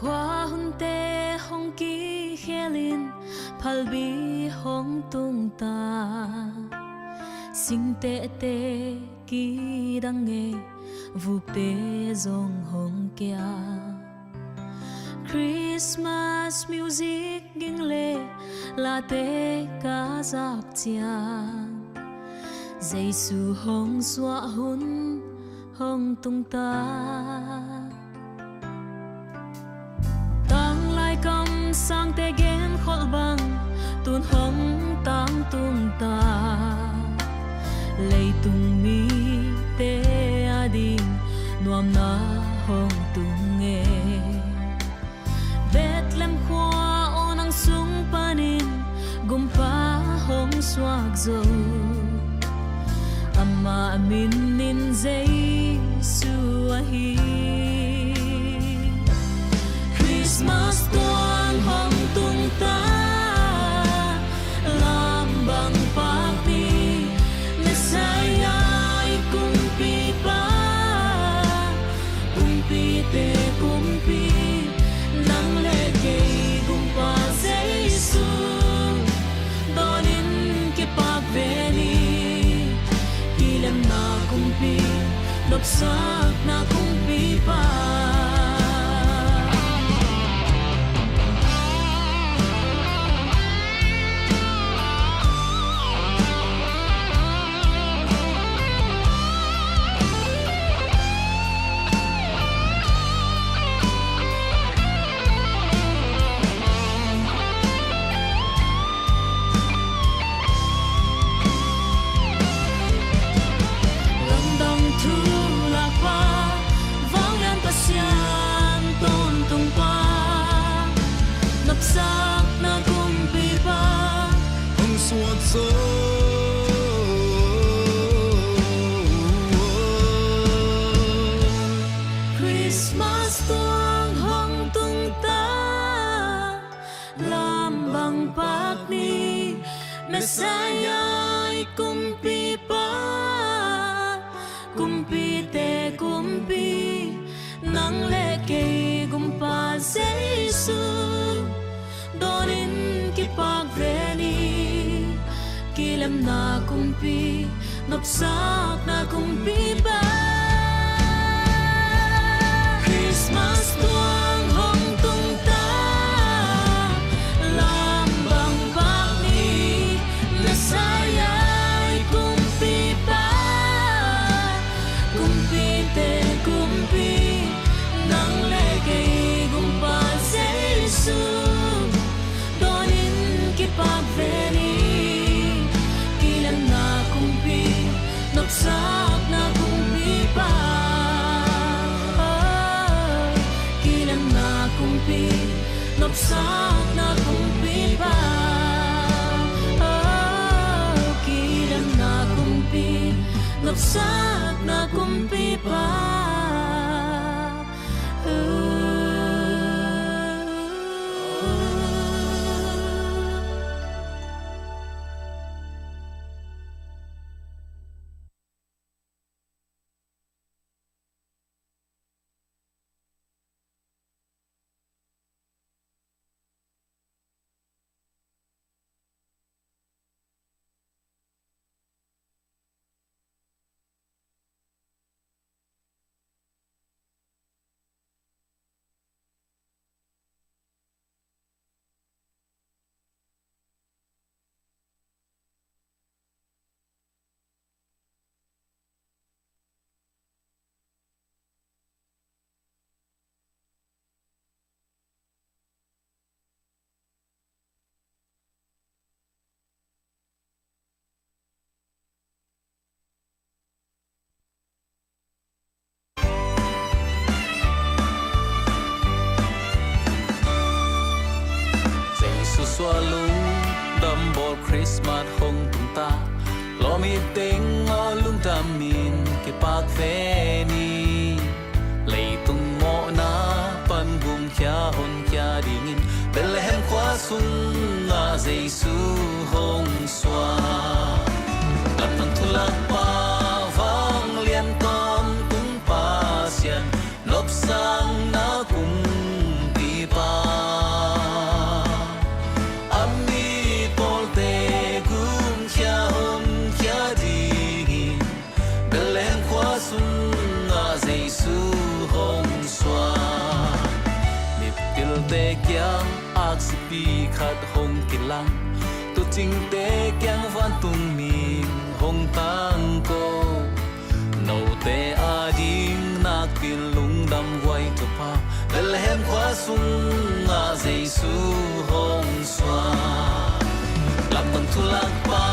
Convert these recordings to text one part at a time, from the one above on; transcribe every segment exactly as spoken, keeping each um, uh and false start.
Khua hunte hong kikhelin phalbi hong tungta, singtehte kidang e, vupte zong hong kia. Christmas music ging le late ka zak ciang, Jesu hong suah hun hong tungta. Tanglai kamsangte genkholh bang tun hong tangtungta, leitung mite ading nuamna hong tung e. Bethlehem khua aw, nang sung panin Gumpa hong suak zo, amah min in Jesu ahi. Christmas tuang hong tungta, lam bang pak ni, Messiah i kumpipa. Kumpite kumpi, nang le kei Gumpa Jesu, dawnin kipak ve ni. Kilemna kumpi, nopsakna kumpipa. Lamdang thu lakpa, vanglian Pasian tawntungpa, nopsakna kumpipa, hong suak zo. Christmas tuang hong tungta, lam bang pak ni, Messiah i kumpipa. Kumpite kumpi, nang le kei Gumpa Jesu, dawnin kipak ve ni. Kilemna kumpi, nopsakna kumpipa. Christmas tuang hong tungta, lam bang pak ni, Messiah i kumpipa. Kumpite kumpi, nang le kei Gumpa Jesu, dawnin kipak ve ni. Kilemna kumpi, nopsakna kumpipa. Oh, kilemna kumpi, nopsakna kumpipa. Oh, kilemna kumpi, nopsakna kumpipa. Jesu suah lungdam bawl Christmas hong tungta, lawm it teng aw lungdamin kipak ve ni. Leitung mawhna pan gumkhia honkhia dingin Bethlehem khua sungah Jesu hong suak. Lamdang thu lakpa, vanglian tawntung Pasian, nopsakna kumpi Te kiang aksipi khat hong kilang, tuucingte kiang vantung mi hong tangko. Note ading nakpi-in lungdam huai Topa, Bethlehem khua sungah Jesu hong suak. Lamdang thulakpa,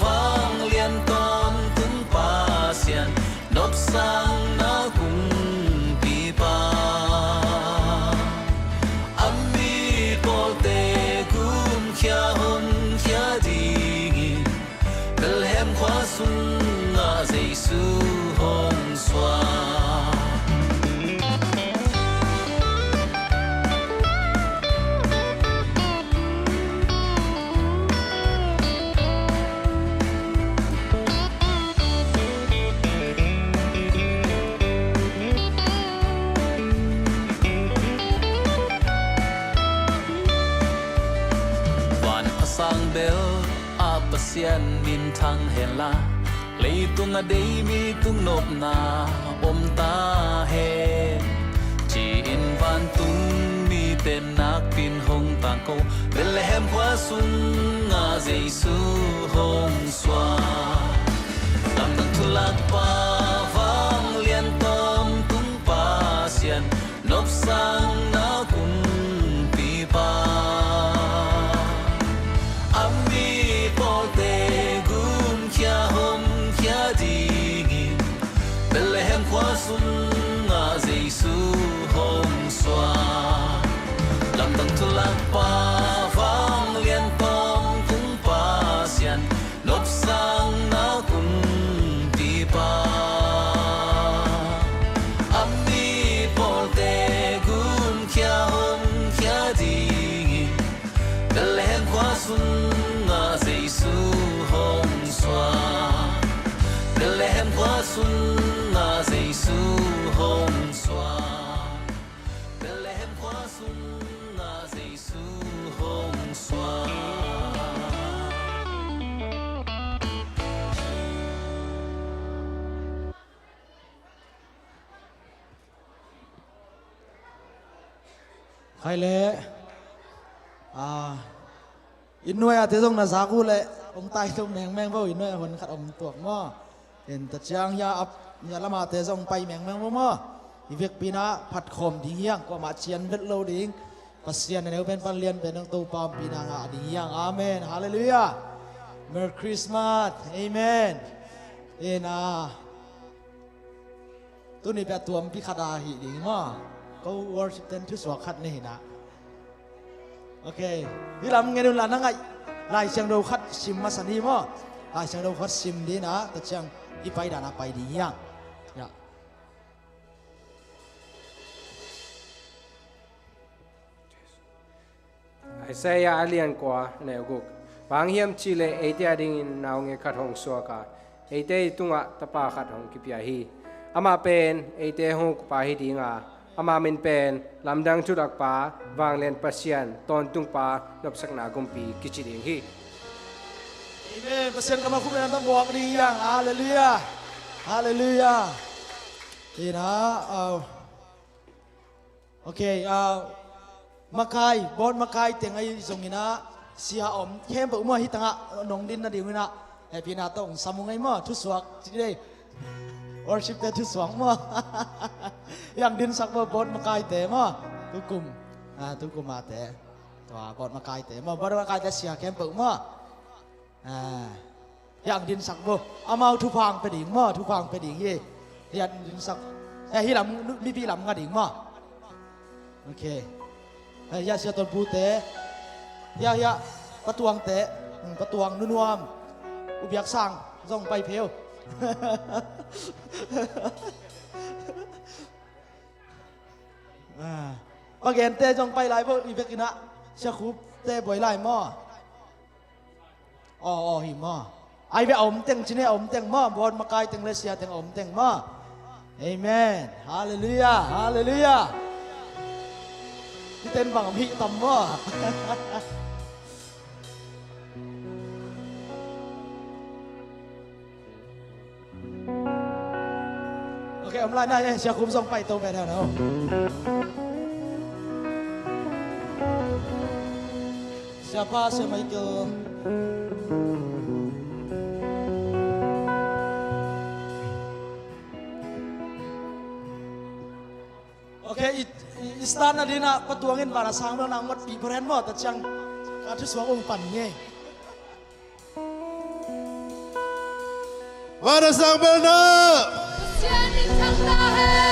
vanglian tawntung Pasian, nopsakna kumpipa, a mi pawlte gumkhia honkhia dingin Bethlehem khua sungah Jesu hong suak. Van a sang bel ah Pasian minthang henla, leitung a dei mi tung nopna om ta hen, ci-in vantung mite nakpi-in hong tangko. Bethlehem khua sungah Jesu hong suak. Lamdang thulakpa, vanglian tawntung Pasian, nopsakna kumpipa, a mi pawlte gumkhia honkhia dingin Bethlehem khua sungah Jesu hong suak. Lamdang thulakpa, vanglian tawntung Pasian, nopsakna kumpipa, a mi pawlte gumkhia honkhia dingin Bethlehem khua sungah Jesu hong suak. Bethlehem khua sungah Jesu hong suak. Bethlehem khua sungah Jesu hong suak. Khai leh, ah, inn nuai-ate zong na zak uh leh hong taito mengmeng vo, inn nuai-a hon khat om tuak maw. In ta ciang hia ap, hia lamate zong pai mengmeng vo maw. I vekpi-in ah phatkhawm ding hi hang, kuamah cian vet lo ding. Pasian a neu pen pan lian pen dong Topa ompihna ngah ding hi hang. Amen. Halleluiah. Merry Christmas. Amen. In ah, tuni pia tuampi khat a hih ding maw. Ko worship ten thusuak khat nei hi na. Ok. Hih lam ngen un la, na ngaih Lai Siangtho khat sim masa ni maw. Lai Siangtho khat sim ding a, ta ciang i pai dan a pai ding hi hang. Ya. Isaiah a lian kua, a neu guk. Bang hang hiam cih leh eite adingin naungek khat hong suak a, eite i tungah tapa khat hong kipia hi. Amah pen eite hong ukpa hi ding a, ama min pen Lamdang Thulakpa, Vanglian Pasian, Tawntungpa, Nopsakna Kumpi kici ding hi. Amen. Pasian kammal khum in a tam buak ding hi hang. Halleluiah. Halleluiah. Ina, au. Ok, ah, makai, bawt makai teng ahi zongin ah, sia om khempeuh maw, hih tangah nong din nading un ah, hehpihna tawh hong sam ung ei maw, thusuak ci dei. Worship-te thusuak maw. Hih hang dinsak bo, bawt makaite maw. Tukum, ah, tukum ate. Tua, bawt makaite maw, bawt makaite sia khempeuh maw. Ah, hih hang dinsak bo. Amau thupha hong pia ding maw, thupha hong pia ding hi. Hih hang dinsak. Eh, hih lam, mipi lam nga ding maw. Ok. Eh, hih sia tonpute. Hih, hih, Pa Tuangte. Hmm, Pa Tuang, Nu Nuam. U Biak Sang zong pai phei o. Ah, Pa Gente zong pai lai bo, i vekin ah. Sia Khupte buai lai maw. Aw, aw, hi maw. Ai ve a om teng ci ne, a om teng maw. Bawt makai teng le sia teng a om teng maw. Amen. Halleluiah, halleluiah. Hih ten bang om hih tam maw. Ok, om lai na, eh, Sia Khum zong pai to ve ta na. Siapa, Sia Michael. Ok, i, i, i start nading ah Pa Tuang in van a sang bel na hong matpih pah hen maw, tua ciang ka thusuak hong pan ngei. Van a sang bel na.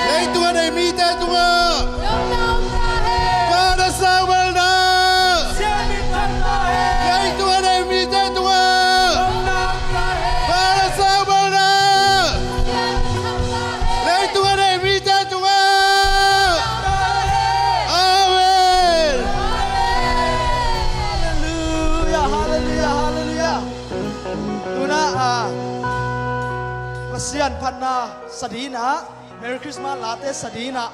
Leitung a nei mite tungah. Van a sang bel na. Leitung a nei mite tungah. Van a sang bel na. Leitung a nei mite tungah. Amen. Halleluia, halleluia, halleluia. Tuna, ah, Pasian phatna sa ding ah, Merry Christmas late sa ding ah,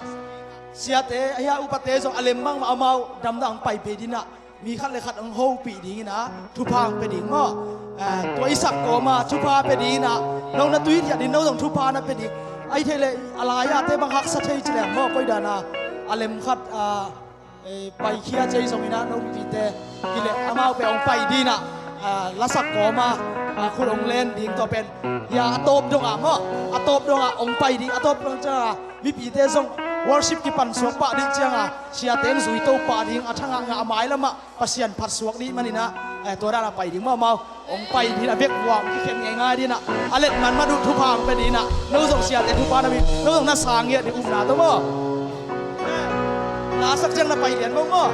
siate, ahia upate zong a lem bangmah amau damdam hong pai pei ding ah, mi khat le khat hong hopih ding in ah, thupha hong pia ding maw. Ah, tua i sak kawm ah thupha pia ding in ah, no na tui thiat ding, no zong thupha na pia ding. Ai thei leh a lai-ate bang haksa thei ci leng maw, koi dan ah, a lem khat, ah, eh, paikhia cia zong in ah, no mipite hi leh amau pen hong pai ding ah, ah, lasak kawm ah, ah, khut hong len ding, tua pen hia a tawp dong ah maw, a tawp dong ah hong pai ding, a tawp dong ciang ah mipite zong worship kipan suak pah ding ciang ah, siate hong zui to pah ding, a thangah ngah a mailam ah Pasian phat suak ding manin ah, eh, tua dan ah pai ding maw, amau hong pai ding a, vekvua hong kikhen ngeingai ding ah, a let man mah uh thupha hong pia ding ah, no zong siate thupha na mi, no zong na sang ngiat ding upna tawh maw. Na sak ciang na pai lian maw maw.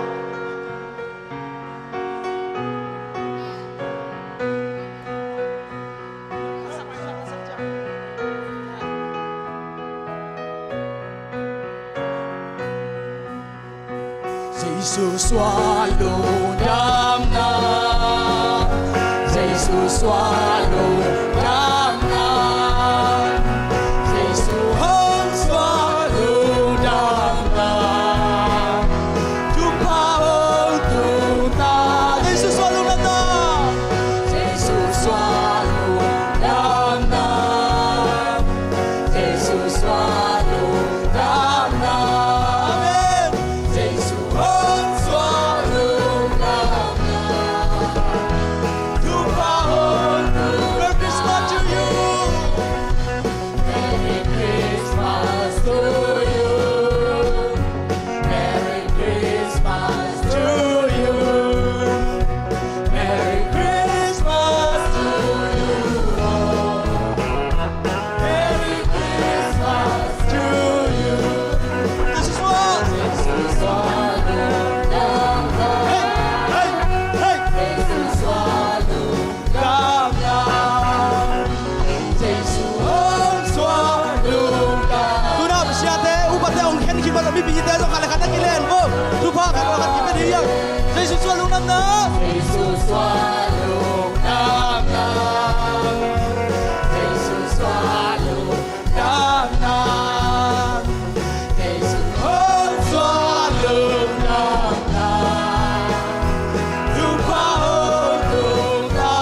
Jesu suah lungdamna, Jesu suah lungdamna, Jesu hong suah lungdamna, thupha hong tungta, Jesu suah lungdamna, Jesu suah lungdamna, Jesu suah lungdamna. Amen. Jesu hong suah lungdamna. Thupha hong tungta. Merry Christmas to you. Merry Christmas to you. Merry Christmas to you. Merry Christmas to you all. Merry Christmas to you. This is what. This is what. Hey, hey, hey. This is what. Lungdamna. Jesu hong suah lungdamna. Tuna siate, upate hong khen khit mah tawh mipite zong khat le khat na kilen vo. Thupha khat le khat kipia ding hi hang. Jesu suah lungdamna. Jesu suah lungdamna. Jesu suah lungdamna. Jesu hong suah lungdamna. Thupha hong tungta.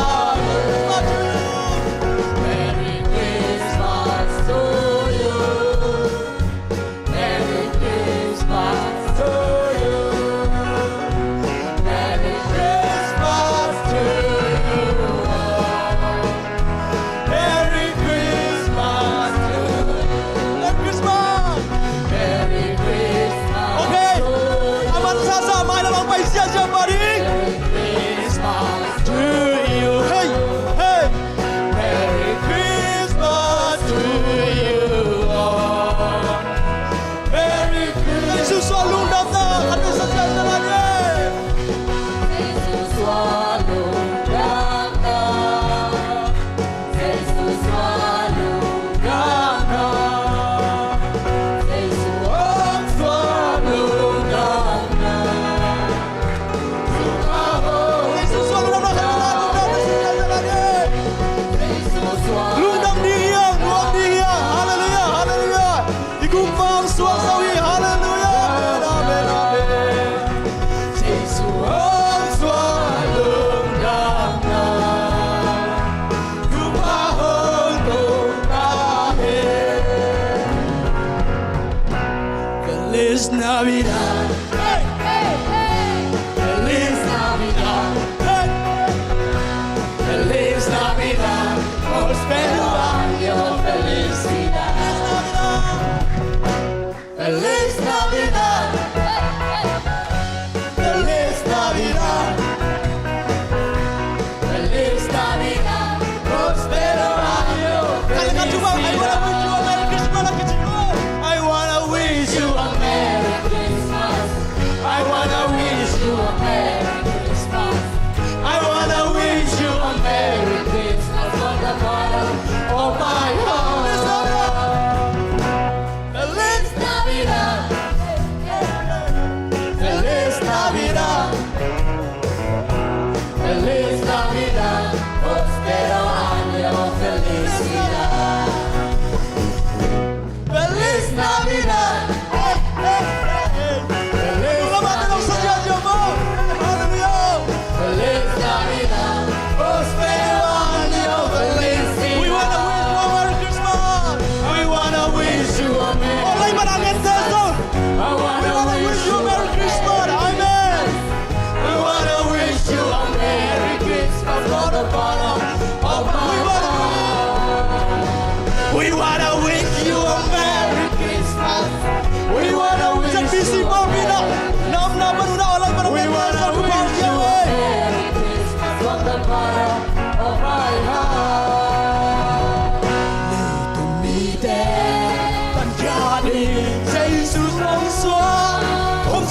Merry Christmas to you. Merry Christmas to you. Merry Christmas to you all. Merry Christmas to you. Merry Christmas. Merry Christmas. Okay. A man sasa, mailam ah pai siasia pah ding. Merry Christmas to you. Hey, hey. Merry Christmas to you all. Merry Christmas. Jesu suah lungdamna, khat vei sa siasia lai ni. Jesu suah lungdamna. Jesu suah lungdamna. Jesu hong suah lungdamna. Lungdam ding hi hang, nuam ding hi hang. Halleluia, halleluia. I Kumpa hong suak zo hi. Halleluia. Amen, amen, amen. Jesu hong suah lungdamna. Kumpa hong lungdam hi. Feliz Navidad. Hey, hey, hey. Feliz Navidad.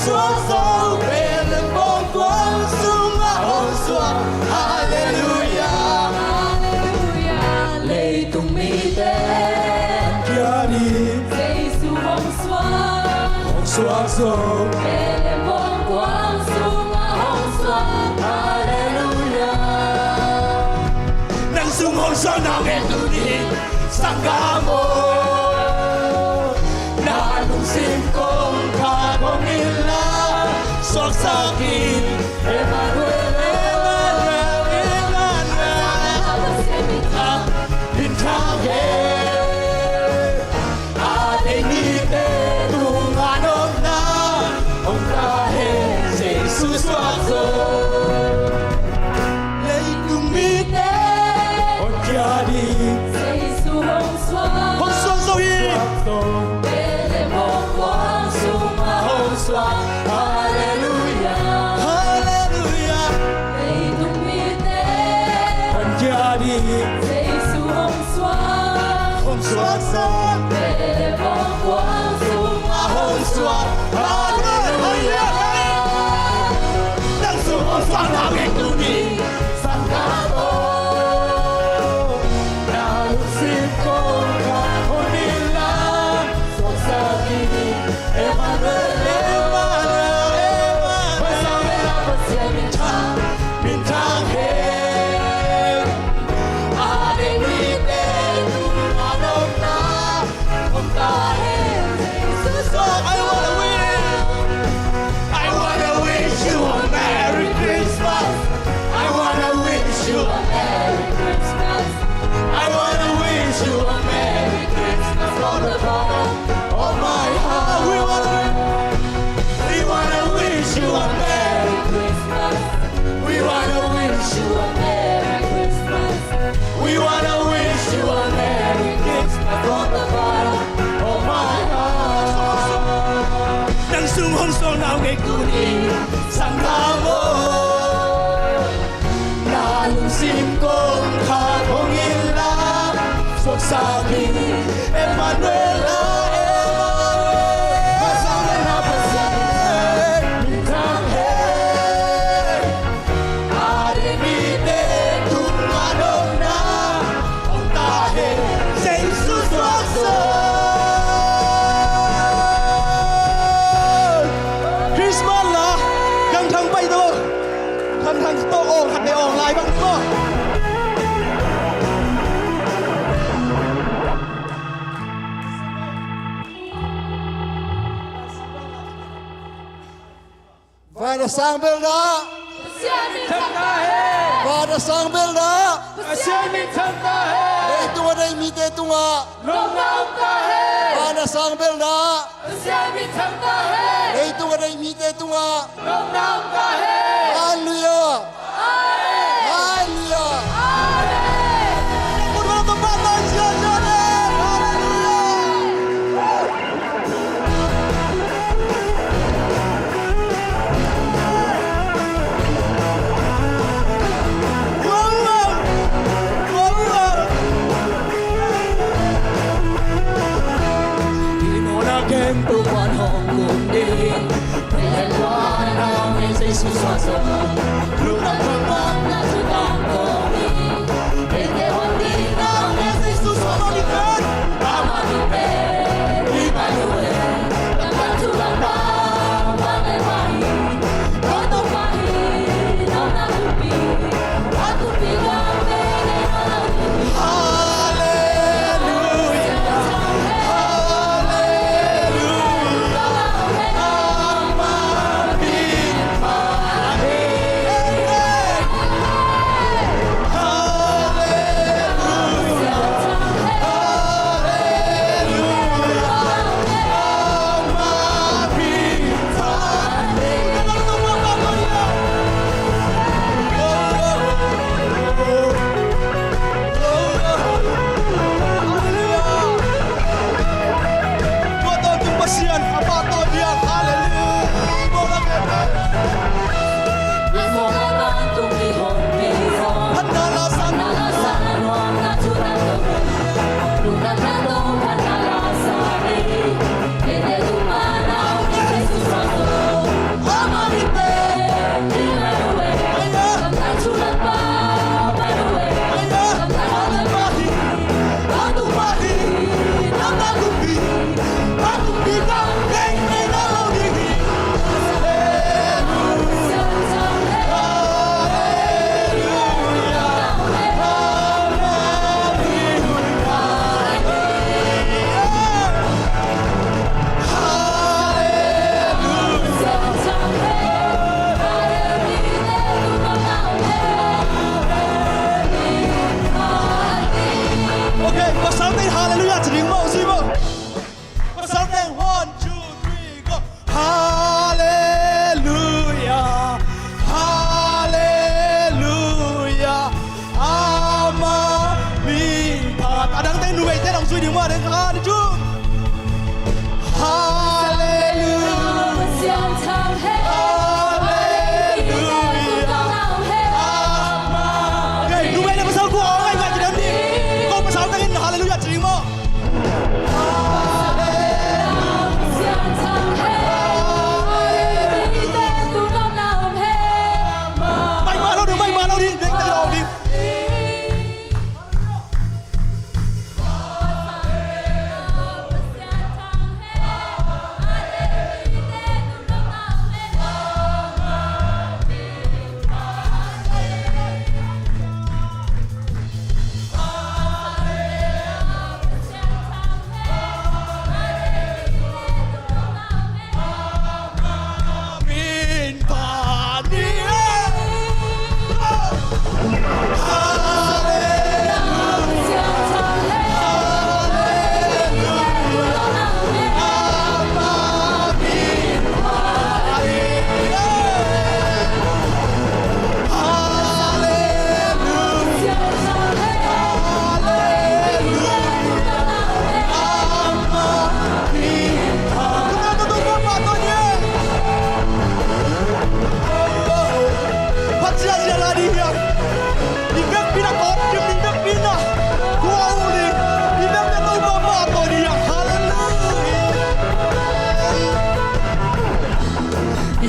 Suak zo, Bethlehem bawngkuang sungah hong suak. Halleluiah. Halleluiah. Leitung mite kia ding Jesu hong suak. Hong suak zo. Bethlehem bawngkuang sungah hong suak. Halleluiah. Nang sung hong suak na ngei tuni, sanggam aw. Na lungsim kongkhak hong inla, suaksak in. Emmanuel, Emmanuel, Emmanuel. Min thang hen. A ding mite tungah nopna hong ta hen. Jesu suak zo. Leitung mite hong kia ding Jesu hong suak. Hong suak zo hi. Bethlehem bawngkuang sungah hong suak. Halleluiah. Halleluiah. Leitung mite hong kia ding Jesu hong suak. Hong suak zo. Bethlehem bawngkuang sungah hong suak. Halleluiah. Nang sung hong suak na ngei tuni, sanggam aw. Na lungsim kongkhak hong inla, suaksak in. Emmanuel, Emmanuel, Emmanuel. Pasian min thang, min thang hen. A ding mite tungah nopna hong ta hen. Jesus, I wanna wish, I wanna wish you a Merry Christmas. I wanna wish you a Merry Christmas. I wanna wish you a Merry Christmas from the bottom of my heart. We wanna, we wanna wish you a Merry Christmas. We wanna wish you a Merry Christmas. We wanna wish you a Merry Christmas from the bottom of my heart. Nang sung hong suak na ngei tuni, sanggam aw. Na lungsim kongkhak hong inla, suaksak in. Emmanuel, Emmanuel. Pasian min thang hen, min thang hen. A ding mite tungah nopna hong ta hen. Jesu suak zo. Christmas la, Khang Thang pai to. Khang Thang to, ong khat ne ong lai bang to. Van a sang bel na. Pasian min thang ta hen. Van a sang bel na. Pasian min thang ta hen. Leitung a deih mite tungah nopna hong ta hen. Van a sang bel na. Pasian min thang ta hen. Leitung a deih mite tungah nopna hong ta hen. Halleluiah. Amen. Halleluiah. Amen. Halleluiah.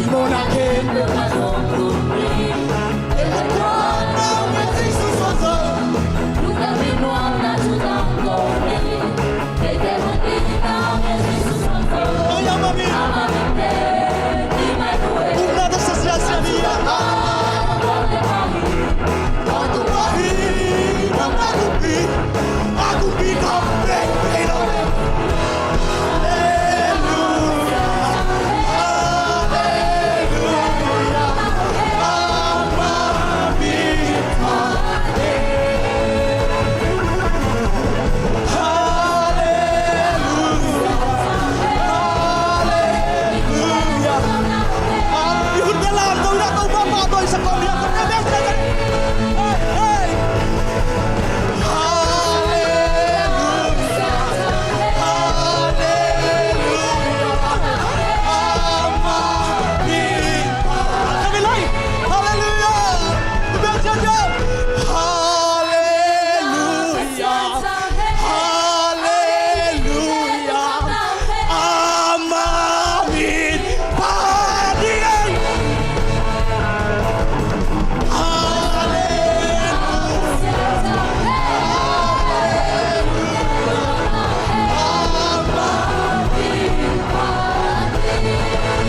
Halleluia! Halleluia! Halleluia! Amah min phat hi. Halleluia! Amah min phat hi. Halleluia.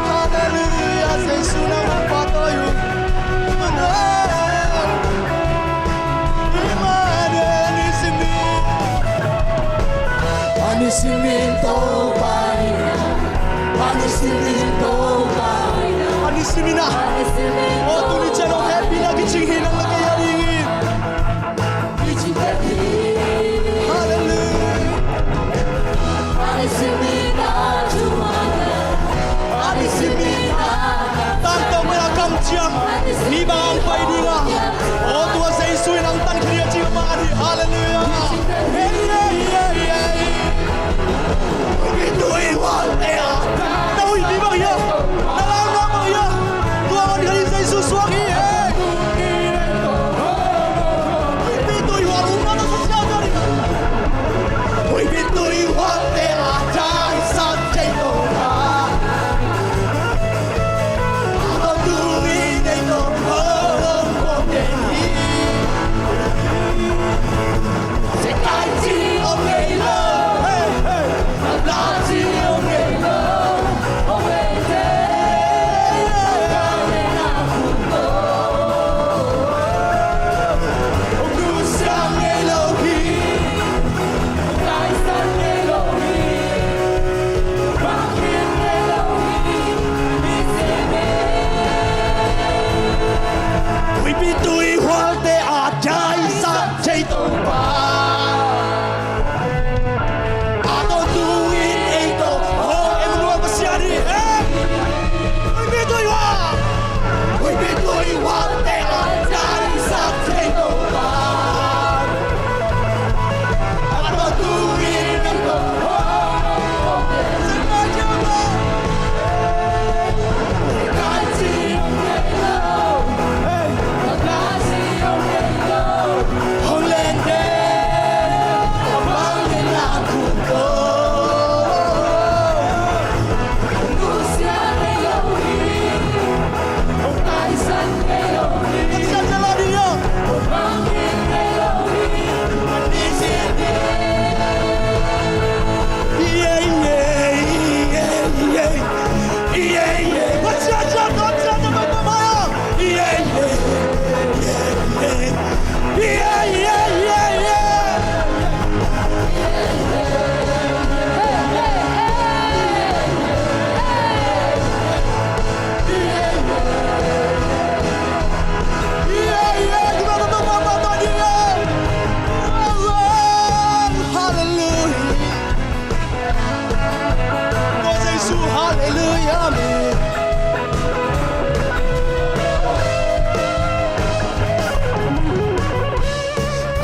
Halleluia, Jesu nang mah pahtawi uh. Emmanuel, Emmanuel, nisim in. A nisim in Topa hi. A nisim in Topa hi. A nisim in ah. Aw, tuni ciang hong hehpihna kicing hi nang le kei a ding hi. Halleluia. Tangtawng mena kamciam mi bang pai ding a, aw tua Jesu in ang tan khin a ci bang a ding. Halleluia. Hey, hey, hey, hey.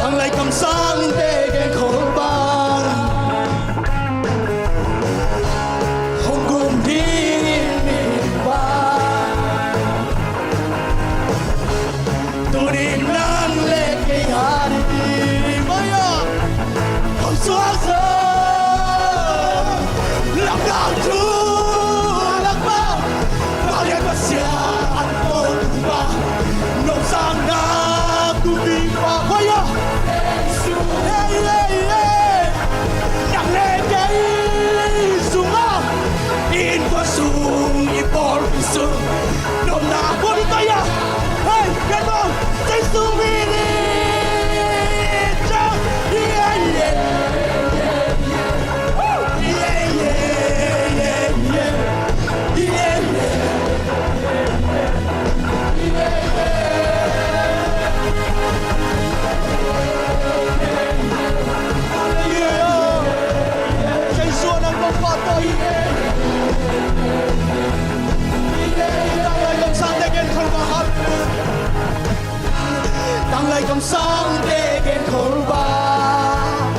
Lai kamsangte genkhol bang hong gum dingin mi hing bang. Tuni nang le kei a ding, hong suak zo. Lamdang thu lakpa, Pasian tungah nopsakna kumpipa. Nang le kei sungah, i innkuan sung, i pawlpi sung, nopna bawlpi tawh ia. Hei, pian bawng, Jesu min in. Tanglai kamsangte genkhol bang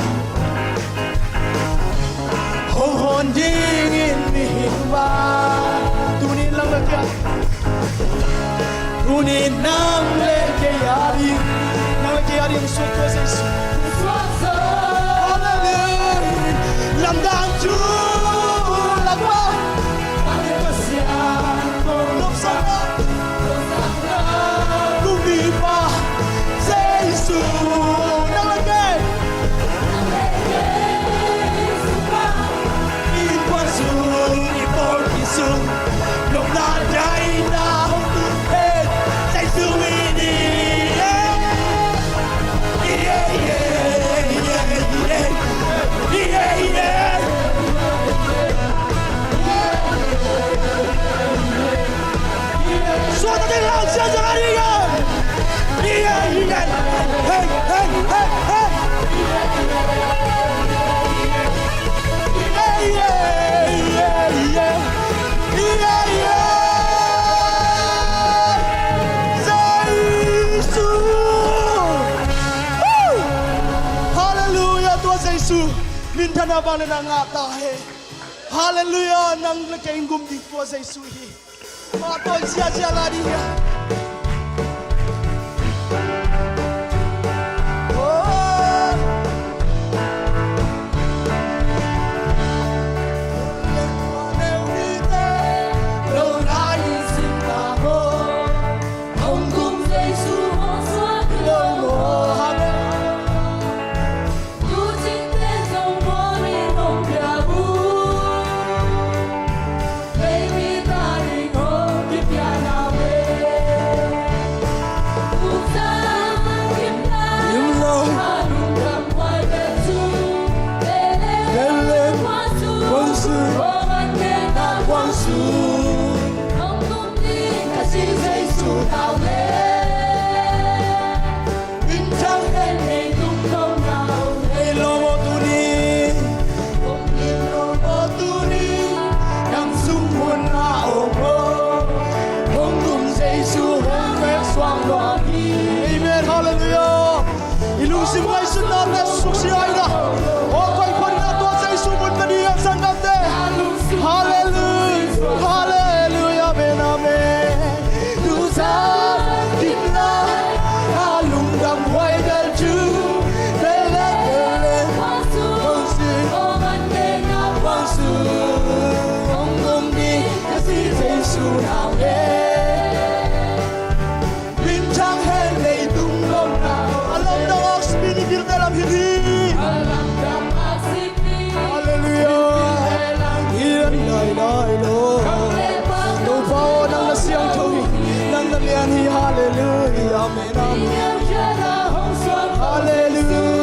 hong hon dingin mi hing bang. Tuni nang le kei a, tuni nang le kei a ding, nang le kei a ding suak zo Jesu. Hallelujah. Lamdang thu lakpa, Pasian nopsakna kumpipa Jesu, nang le kei. I innkuan sung, i pawlpi sung, nopna daina hong tun pen Jesu min in. Suak takin lau sia sia ka ding e. Hey, hey, hey, hey. Jesu. Hallelujah, tua Jesu minthanna vangliatna ngah ta hen. Hallelujah, nang le kei in gum ding tua Jesu hi. Mah tawh ziahziah la ding hi. Oh. Min thang hen leitung nopna om, hei lo maw tuni. Hong gim lo maw tuni, nang sung muanna om maw. Hong gum Jesu hong veksuak nuam hi. Amen, hallelujah. I lungsim ngaihsutnate suksiat in a, aw koi phatna tua Jesu mun ka ding a sanggamte. Hallelujah, hallelujah, amen, amen. Tuzan gimna a lungdam huai bel thu, bel le bel le, hong si, hong an kei na hong su, hong gum ding ka si Jesu nau le. Min thang hen leitung nopna om. A lamdang a sipni bilte lam hi hi. Hallelujah. Hi lai lai lo. Topa aw, nang na siangtho hi. Nang na lian hi. Hallelujah. Amen. Amen. Hallelujah.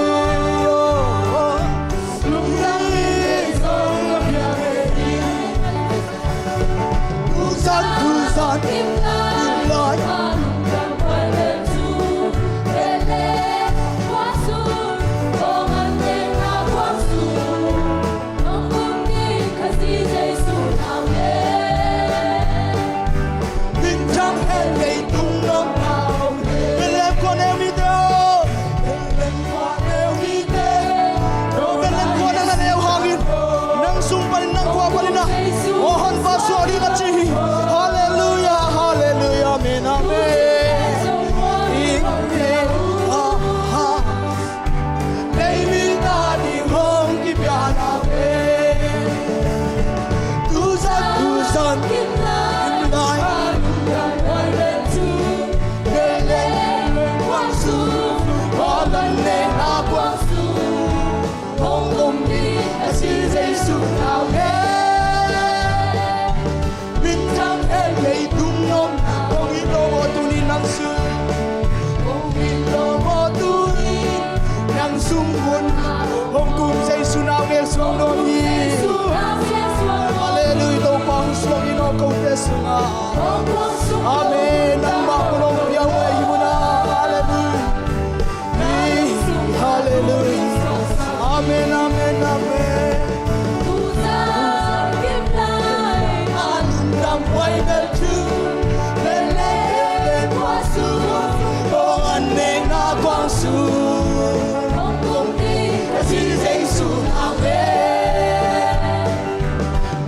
Tuzan, tuzan, gimlai. Min thang hen leitung nopna om. Bethlehem khua neu mite aw. Amen. Nangmah hun hong pia uh ei, hih munah. Halleluiah. Halleluiah. Amen, amen, amen.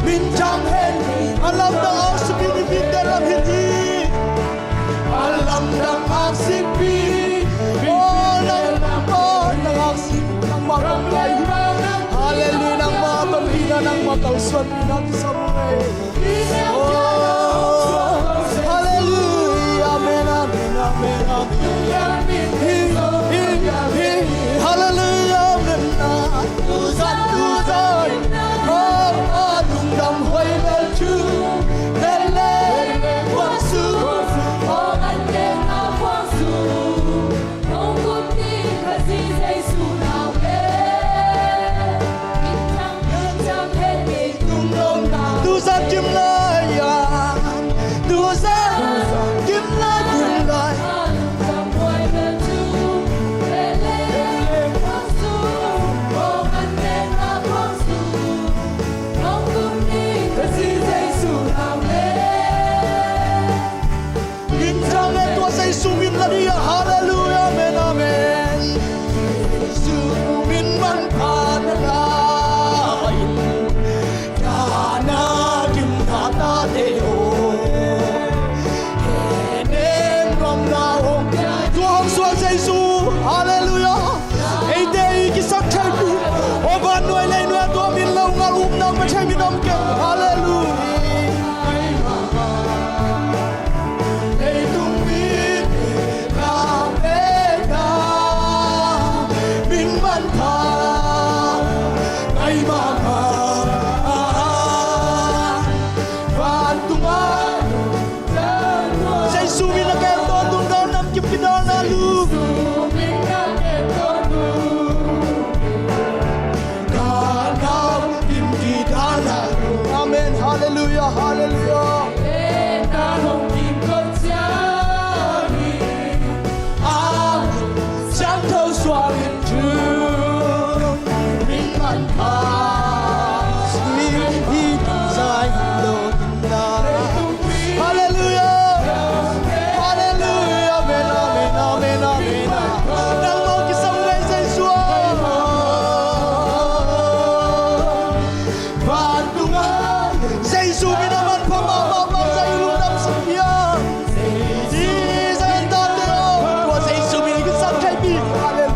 Min thang hen, a lamdang aksik pi, mite lam hin hi. A lamdang aksik pi, oh, lamdang aksik, nangmah lam lai. Halleluiah, nangmah panpihna, nangmah kalsuanpihna kisam uh ei. Oh, halleluiah, amen, amen, amen, amen. Hi, hi, hi, halleluiah, amen. Tuzan kim lai a, tuzan kim lai, kim lai. Min thang hen, tua Jesu min la ding a, halleluiah, amen, amen. Jesu min manpha na lai in, dahna gimna tate aw, henem nuamna hong pia. Tua hong suak Jesu, halleluiah. Eite i kisap thei pi, aw, vannuai leinuai a tua min lo ngal upna hong pia thei mi om kei, halleluiah. Leitung mite lam beina min manpha ngai mahmah. Vantung a Jesu min a kep tawntung, galnam kim kidalna lum. Amen. Halleluiah, halleluiah. Halleluiah. Halleluiah. Amen, amen, amen, amen. Nangmah kisam uh ei Jesu aw. Vantung a Jesu min a manpha mahmah, Jesu lungdam sak hi a. Jesu tate aw, tua Jesu min i kisap thei pi. Halleluiah.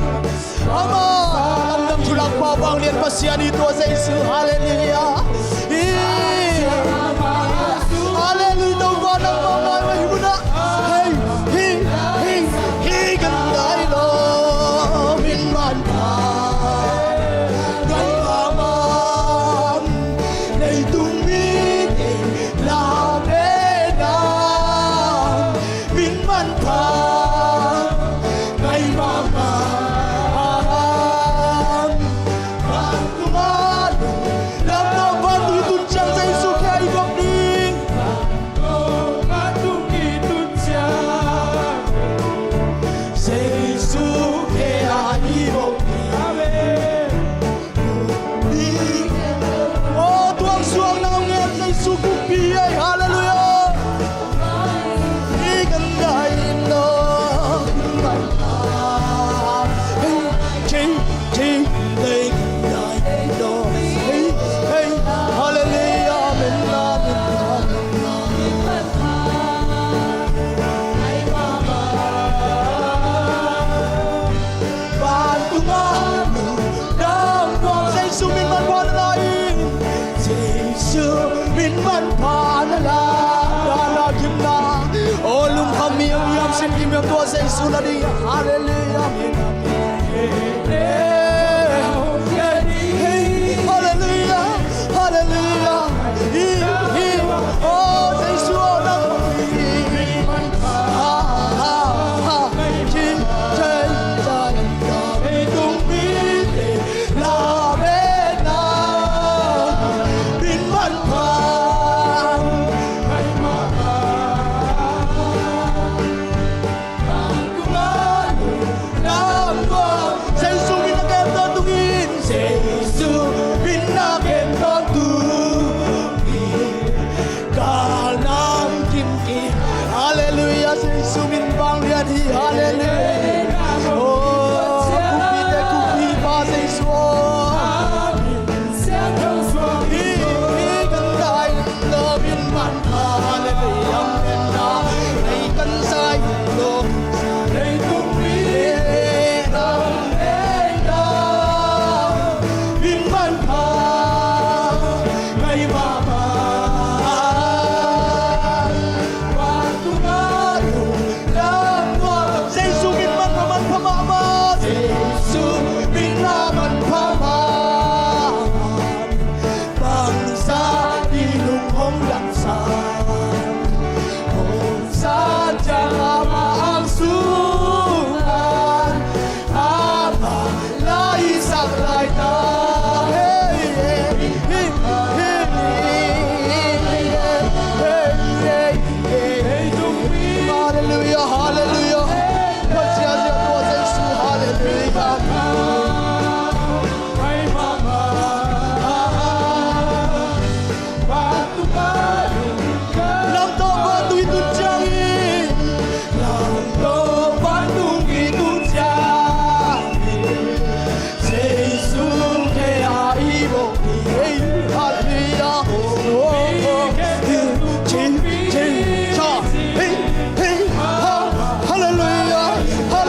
Ama lamdang thulak pa, vanglian Pasian hi tua Jesu. Halleluiah. Hi. Halleluiah. Topa nangmah ngai mah hi munah. Hei, hi, hi, hi kan dai lo min manpha ngai mahmah. Leitung mite lam beina min manpha ngai mahmah. Vantung a lungdam, vantung i tun ciang Jesu khe a i vok ding. Vantung i tun ciang Jesu khe a i vok ding. Amen. Aw, tuang suang nau ngen Jesu kumpi ei, halleluiah. Hi kan dai in lo. Hei, hei, hei, hei, kan dai in lo. Hei, hei, halleluiah, amen, amen, amen. Vantung a lungdam kong Jesu min manpha na lai. Jesu min manpha na lai. Dahna gimna. Aw, lungkham mi, mi, mi, sin kim, mi, tua Jesu na ding. Halleluiah. Amen. Halleluiah. Halleluiah. Hi, hi. Oh, Jesu aw, nang. Hi, hi. Ha, ha, ha. Hi, hi. Leitung mite lam beina min manpha ngai mah.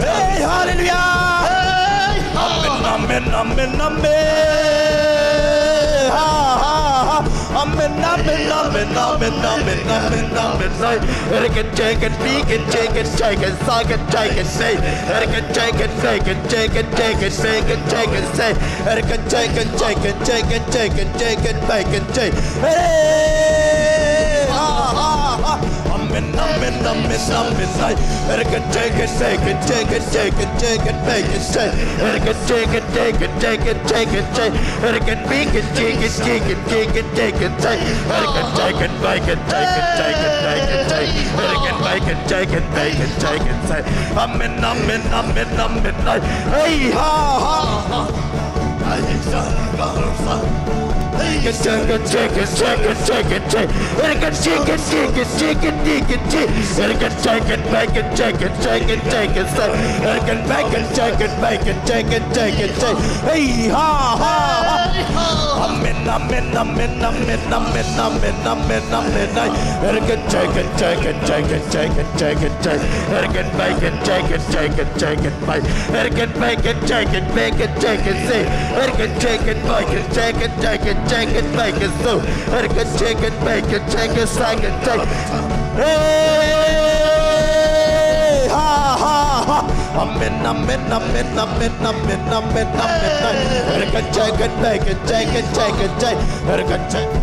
Hey, hallelujah. Hey, amen, amen, amen, amen. Ha, ha, ha. Amen, amen, amen, amen, amen, amen, amen. Hey, hey, ha, ha, ha. Min, nam, min, nam, min, nam, min, nai. Erken, teken, beken, teken, teken, teken, beken, sei. Erken, teken, teken, teken, teken, sei. Erken, biken, tiken, tiken, tiken, teken, sei. Erken, teken, beken, teken, teken, teken, sei. Erken, beken, teken, beken, teken, sei. Amen, amen, amen, amen, nai. Hey, ha, ha, ha. Hey, ha, ha, ha. Amen, amen, amen, amen, amen, amen, amen, amen. Hey, erken, teken, teken, teken, teken, teken, teken. Erken, beken, teken, teken, teken, beken. Erken, beken, teken, beken, teken, sei. Erken, teken, beken, teken, teken, teken, beken, so. Erken, teken, beken, teken, teken, teken. Hey, ha, ha, ha. Amen, amen, amen, amen, amen, amen, amen. Erken, teken, beken, teken, teken, teken. Erken, teken.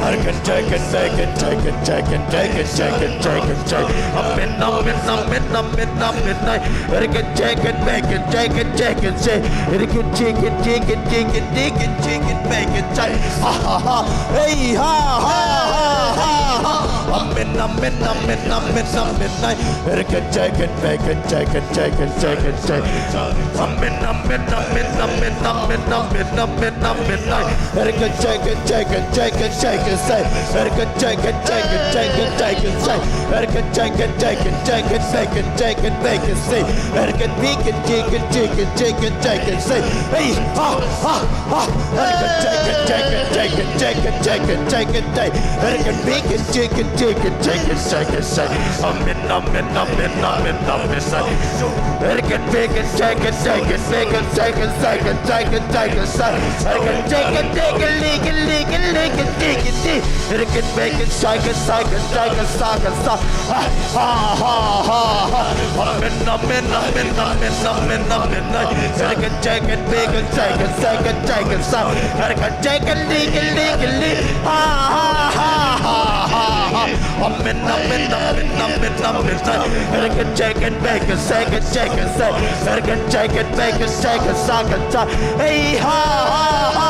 Erken, teken, beken, teken, teken, teken, teken, teken. Amen, amen, amen, amen, amen, nai. Erken, teken, beken, teken, teken, sei. Erken, teken, teken, teken, teken, teken, beken, sei. Ha, ha, ha. Hey, ha, ha, ha, ha, ha. Amen, amen, amen, amen, amen, nai. Erken, teken, beken, teken, teken, teken, teken. Amen, amen, amen, amen, amen, amen, amen, nai. Erken, teken, teken, teken, teken, sei. Erken, teken, teken, teken, teken, sei. Erken, teken, teken, teken, teken, teken, teken, sei. Erken, biken, tiken, tiken, tiken, teken, sei. Hey, ha, ha, ha. Erken, teken, teken, teken, teken, teken, teken, sei. Erken, biken, tiken, tiken, tiken, teken, sei. Amen, amen, amen, amen, amen, sei. Erken, beken, teken, teken, beken, teken, teken, teken, teken, sei. Erken, teken, teken, liken, liken, liken, tiken, ti. Erken, beken, teken, teken, teken, teken, sa. Ha, ha, ha, ha, ha. Amen, amen, amen, amen, amen, amen, nai. Erken, teken, beken, teken, teken, teken, sa. Erken, teken, liken, liken, li. Ha, ha, ha, ha, ha, ha. Amen, amen, amen, amen, amen, nai. Erken, teken, beken, teken, teken, sa. Erken, teken, beken, teken, teken, sa. Hey, ha, ha, ha.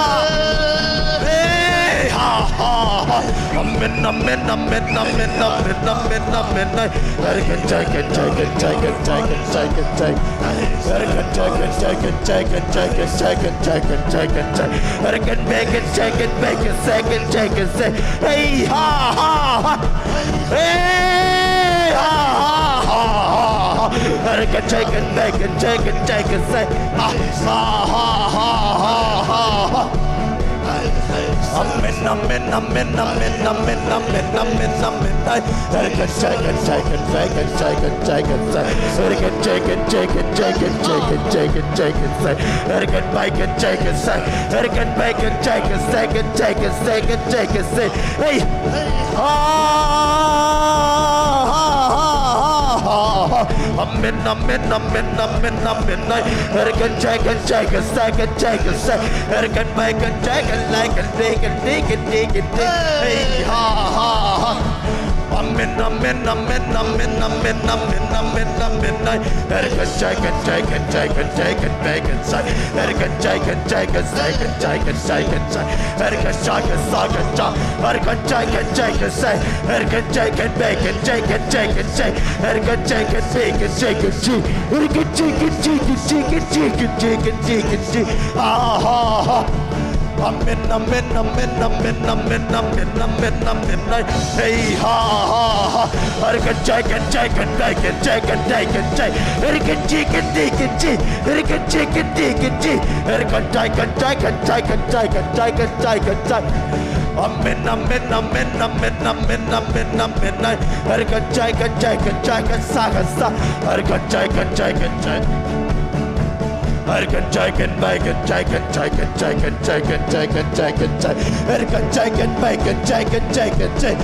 Hey, ha, ha, ha. Amen, amen, amen, amen, amen, amen, amen, nai. Erken, teken, teken, teken, teken, teken, teken. Erken, teken, teken, teken, teken, teken, teken, teken, teken. Erken, beken, teken, beken, teken, teken, teken. Hey, ha, ha, ha. Hey, ha, ha, ha, ha, ha. Erken, teken, beken, teken, teken, teken. Ah, ha, ha, ha, ha, ha, ha. Amen, amen, amen, amen, amen, amen, amen, amen, nai. Erken, teken, teken, teken, teken, teken, teken. Erken, teken, teken, teken, teken, teken, teken, teken. Erken, beken, teken, teken. Erken, beken, teken, teken, teken, teken, teken. Hey. Ha, ha, ha, ha, ha. Amen, amen, amen, amen, amen, nai. Erken, teken, teken, teken, teken, teken. Erken, beken, teken, liken, liken, liken, liken, liken. Hey, ha, ha, ha. Amen, amen, amen, amen, amen, amen, amen, nai. Erken, teken, teken, teken, teken, beken, sei. Erken, teken, teken, teken, teken, teken, sei. Erken, teken, teken, teken, teken, teken, sei. Erken, teken, beken, teken, teken, sei. Erken, teken, beken, teken, sei. Erken, teken, teken, teken, teken, teken, teken, sei. Ah, ha, ha. Amen, amen, amen, amen, nai. Hey, ha, ha, ha. Erken, teken, teken, beken, teken, teken, sei. Erken, teken, teken, teken, sei. Erken, teken, teken, teken, sei. Erken, teken, teken, teken, teken, teken, teken, sei. Amen, amen, amen, amen, amen, amen, nai. Erken, teken, teken, teken, teken, sa. Erken, teken, teken, teken. Erken, teken, beken, teken, teken, teken, teken, teken, teken, teken. Erken, teken, beken, teken, teken, teken.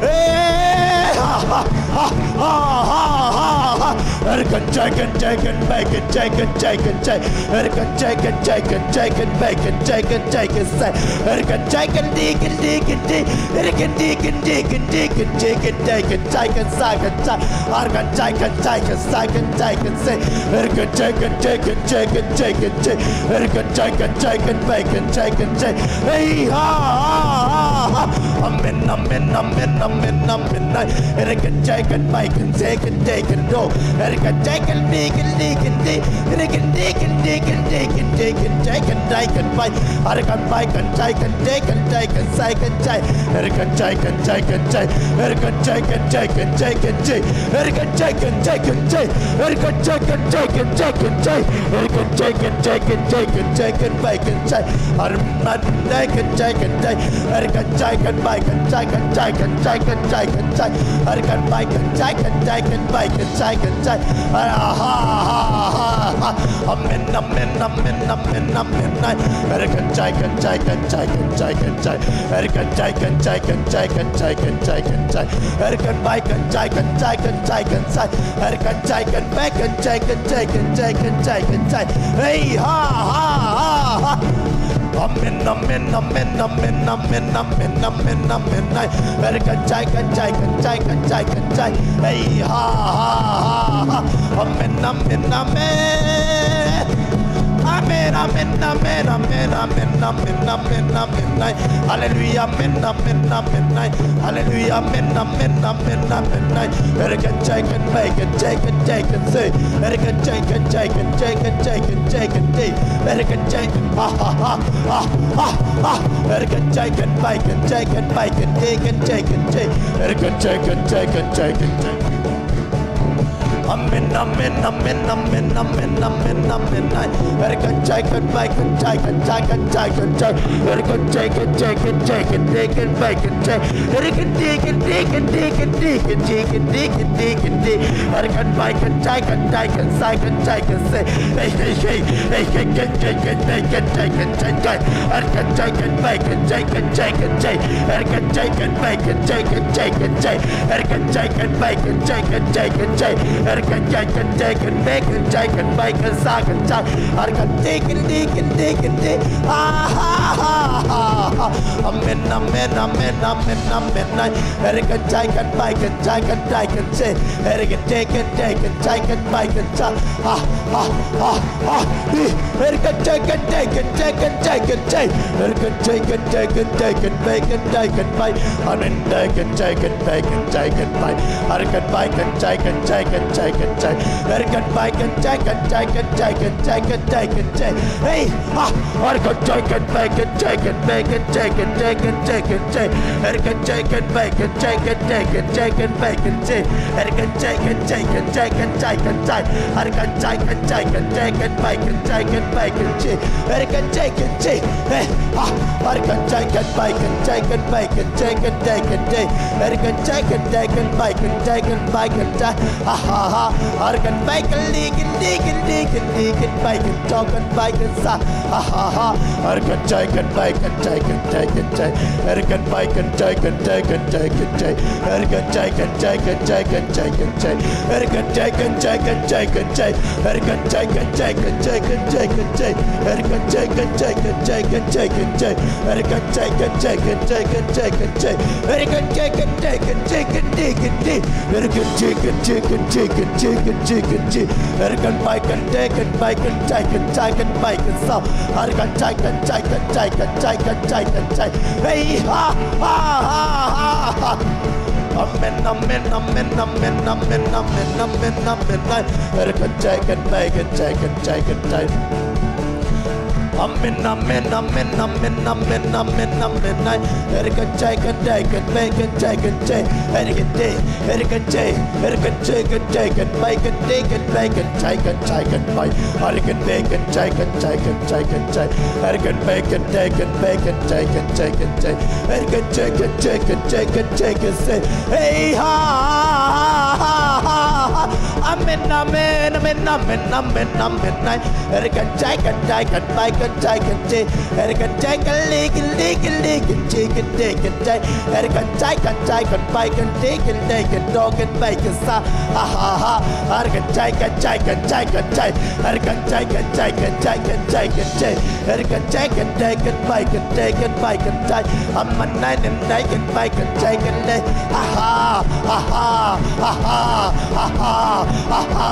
Hey, ha, ha, ha. Erkan, jaikan, jaikan, baikan, jaikan, jaikan, jai. Erkan, jaikan, jaikan, jaikan, baikan, jaikan, jaikan, sai. Erkan, jaikan, dikan, dikan, di. Erkan, dikan, dikan, dikan, jaikan, jaikan, jaikan, saikan, sai. Erkan, jaikan, jaikan, saikan, jaikan, sai. Erkan, jaikan, jaikan, jaikan, jaikan, jai. Erkan, jaikan, jaikan, baikan, jaikan, jai. Hei, ha, ha, ha, ha. Amen, amen, amen, amen, amen, ai. Erkan, jaikan, baikan, jaikan, jaikan, do. Erkan, jaikan, dikan, dikan, di. Erkan, dikan, dikan, dikan, dikan, jaikan, jaikan, bai. Erkan, baikan, jaikan, jaikan, jaikan, saikan, jai. Erkan, jaikan, jaikan, jai. Erkan, jaikan, jaikan, jaikan, jai. Erkan, jaikan, jaikan, jai. Erkan, jaikan, jaikan, jaikan, jai. Erkan, jaikan, jaikan, jaikan, jaikan, baikan, jai. Erkan, jaikan, jaikan, jai. Erkan, jaikan, baikan, jaikan, jaikan, jaikan, jaikan, jai. Erkan, baikan, jaikan, jaikan, baikan, jaikan, jai. Aha, aha, aha, aha. Amen, amen, amen, amen, amen, ai. Erkan, jaikan, jaikan, jaikan, jaikan, jai. Erkan, jaikan, jaikan, jaikan, jaikan, jaikan, jai. Erkan, baikan, jaikan, jaikan, jaikan, sai. Erkan, jaikan, baikan, jaikan, jaikan, jaikan, jaikan, jai. Hei, ha, ha, ha, ha. Amen, amen, amen, amen, amen, amen, amen, amen, ai. Erkan, jaikan, jaikan, jaikan, jaikan, jai. Hei, ha, ha, ha, ha. Amen, amen, amen. Amen, amen, amen, amen, amen, amen, amen, ai. Hallelujah, amen, amen, amen, ai. Hallelujah, amen, amen, amen, amen, ai. Erkan, jaikan, baikan, jaikan, jaikan, sai. Erkan, jaikan, jaikan, jaikan, jaikan, jaikan, jai. Erkan, jaikan, ah, ah, ah, ah, ah, ah. Erkan, jaikan, baikan, jaikan, baikan, jaikan, jaikan, jai. Erkan, jaikan, jaikan, jaikan, jaikan. Amen, amen, amen, amen, amen, amen, amen, ai. Erkan, jaikan, baikan, jaikan, jaikan, jaikan, jai. Erkan, jaikan, jaikan, jaikan, jaikan, baikan, jai. Erkan, dikan, dikan, dikan, dikan, dikan, dikan, dikan, di. Erkan, baikan, jaikan, jaikan, saikan, jaikan, sai. Hei, hei, hei, hei, hei, kan, jaikan, baikan, jaikan, jaikan, jai. Erkan, jaikan, baikan, jaikan, jaikan, jai. Erkan, jaikan, baikan, jaikan, jaikan, jai. Erkan, jaikan, baikan, jaikan, jaikan, jai. Erkan, jaikan, jaikan, baikan, jaikan, baikan, saikan, sai. Erkan, dikan, dikan, dikan, di. Ah, ha, ha, ha, ha. Amen, amen, amen, amen, amen, ai. Erkan, jaikan, baikan, jaikan, jaikan, sai. Erkan, dikan, dikan, jaikan, baikan, sai. Ah, ah, ah, ah, ih. Erkan, jaikan, jaikan, jaikan, jaikan, jai. Erkan, jaikan, jaikan, jaikan, baikan, jaikan, bai. Amen, jaikan, jaikan, baikan, jaikan, bai. Erkan, baikan, jaikan, jaikan, jaikan, jai. Erkan, baikan, jaikan, jaikan, jaikan, jaikan, jaikan, jai. Hei, ha. Erkan, jaikan, baikan, jaikan, baikan, jaikan, jaikan, jaikan, jai. Erkan, jaikan, baikan, jaikan, jaikan, jaikan, baikan, jai. Erkan, jaikan, jaikan, jaikan, jaikan, jai. Erkan, jaikan, jaikan, jaikan, baikan, jaikan, baikan, jai. Erkan, jaikan, jai. Eh, ah. Erkan, jaikan, baikan, jaikan, baikan, jaikan, jaikan, jai. Erkan, jaikan, jaikan, baikan, jaikan, baikan, jai. Ah, ah, ah. Erkan, baikan, dikan, dikan, dikan, dikan, baikan, jaikan, baikan, sa. Ah, ah, ah. Erkan, jaikan, baikan, jaikan, jaikan, jai. Erkan, baikan, jaikan, jaikan, jaikan, jai. Erkan, jaikan, jaikan, jaikan, jaikan, jai. Erkan, jaikan, jaikan, jaikan, jai. Erkan, jaikan, jaikan, jaikan, jaikan, jai. Erkan, jaikan, jaikan, jaikan, jaikan, jai. Erkan, jaikan, jaikan, jaikan, jaikan, jai. Erkan, jaikan, jaikan, jaikan, jaikan, jai. Erkan, jaikan, jaikan, jaikan, jaikan, jaikan, jai. Erkan, baikan, jaikan, baikan, jaikan, jaikan, baikan, sa. Erkan, jaikan, jaikan, jaikan, jaikan, jaikan, jai. Hei, ha, ha, ha, ha, ha. Amen, amen, amen, amen, amen, amen, amen, amen, ai. Erkan, jaikan, baikan, jaikan, jaikan, jai. Amen, amen, amen, amen, amen, amen, amen, ai. Erkan, jaikan, daikan, baikan, jaikan, jai. Erkan, dai, erkan, jai, erkan, jaikan, daikan, baikan, daikan, baikan, jaikan, jaikan, bai. Erkan, baikan, jaikan, jaikan, jaikan, jai. Erkan, baikan, daikan, baikan, jaikan, jaikan, jai. Erkan, jaikan, jaikan, jaikan, jaikan, sai. Hei, ha, ha, ha, ha, ha. Amen. Amen, amen, amen, amen, amen, amen, amen. Eri kan cai, kan cai, kan bai, kan cai, kan cai. Eri kan cai, kan li, kan li, kan li, kan ci, kan ci, kan cai. Eri kan cai, kan cai, kan bai, kan li, kan li, kan do, kan bai, kan sa. Ha, ha, ha. Eri kan cai, kan cai, kan cai, kan cai. Eri kan cai, kan cai, kan cai, kan cai, kan cai. Eri kan cai, kan cai, kan bai, kan cai, kan bai, kan cai. Aman nai nem nai, kan bai, kan cai, kan li. Ha, ha, ha, ha, ha, ha, ha, ha, ha.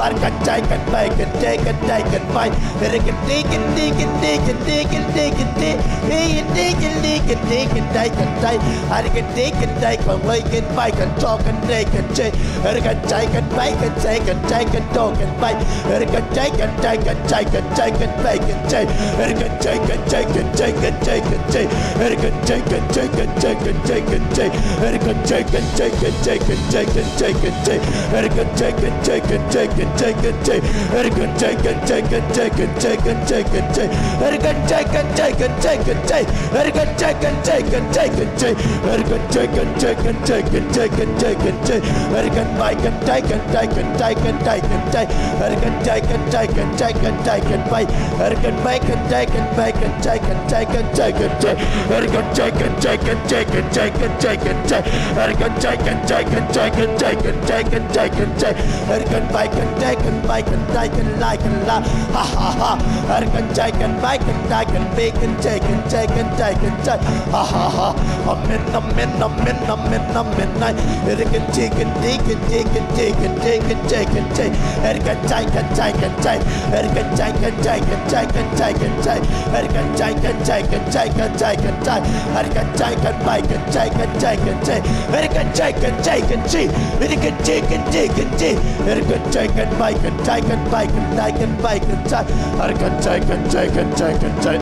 Eri kan cai, kan bai, kan cai, kan cai, kan bai. Eri kan di, kan di, kan di, kan di, kan di, kan di. Eri kan di, kan di, kan di, kan cai, kan cai. Eri kan di, kan cai, kan bai, kan bai, kan do, kan bai, kan cai. Eri kan cai, kan bai, kan cai, kan cai, kan do, kan bai. Eri kan cai, kan cai, kan cai, kan cai, kan bai, kan cai. Eri kan cai, kan cai, kan cai, kan cai, kan cai. Eri kan cai, kan cai, kan cai, kan cai, kan cai. Eri kan cai, kan cai, kan cai, kan cai, kan cai, kan cai. Eri kan cai, kan cai, kan cai, kan cai, kan cai. Eri kan cai, kan cai, kan cai, kan cai, kan cai, kan cai. Eri kan cai, kan cai, kan cai, kan cai. Eri kan cai, kan cai, kan cai, kan cai. Eri kan cai, kan cai, kan cai, kan cai, kan cai, kan cai. Eri kan bai, kan cai, kan cai, kan cai, kan cai, kan cai. Eri kan cai, kan cai, kan cai, kan cai, kan bai. Eri kan bai, kan cai, kan bai, kan cai, kan cai, kan cai, kan cai. Eri kan cai, kan cai, kan cai, kan cai, kan cai, kan cai. Eri kan cai, kan cai, kan cai, kan cai, kan cai, kan cai, kan cai. Eri kan bai, kan cai, kan bai, kan cai, kan lai, kan la. Ha, ha, ha. Eri kan cai, kan bai, kan cai, kan bai, kan cai, kan cai, kan cai, kan cai. Ha, ha, ha. Amen, amen, amen, amen, amen, nai. Eri kan ci, kan di, kan di, kan di, kan di, kan cai, kan cai. Eri kan cai, kan cai, kan cai. Eri kan cai, kan cai, kan cai, kan cai, kan cai. Eri kan cai, kan cai, kan cai, kan cai, kan cai. Eri kan cai, kan bai, kan cai, kan cai, kan cai. Eri kan cai, kan cai, kan ci. Eri kan ci, kan ci, kan ci. Eri kan cai, kan bai, kan cai, kan bai, kan cai, kan bai, kan cai. Eri kan cai, kan cai, kan cai, kan cai.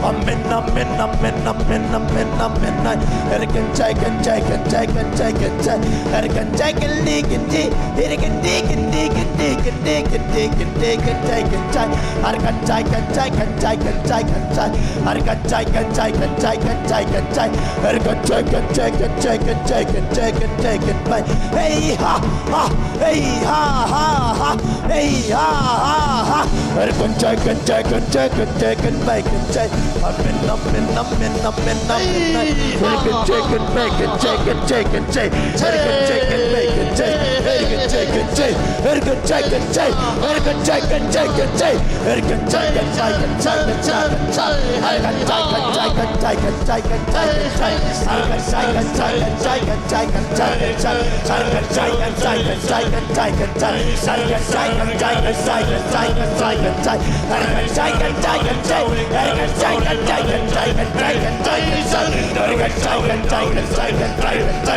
Amen, amen, amen, amen, amen, amen. Eri kan cai, kan cai, kan cai, kan cai, kan cai. Eri kan cai, kan di, kan di. Eri kan di, kan di, kan di, kan di, kan di, kan di, kan cai, kan cai. Eri kan cai, kan cai, kan cai, kan cai, kan cai. Eri kan cai, kan cai, kan cai, kan cai, kan cai. Eri kan cai, kan cai, kan cai, kan cai, kan cai, kan cai, kan bai. Hei, ha, ha. Hei, ha, ha, ha. Hei, ha, ha, ha. Eri kan cai, kan cai, kan cai, kan cai, kan bai, kan cai. Amen, amen, amen, amen, amen. Eri kan cai, kan bai, kan cai, kan cai, kan cai. Eri kan cai, kan bai, kan cai. Eri kan cai, kan cai. Eri kan cai, kan cai. Eri kan cai, kan cai, kan cai. Eri kan cai, kan cai, kan cai, kan cai, kan cai. Eri kan cai, kan cai, kan cai, kan cai, kan cai, kan cai. Eri kan cai, kan cai, kan cai, kan cai, kan cai, kan cai. Eri kan cai, kan cai, kan cai, kan cai, kan cai. Eri kan cai, kan cai, kan cai, kan cai, kan cai, kan cai. Eri kan cai, kan cai, kan cai. Eri kan cai, kan cai, kan cai, kan cai, kan cai, kan cai. Eri kan cai, kan cai, kan cai, kan cai, kan cai. Eri kan cai,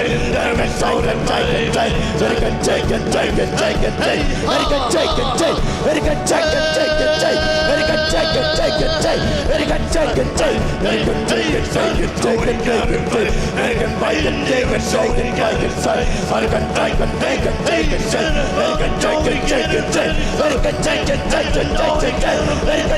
kan cai, kan cai, kan cai, kan cai. Eri kan cai, kan cai, kan cai, kan cai. Eri kan cai, kan cai, kan cai. Eri kan cai, kan cai, kan cai. Eri kan cai, kan cai. Eri kan cai, kan cai, kan cai, kan cai, kan cai. Eri kan bai, kan cai, kan cai, kan cai, kan cai. Eri kan cai, kan cai, kan cai, kan cai. Eri kan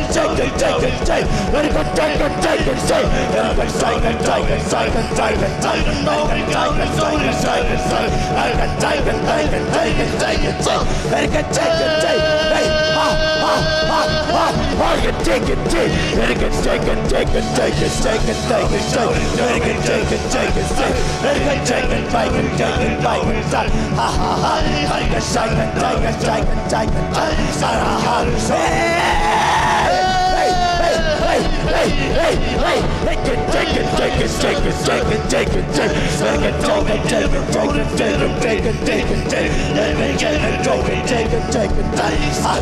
cai, kan cai, kan cai. Eri kan cai, kan cai, kan cai, kan cai. Eri kan cai, kan cai, kan cai. Eri kan cai, kan cai, kan cai. Eri kan cai, kan cai, kan cai, kan cai, kan cai. Eri kan cai, kan cai, kan cai, kan cai, kan cai. Eri kan cai, kan cai, kan cai, kan cai, kan cai. Eri kan cai, kan cai. Hei, ha, ha, ha, ha, ha. Eri kan cai, kan cai. Eri kan cai, kan cai, kan cai, kan cai, kan cai, kan cai. Eri kan cai, kan cai, kan cai. Eri kan cai, kan bai, kan cai, kan bai, kan cai. Ha, ha, ha. Eri kan cai, kan cai, kan cai, kan cai, kan cai. Ha, ha, ha. Hey, hey, hey, hey, hey, hey, hey. Eri kan cai, kan cai, kan cai, kan cai, kan cai, kan cai. Eri kan cai, kan cai, kan cai, kan cai, kan cai, kan cai, kan cai. Eri kan cai, kan cai, kan cai, kan cai, kan cai. Ha,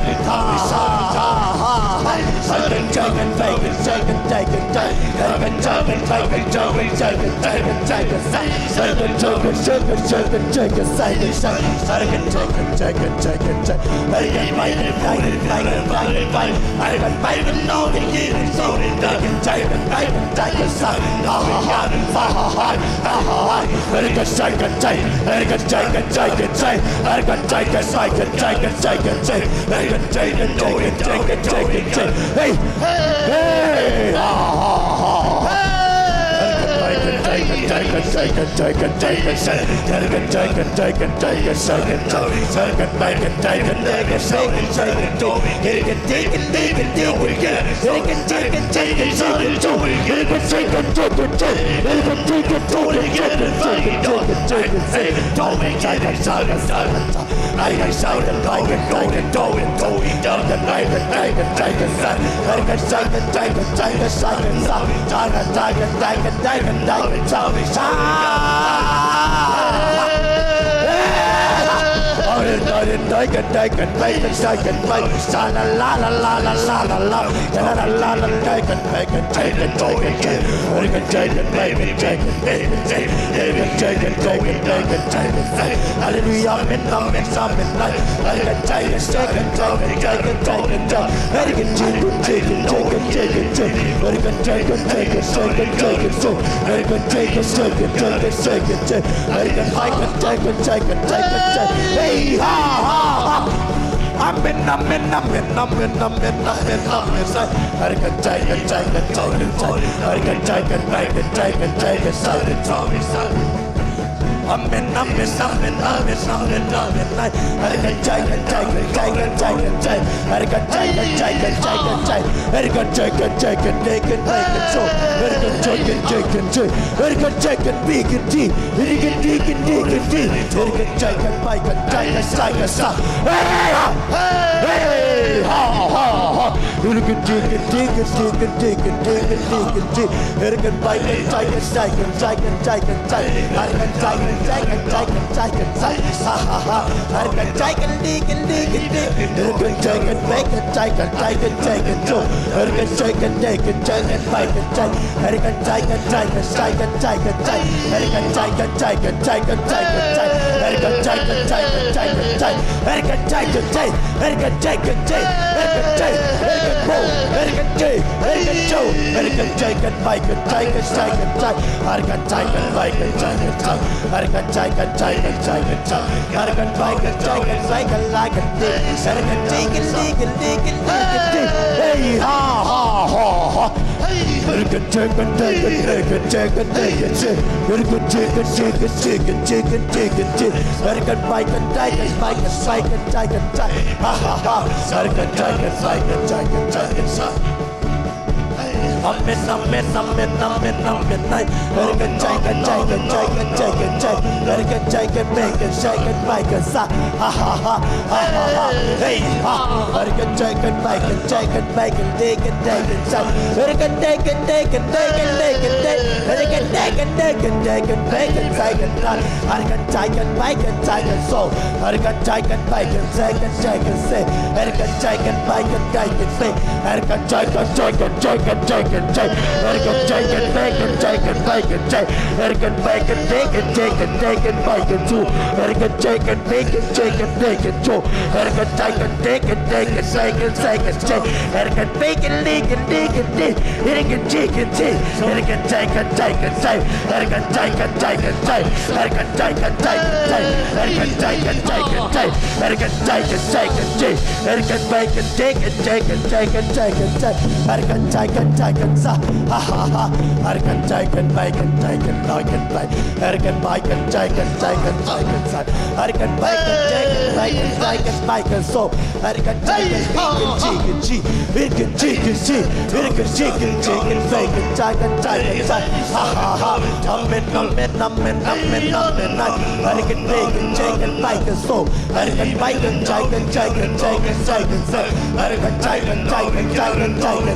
ha, ha, ha, ha. Eri kan cai, kan cai, kan cai, kan cai, kan cai. Eri kan cai, kan cai, kan cai, kan cai, kan cai, kan cai, kan cai. Eri kan cai, kan cai, kan cai, kan cai, kan cai, kan cai. Eri kan cai, kan cai, kan cai, kan cai. Eri kan bai, kan bai, kan bai, kan bai, kan bai. Eri kan bai, kan no, kan yi, kan so, kan cai, kan cai, kan bai, kan cai, kan cai. Ha, ha, ha, ha, ha, ha, ha, ha. Eri kan cai, kan cai, eri kan cai, kan cai, kan cai. Eri kan cai, kan bai, kan cai, kan cai, kan cai. Eri kan cai, kan cai, kan cai, kan cai, kan cai. Hei! Hei! Ha, ha, ha, ha. Eri kan bai, kan cai, kan Hallelujah, amen, amen, amen. Hey, ha, ha, ha. Amen, amen, amen, amen, amen, amen, amen, amen. Amen, amen, amen, amen, amen, amen, amen. Hey, ha, ha, ha. Hey, ha, ha, ha, ha. Amen, amen, amen, amen, amen, amen. Ha, ha, ha, ha, ha, ha. Hey, ha. Amen, amen, amen,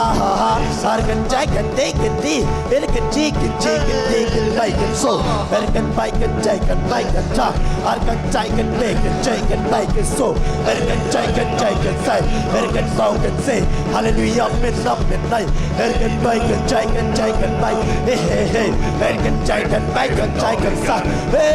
amen. Arkan jaikan dekan di, erkan dikan jekan dekan baikan so, erkan baikan jaikan baikan ta, arkan jaikan bekan jekan baikan so, erkan jaikan jaikan sai, erkan baukan se. Hallelujah, amen, amen, nai. Erkan baikan jaikan jaikan bai, he he he. Erkan jaikan baikan jaikan sai, he.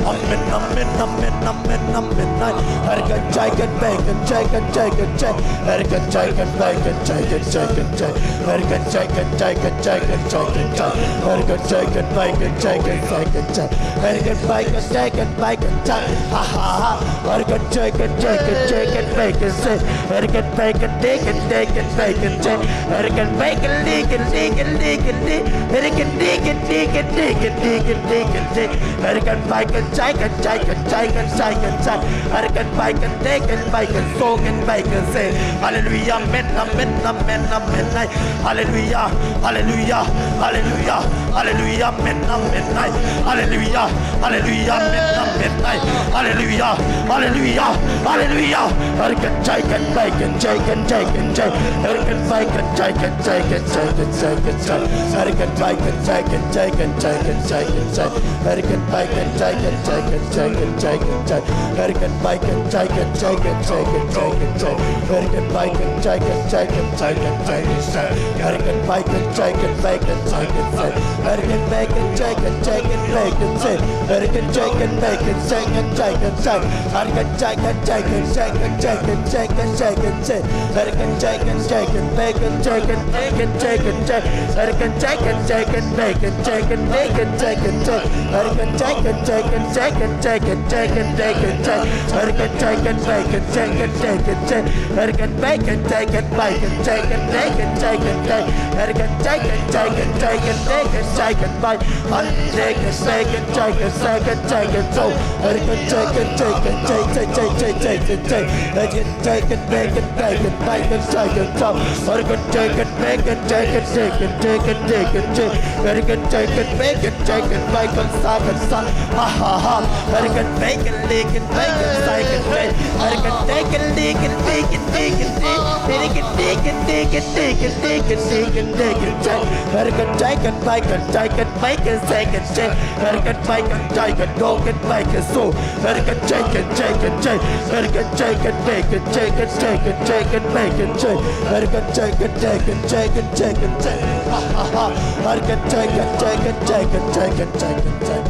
Amen, amen, amen, amen, amen, nai. Erkan jaikan bekan jekan jekan jai, erkan jaikan baikan jekan jekan jai, erkan jaikan jaikan jekan jekan jai, erkan jaikan baikan jekan jekan jai, erkan baikan jekan baikan jai. Ha ha ha. Erkan jekan jekan jekan bekan se, erkan baikan dekan dekan baikan jai, erkan baikan likan likan likan li, erkan likan likan likan likan likan jai. Erkan baikan jaikan jaikan jaikan jaikan jai, erkan baikan dekan baikan sokan baikan se. Hallelujah, amen, amen, amen, amen, nai. Hallelujah, hallelujah, hallelujah, hallelujah, amen, amen, nai. Hallelujah, hallelujah, amen, amen, nai. Hallelujah, hallelujah, hallelujah. Erkan jaikan baikan jaikan jaikan jai, erkan baikan jaikan jaikan jaikan jaikan jai, erkan baikan jaikan jaikan jaikan jaikan jai, erkan baikan jaikan jaikan jaikan jaikan jai, erkan baikan jaikan jaikan jaikan jaikan jai, erkan baikan jaikan jaikan jaikan jaikan jai, erkan baikan jaikan baikan jaikan jai, erkan baikan jaikan jaikan baikan jai, erkan jaikan baikan jaikan jaikan jai, erkan jaikan jaikan jaikan jaikan jaikan jaikan jai, erkan jaikan jaikan baikan jaikan baikan jaikan jai, erkan jaikan jaikan baikan jaikan baikan jaikan jai, erkan jaikan jaikan jaikan jaikan jaikan jaikan jai, erkan jaikan baikan jaikan jaikan jai, erkan baikan jaikan baikan jaikan baikan jaikan jai, erkan jaikan jaikan jaikan baikan jaikan bai, erkan jaikan baikan jaikan jaikan jaikan so, erkan jaikan jaikan jai jai jai jai jai jai jai, erkan jaikan baikan jaikan baikan jaikan so, erkan jaikan baikan jaikan jaikan jaikan jaikan jai, erkan jaikan baikan jaikan baikan saikan sa. Ha ha ha. Erkan baikan likan baikan saikan jai, erkan jaikan likan likan likan li, erkan likan likan likan likan likan jai, erkan jaikan baikan jaikan baikan saikan jai, erkan baikan jaikan dokan baikan so, erkan jaikan jaikan jai, erkan jaikan baikan jaikan jaikan jaikan baikan jai, erkan jaikan jaikan jaikan jaikan jai. Ha ha ha. Erkan jaikan jaikan jaikan jaikan jaikan jai,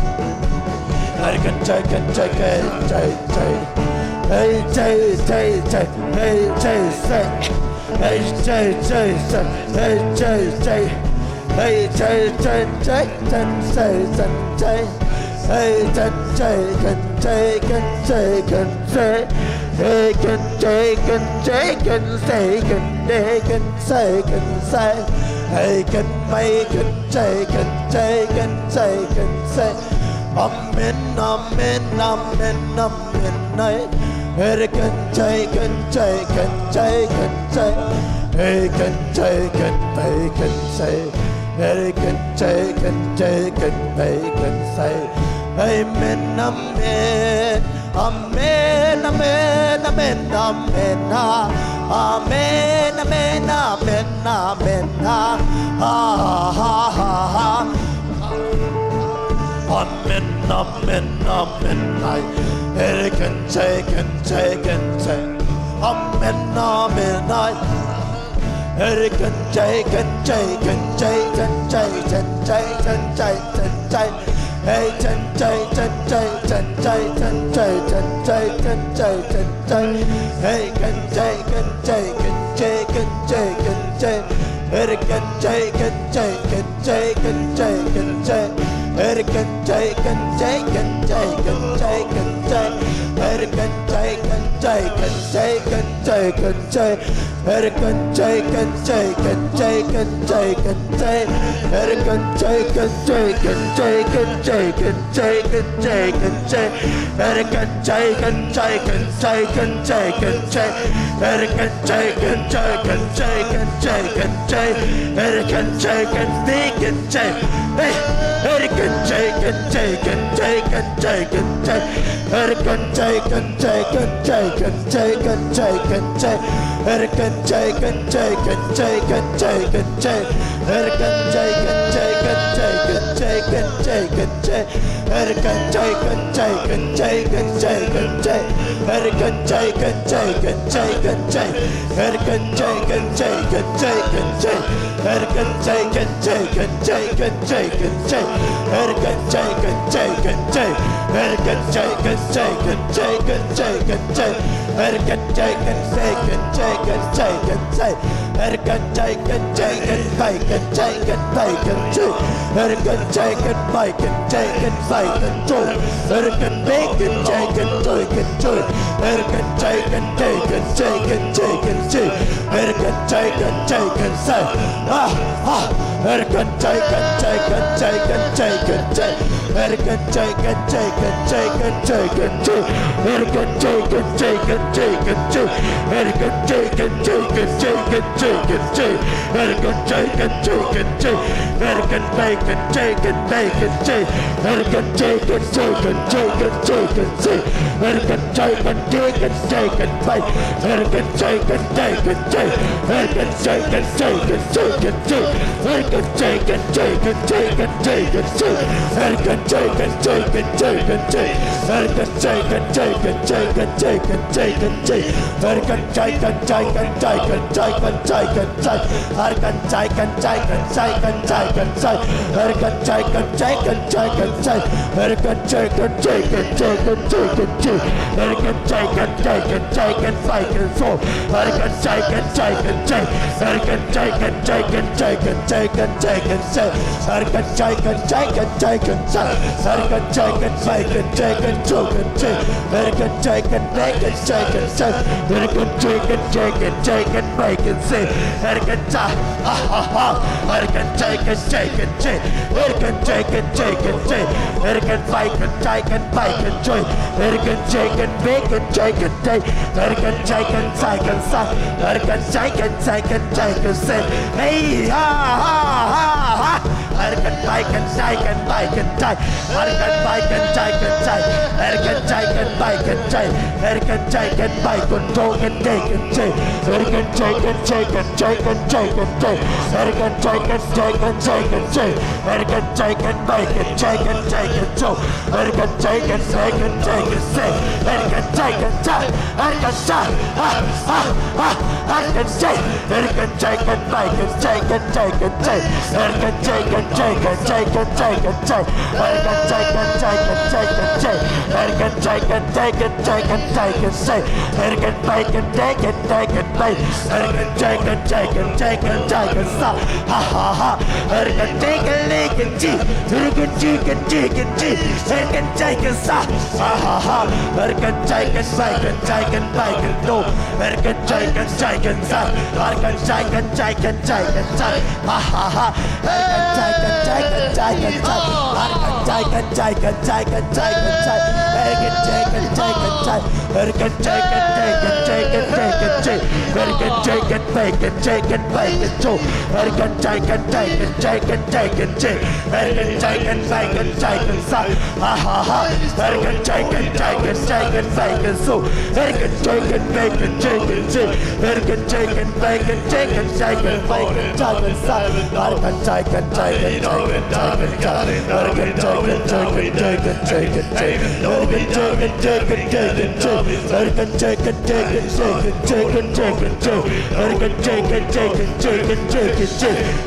erkan jaikan jaikan jai jai. Hey jai jai jai. Hey jai jai. Hey jai jai jai. Hey jai jai. Hey jai jai jai jai jai jai. Hey jai jai kan jai kan jai kan jai. Hey kan jai kan jai kan sai kan jai kan sai kan sai. Hey kan mai kan jai kan jai kan sai kan sai. Amen, amen, amen, amen, nai. Erkan jai kan jai kan jai kan jai. Erkan jai kan jai kan jai. Erkan jai kan jai kan jai kan jai. Amen, amen. Amen, amen, amen, amen, ah. Amen, amen, amen, amen, ah. Ha, ha, ha, ha, ha. Amen, amen, amen, ai. Erkan jai kan jai kan jai. Amen, amen, ai. Erkan jai kan jai kan jai kan jai kan jai kan jai kan jai. Hey kan jai kan jai kan jai kan jai kan jai kan jai kan jai. Hey kan jai kan jai kan jai kan jai kan jai. Erkan jai kan jai kan jai kan jai kan jai. Erkan jai kan jai kan jai kan jai kan jai. Erkan jai kan jai kan jai kan jai kan jai. Erkan jai kan jai kan jai kan jai kan jai. Erkan jai kan jai kan jai kan jai kan jai kan jai kan jai. Erkan jai kan jai kan jai kan jai kan jai. Erkan jai kan jai kan jai kan jai kan jai. Erkan jai kan jai kan jai. Hey, erkan jai kan jai kan jai kan jai kan jai. Erkan jai kan jai kan jai kan jai kan jai kan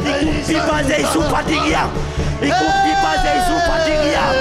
I kumpipa Jesu phat ding hiam? I kumpipa Jesu phat ding hiam?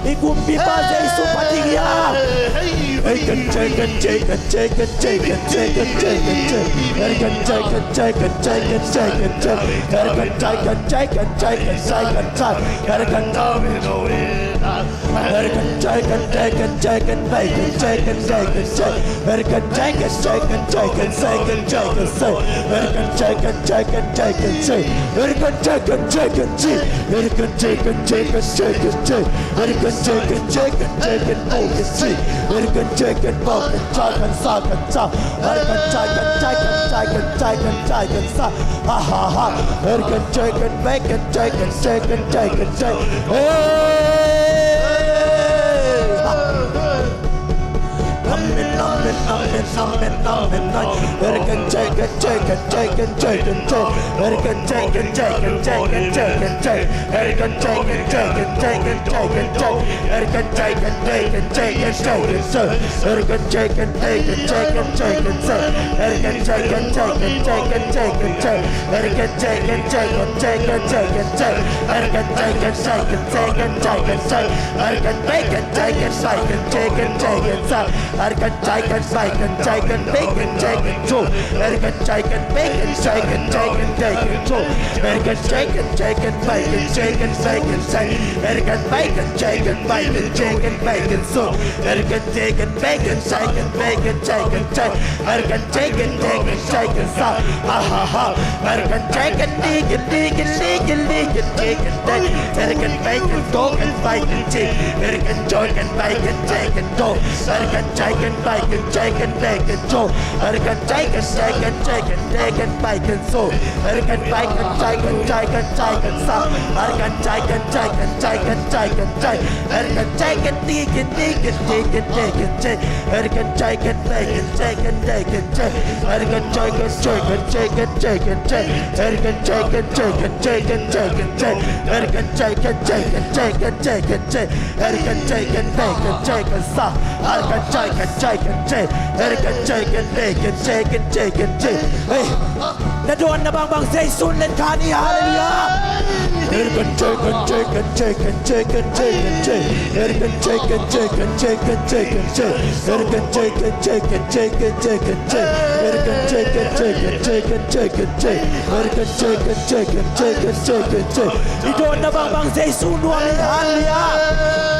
I kumpipa Jesu phat ding hiam? Na dawnna bangbang Jesu in let kha ni. Halleluiah. I dawnna bangbang Jesu nuam hi. Halleluiah.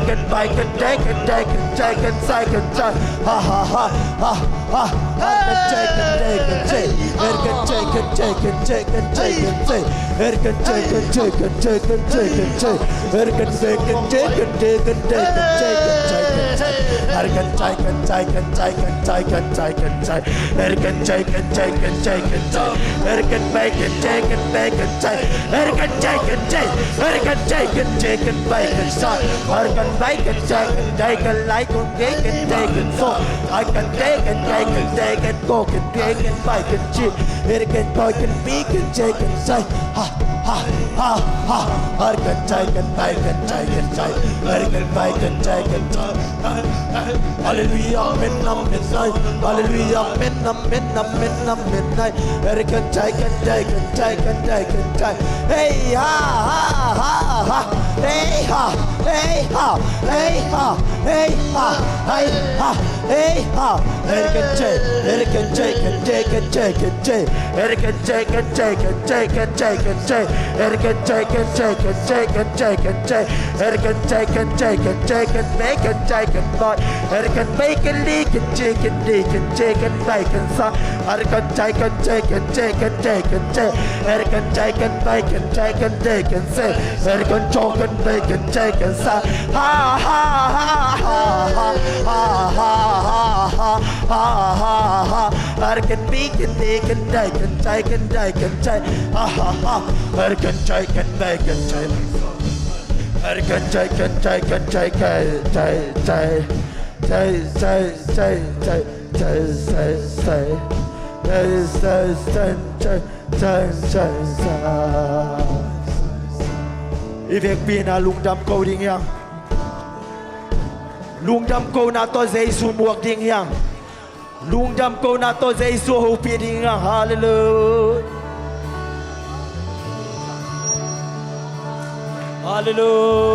Kan bai kan dai kan dai kan cai kan sai kan cai. Ha ha ha ha ha. Kan cai kan dai kan cai. Kan cai kan cai kan cai kan cai kan cai. Kan cai kan cai kan cai kan cai kan cai. Kan bai kan cai kan dai kan dai kan cai kan cai kan cai. Kan cai kan cai kan cai kan cai kan cai kan cai. Kan cai kan cai kan cai kan cai. Kan bai kan cai kan dai kan cai. Kan cai kan cai. Kan cai kan cai kan bai kan sai. Kan bai kan cai kan dai kan lai kan ge kan dai kan so. Kan dai kan dai kan dai kan go kan ge kan bai kan ci. Kan koi kan bi kan cai kan sai. Ha ha ha ha. Kan cai kan bai kan cai kan cai. Kan bai kan cai kan cai. Hallelujah, men nam men nai. Hallelujah, men nam men nam men nam men nai. Kan cai kan cai kan cai kan cai kan cai. Hey ha ha ha ha. Hey ha, hey ha, hey ha, hey ha, hey ha, hey ha. Kan cai, kan cai kan cai kan cai kan cai. Kan cai kan cai kan cai kan cai kan cai. Kan cai kan cai kan cai kan cai kan cai. Kan cai kan cai kan cai kan bai kan cai kan bai. Kan bai kan li kan ci kan di kan ci kan bai kan sa. Kan cai kan cai kan cai kan cai kan cai. Kan cai kan bai kan cai kan di kan si. Kan cai kan bai kan cai kan sa. Ha ha ha ha ha ha ha ha ha ha ha. Kan bi kan di kan dai kan cai kan dai kan cai. Ha ha ha. Kan cai kan bai kan cai. Kan cai kan cai kan cai kan cai cai cai cai cai cai cai cai cai cai cai cai cai cai cai. I vekpi in ah lungdam ko ding hi hang. Lungdam kona tawh Jesu muak ding hi hang. Lungdam kona tawh Jesu hopih ding hi hang. Hallelujah. Hallelujah.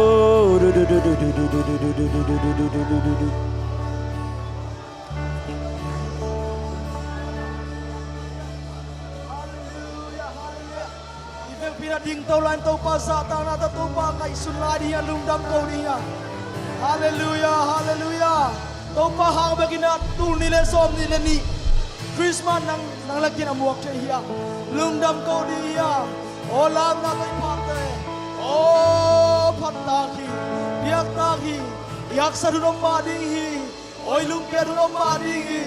Hallelujah, hallelujah. I vekpi in ah dingto lai in Topa zahtakna tawh Topa ngaihsun lai ding hi hang, lungdam ko ding hi hang. Hallelujah, hallelujah. Topa hang bek in ah tul nih le sawm nih le nih Christmas nang, nang lak in a muak thei hi hang. Lungdam ko ding hi hang. Aw lamna tawh i phakte, aw phattak hi, piaktak hi. I haksat hun om mah ding hi. Aw i lungkiat hun om mah ding hi.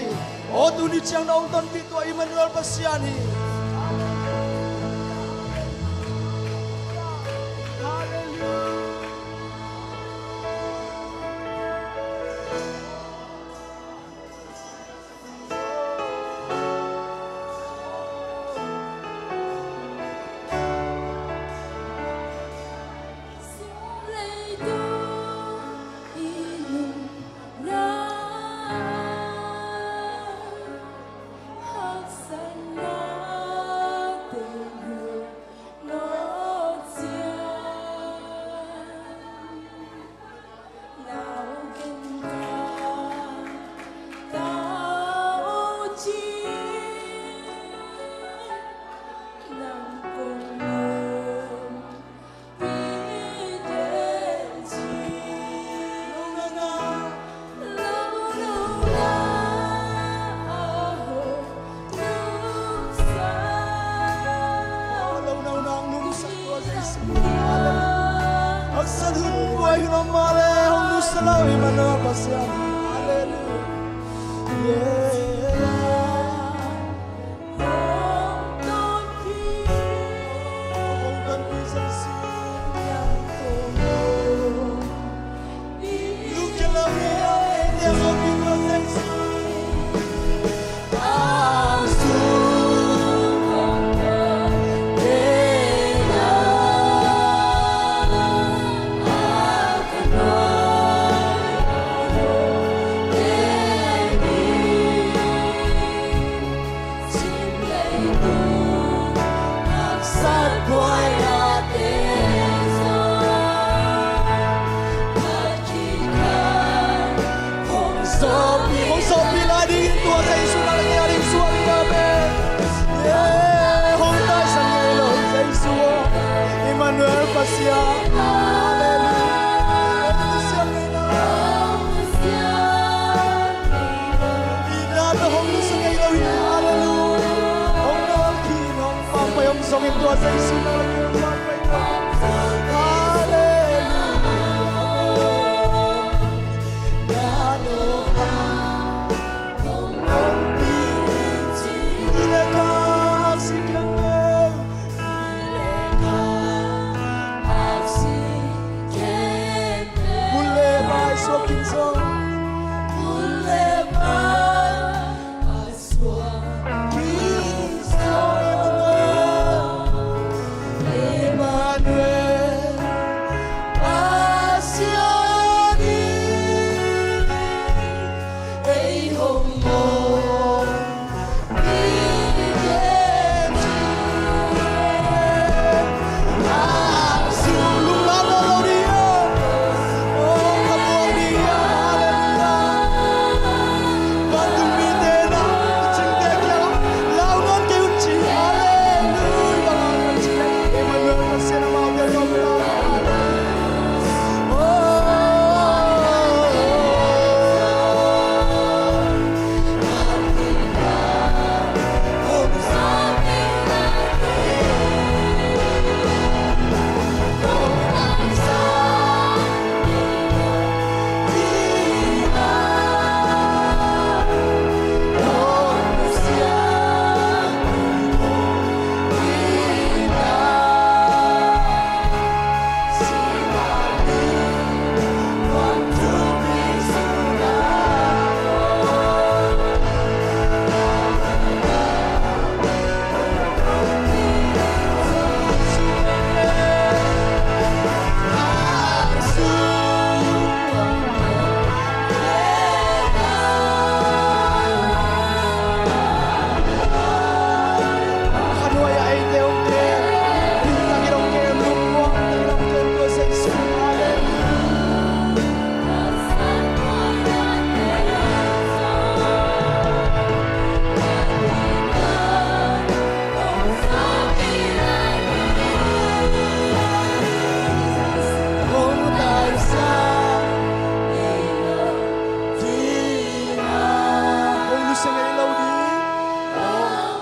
Aw tuni ciang na hong tonpih tua Emmanuel Pasian hi. Hallelujah. Haksat hun buai hun om mah leh hong nusia lo hi mah, na Pasian. Hallelujah.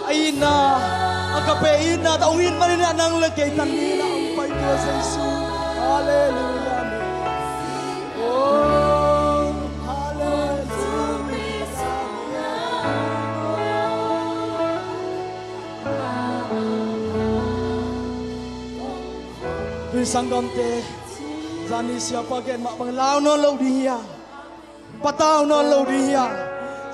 A itna, agape itna tawh hong it manin ah nang le kei tan dingin ah hong pai tua Jesu. Halleluiah. Amen. Oh, halleluiah. Tui sanggamte, zani siapa gen mah bang lau nawn lo ding hi a, patau nawn lo ding hi a.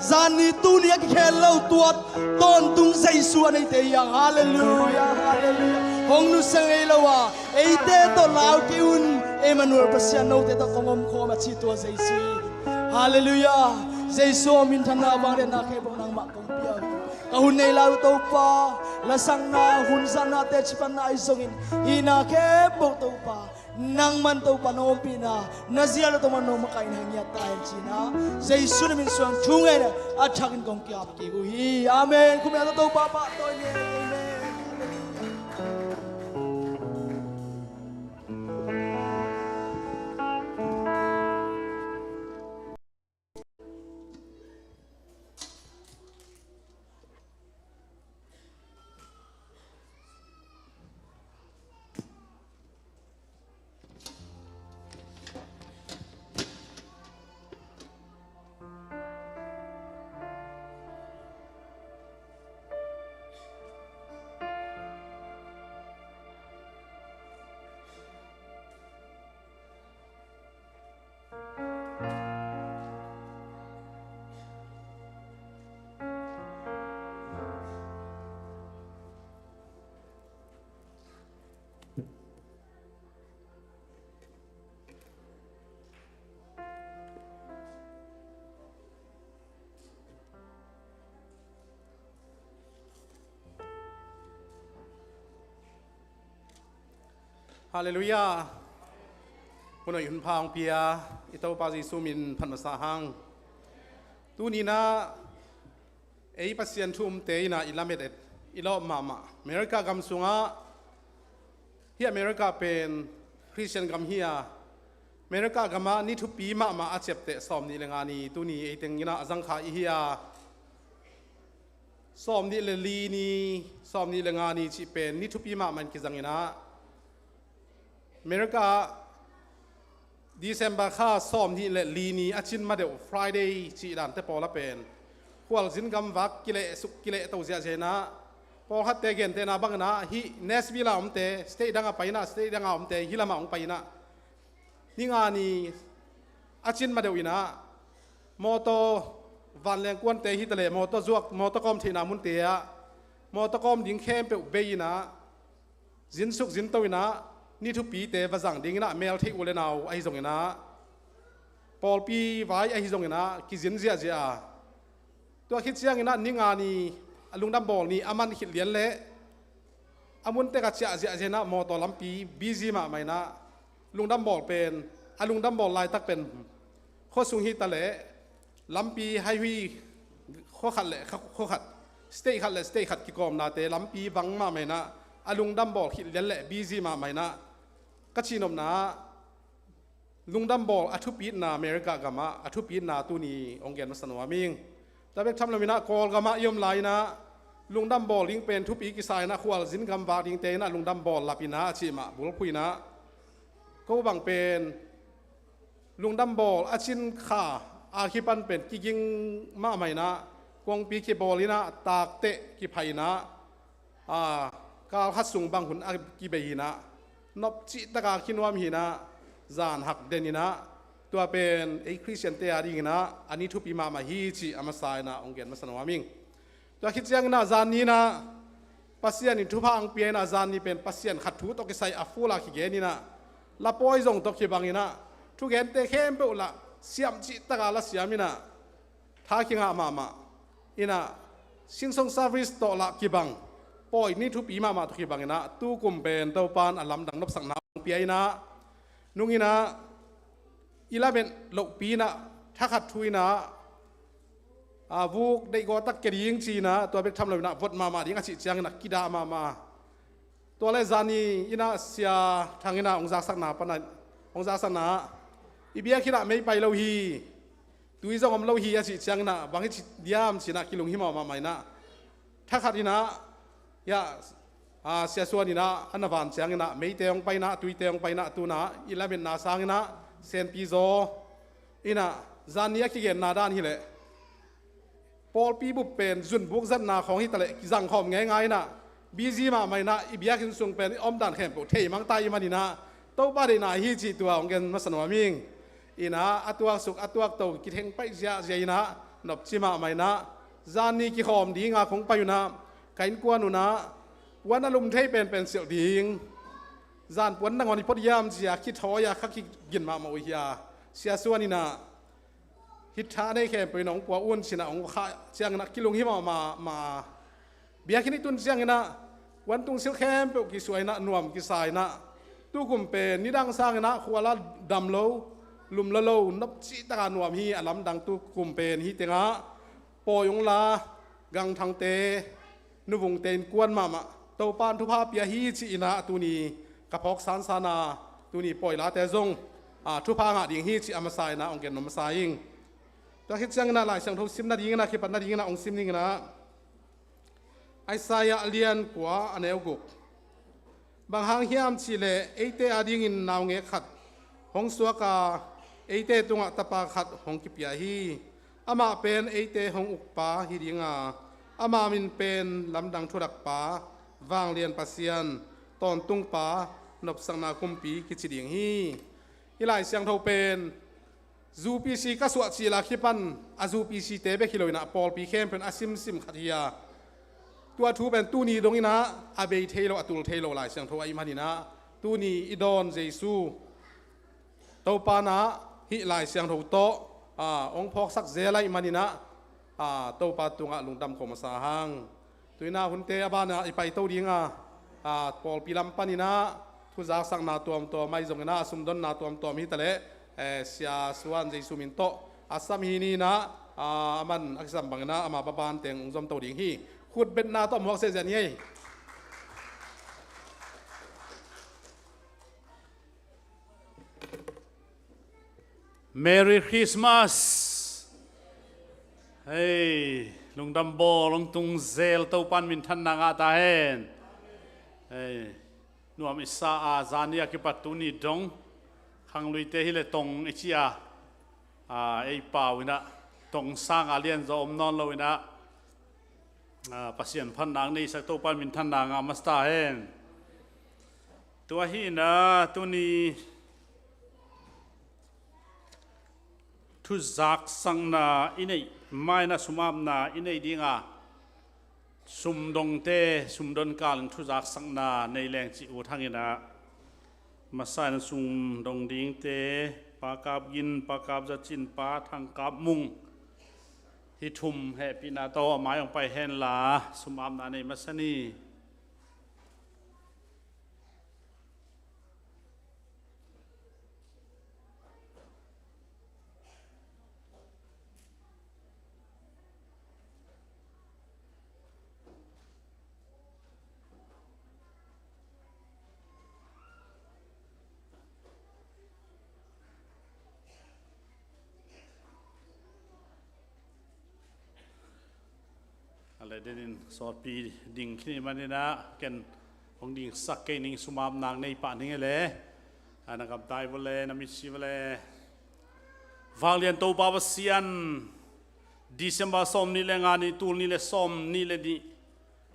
Zani tuni a kikhel lo tuat tawntung Jesu a neite hi a. Halleluiah, halleluiah. Hong nusia ngei lo a, eite tawh lau kei un, Emmanuel Pasian note tawh kong om khawm a ci tua Jesu hi. Halleluiah. Jesu aw, minthanna, vangliatna khempeuh nangmah kong pia hi. Ka hun nei lai uh Topa, lasakna, hun zatna, teci panna ahi zongin, hihna khempeuh Topa, nangman Topa na ompihna, na zia lo Topa na makaihna hong ngiat ta hen ci-in ah, Jesu na min suang thu ngeina a thakin kong ki-ap kik uh hi. Amen. Khut beng tawh Topa pahtawi ni. Amen. Halleluiah. Hun hoih hun pha hong pia i Topa Jesu min phat masa hang. Tuni-in ah ei Pasian thu umte in ah i lamet et, i lawp mahmah. America gam sungah, hih America pen Khristian gam hi a, America gamah ni thupi mahmah a ciapteh sawmnih le nga ni tuni ei teng in ah a zangkhai i hi a, Sawmnih le li ni, sawmnih le nga ni cih pen ni thupi mahmah in kizang inah, America ah December kha sawmnih le li ni a cin ma deuh Friday cih dante pawl a pen khualzin gamvak kilehsuk kilehto ziahziah inah, pawlkhatte gentehna bang inah hih Nashville a omte, state dang a pai inah, state dang a omte hih lamah hong pai inah, ni nga ni a cin ma deuh inah mawtaw, vanleng kuante hi taleh mawtaw zuak, mawtaw kawm theihna munte ah mawtaw kawm ding khempeuh bei inah, zinsuk zinto inah, ni thupite va zang ding inah, mel theih u le nau ahi zong inah, pawlpi vai ahi zong inah kizin ziahziah a, tua khit ciang inah ni nga ni a lungdam bawl ni a man khit lian leh a mun tek a ciah ziahziah inah mawtaw lampi busy mahmah inah, lungdam bawl pen, a lungdam bawl laitak pen khuasung hi taleh lampi highway, khua khat le khua khat, state khat le state khat kikawmnate lampi vang mahmah inah, a lungdam bawl khit lian leh busy mahmah inah, ka cihnopna ah lungdam bawl a thupitna America gamah a thupitna tuni hong gen masa nuam ing. Tua bek tham lo inah Kawlgam ah i om lai inah lungdam bawl ding pen thupi kisa inah, khualzin gamvak dingte inah lungdam bawl lap inah a cih mah bulphuh inah, ko bang pen lungdam bawl a cin kha a kipan pen kiging mahmah inah, kongpi kibawl inah, takteh kiphai inah, a, kal khat sung bang hun a kibei inah, nop cihtak a kinuam hi inah, zan hak den inah, tua pen ei Khristiante a ding inah a ni thupi mahmah hi cih a masa inah hong gen masa nuam ing. Tua khit ciang inah zan ni inah Pasian in thupha hong pia inah, zan ni pen Pasian khat thu tawh kisai a full a kigen inah, lapawi zong tawh kibang inah, thugente khempeuh lah siam cihtak a la siam inah, tha kingah mahmah inah, singsong service tawh lah kibang, pawi ni thupi mahmah tawh kibang inah, tukum pen Topa in a lamdang nopsakna hong pia inah, nung inah i lamet lohpi inah, thakhat thu inah, a, vuk deihgawh tak kia ding ci inah, tua bek tham lo inah vot mahmah ding a cih ciang inah kidah mahmah. Tua le zan ni inah Sia Thang inah hong zaksakna pan a, hong zaksakna ah, i biakinn ah mei pai lo hi, tui zong om lo hi a cih ciang inah, bang hi ci diam ci inah kilunghimawh mahmah inah, thakhat inah, ya, a, Sia Suan inah a na van ciang inah meite hong pai inah, tuite hong pai inah, tu inah i lametna sang inah senpi zaw inah, zan ni a kigenna dan hi leh pawlpi bup pen zunbuk zatna khawng hi taleh kizang khawm ngeingai inah, busy mahmah inah, i biakinn sung pen i omdan khempeuh thei mang ta i man inah, Topa deihna hi cih tua hong gen masa nuam ing. Inah a tuaksuk a tuakto kitheng paih ziahziah inah, nopci mahmah inah, zan ni kikhawm dinga kong pai un ah, ka innkuan un ah puan a lum thei penpen silh ding, zan puan nangawn i phot hiam ci-a kithawi a kha kigin mahmah uh hi a, Sia Suan inah hih tha nei khempeuh in hong pua un ci inah hong khah ciang inah kilunghimawh mahmah. Biakinn i tun ciang inah puantung silh khempeuh kisuah inah nuam kisa inah, tukum pen nidang sang inah khua la dam lo, lum la lo, nopci taka nuam hi. A lamdang tukum pen hih tengah pawi hong la, Gangthangte, Nuvungte innkuan mahmah Topa in thupha pia hi ci inah, tuni ka phawk sansan a, tuni pawi late zong, a, thupha ngah ding hi cih a masa inah hong gen nuam masa ing. Tua khit ciang inah Lai Siangtho sim nading inah, kipat nading inah hong sim ding inah, Isaiah a lian kua a neu guk. Bang hang hiam cih leh eite adingin naungek khat hong suak a, eite tungah tapa khat hong kipia hi. Amah pen eite hong ukpa hi ding a, ama min pen Lamdang Thudakpa, Vanglian Pasian, Tawntungpa, Nopsakna Kumpi kici ding hi. Hih Lai Siangtho pen U P C ka suah cil a kipan a U P C te bek hi lo inah, pawlpi khempeuh in a simsim khat hi a, tua thu pen tuni dong inah a bei thei lo, a tul thei lo Lai Siangtho ahih man inah, tuni i dawn Jesu Topa in ah hih Lai Siangtho tawh, a, hong phawksak zel ahih man inah, a, Topa tungah lungdam ko masa hang. Tu inah hunte a banah i paito ding a, a, pawlpi lam pan inah thuzaksakna tuamtuam ahi zong inah, a sumdonna tuamtuam hi taleh, eh, Sia Suan Jesu min tawh a sam hi ni inah, a, a man a kisam bang inah ama baban teng hong zomto ding hi. Khutbetna tawh muak sehzia ni ei. Merry Christmas. Hei, lung Dambawl hong tung zel Topan minthanna ngah ta hen. Ei, nuam i sa a, zani a kipat tuni dong khangluite hi le tong i ci a, a, ei pau inah tong sanga lianzaw om nawn lo inah, a, Pasian phatna ang neisak Topan minthanna ngah masa ta hen. Tua hi inah tuni thuzaksakna i neih mainah sumapna i nei dinga, sumdongte sumdon kalin thuzaksakna nei leng cih ut hanginah, masa in sumdong dingte Pa Kap Gin, Pa Kap Za Cin, Pa Thang Kap Mung, hi thum hehpihna tawh a mai hong pai henla sumapna nei masa ni. A le denin sawtpi ding khin i maninah ken hong dingsak kei ning, sumapna ang nei pah ning e le. A, na gamtai vua le, na mitsi vua le. Vanglian Topa Pasian, December sawm nih le nga ni, tul nih le sawm nih le nih,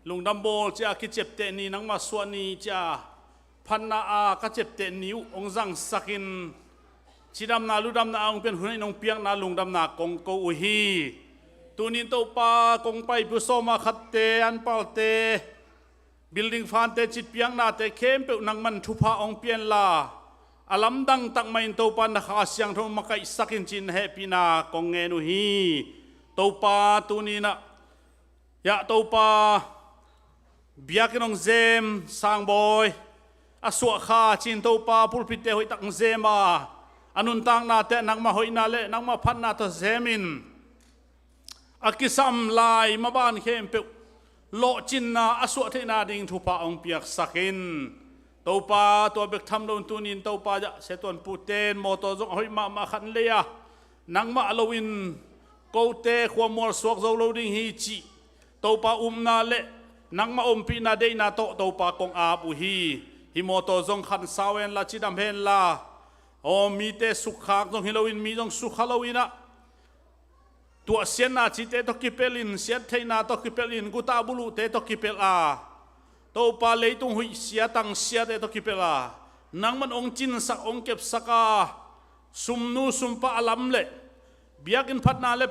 lungdam bawl cia kiciapteh ni, nangmah suah ni cia phatna a ka ciapteh ni uh hong zangsakin, cidamna ludamna a hong pian hun in hong piakna lungdamna kong ko uh hi. Tunin Topa kong paipi uh sawma khatte, anpalte, building fante, citpiaknate khempeuh nangman thupha hong pianla, a lamdang takmah in Topa na Kha Siangtho makaihsakin cin hehpihna kong ngen uh hi. Topa tuninah, yah Topa, biakinn hong zem Sangbawi a suah kha cin Topa pulpitte hoihtak hong zem a, a nuntaknate nangmah hoihna le nangmah phatna tawh zemin, a kisam lai maban khempeuh lawhcinna a suah theihna ding thupha hong piaksakin. Topa tua bek tham loin tunin Topa, yah Sia Tuan Pu ten mawtaw zong a hoih mahmah khat lei a, nangmah loin kote khuamual suak zo lo ding hi cih Topa upna le nangmah ompihna deihna tawh Topa kong ap uh hi. Hih mawtaw zong khansau henla, cidam henla, aw mite sukkhak zong hi loin, mi zong sukha loinah, tuahsiatna cite tawh kipelhin, siattheihna tawh kipelhin, guta buluhte tawh kipelh a, Topa leitung huih sia tang siate tawh kipelh a, nangman hong cinsak hong kepsak a, sumnu sumpa a lam le biakinn phatna le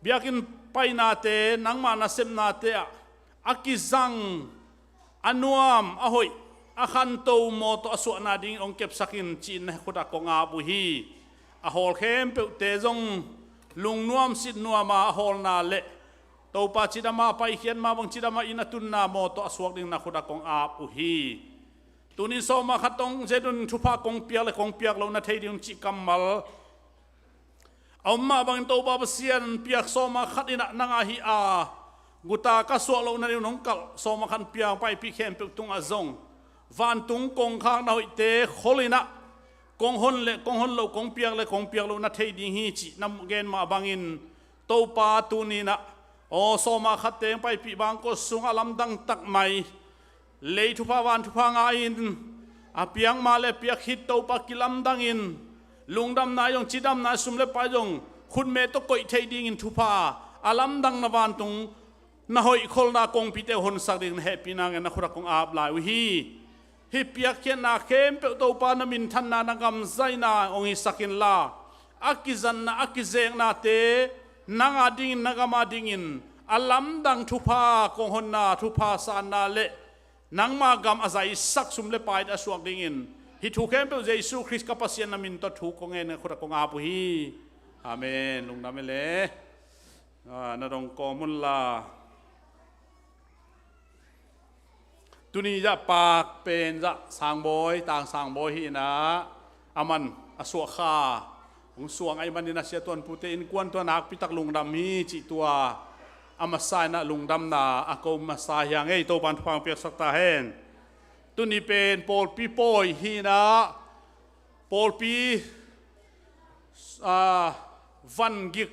biakinn painate, nangmah nasepnate ah a kizang, a nuam, a hoih, a khanto mawtaw a suahna dingin hong kepsakin ci-in na khutah kong ap uh hi. A hawl khempeuhte zong lungnuam sitnuama a hawlna le Topa cidama a paikhiatma bang cidama inn a tunna mawtaw a suak dingin na khutah kong ap uh hi. Tunin sawma khat tawh hong zedun thupha kong piak le kong piak loh na thei ding cih kammal a om mah bangin Topa Pasian, piak sawma khat inah nang a hi a, guta ka suah lohna ding nong kalh sawma khat piang paipih khempeuh tungah zong vantung kongkhakna hoihte khol inah kong hon le kong hon loh, kong piak le kong piak loh na thei ding hi cih na gen mah bangin Topa tuninah, aw sawma khatte hong paipih bangkua sungah lamdang takmai lei thupha van thupha ngah in, a piak ma le piak khit Topa kilamdangin, lungdamna zong cidamna sum le pai zong khutme tawh koih thei dingin thupha a lamdangna vantung na hoihkholna kongpite uh honsak dingin hehpihna ngen na khutah kong ap lai uh hi. Hih piakkhiatna khempeuh Topa na minthanna na gamzaina hong hisak inla, a kizanna a kizeknate nang a dingin, na gam a dingin a lamdang thupha kong honna, thupha sanna le nangma gam a zaisak sum le paite a suak dingin hih thu khempeuh Jesu Khrist ka Pasian na min tawh thu kong ngen, na khutah kong ap uh hi. Amen. Lungdam e le. Ah, na dong kawm unla. Tuni zah paak pen zah Sangbawi, Tang Sangbawi hi inah, a man a suah kha hong suang ahih manin a Sia Tuan Pute innkuan tua nakpi tak lungdam hi cih tua a masa inah lungdamna a ko masa hi a, ngei Topan thupha hong piaksak ta hen. Tuni pen pawlpi pawi hi inah, pawlpi, ah, van gik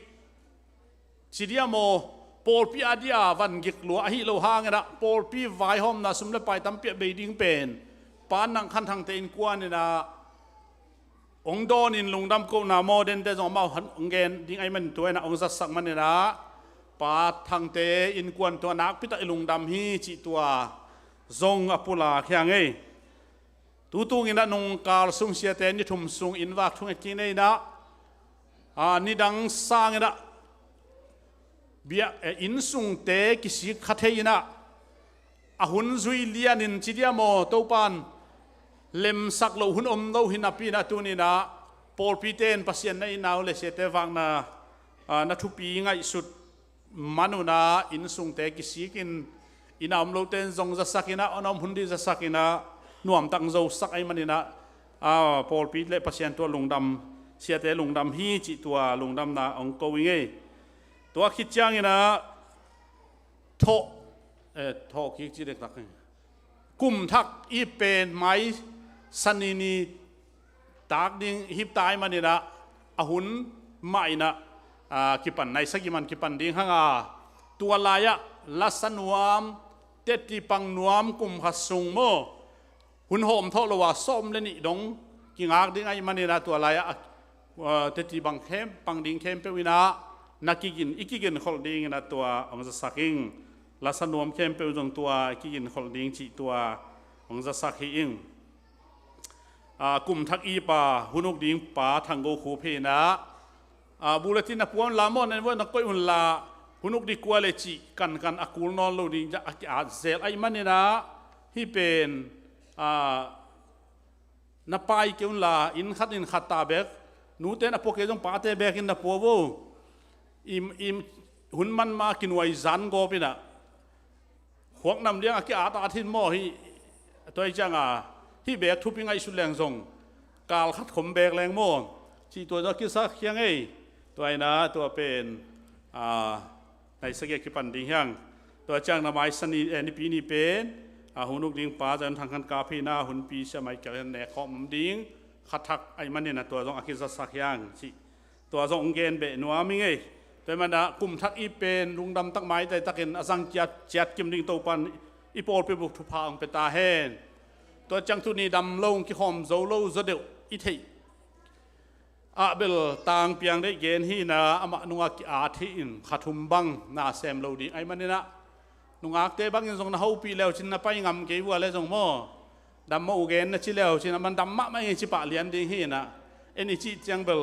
ci dia maw, pawlpi a dia van gik lua ahi lo hangin ah pawlpi vaihawmna sum le pai tampi a bei ding pen Pa Nang Khan Thangte innkuan in ah hong dawnin lungdam kohna modern te zong amau hong gen ding ahih manin tua in ah hong zatsak manin ah Pa Thangte innkuan tua nakpi tak i lungdam hi cih tua zong a pulak hi hang ei. Tutung in ah nungkal sung siate ni thum sung inn vak thunget kik nei in ah, a, nidang sang in ah bia, eh, inn sungte kisik kha thei in ah a hun zui lianin ci dia maw, Topan lemsak loh hun om lo hi napi in ah tuni in ah pawlpite in Pasian na itna uh le siate vakna, a, na thupi ngaihsut man un ah inn sungte kisikin inn a om lote in zong zasak in ah, a om hun dih zasak in ah nuamtak zosak ahih manin ah, a, pawlpi le Pasian tua lungdam, siate lungdam hi cih tua lungdamna hong ko ing ei. Tua khit ciangin ah thawh, eh, thawh kik ci dektak hi. Kum thak i pen mai Sani ni tak ding hip tai manin ah a hun mah in ah, a, kipan nai sagih man kipan ding hang a, tua lai-ah lasa nuam, teti pang nuam kum khat sung maw, hun hawm thawh lo a sawm le nih dong kingak ding ahih manin ah tua lai-ah, a, teti bang khem, pang ding khempeuh in ah na kigin, i kigin kholh dingin ah tua hong zasak ing. Lasa nuam khempeuh zong tua i kigin kholh ding cih tua hong zasak hi ing. A, kum thak i pa hun uk ding Pa Thang Go Khup hi in ah, a, bulletin na pua unla maw, na, na koih unla, hun uk ding kua le cih kankan a kul nawn lo ding a ki-at zel ahih manin ah hih pen, a, na pai kei unla, inn khat inn khat ta bek, nute na pua kei zong pate bekin na pua vo. I, i hun man mah kinuai zan gawp in ah khuak nam liang a ki-at at hin maw, hih tua hi ciang a, hih bek thupi ngaihsut leng zong kal khat khom bek leng maw, cih tua zong a kizasak hi hang ei. Tua in ah tua pen, a, nai sagih a kipan ding hi hang. Tua ciang na mai Sani, eh, Nipi ni pen, a, hun uk ding Pa Zion Thang Khan Kap hi in ah hunpi sia mai kial in nek khawm om ding kha thak ahih manin ah tua zong a kizasak hi hang cih tua zong hong gen beh nuam ing ei. Tua ahih manin ah kum thak i pen lungdam tak maitai takin a zang kiat ciat kim ding Topan i pawlpi buk thupha hong pia ta hen. Tua ciang tuni dam lo, hong kikhawm zo lo zaw deuh i theih ah bel tang piang deih gen hi in ah, amah nungak ki-at hi in, kha thum bang na sem lo ding ahih manin ah, nungakte bangin zong na hopih le uh cin na pai ngam kei vua le zong maw, dam maw u gen na ci le uh cin, aman dam mahmah ing ei ci pah lian ding hi in ah, en i cih ciang bel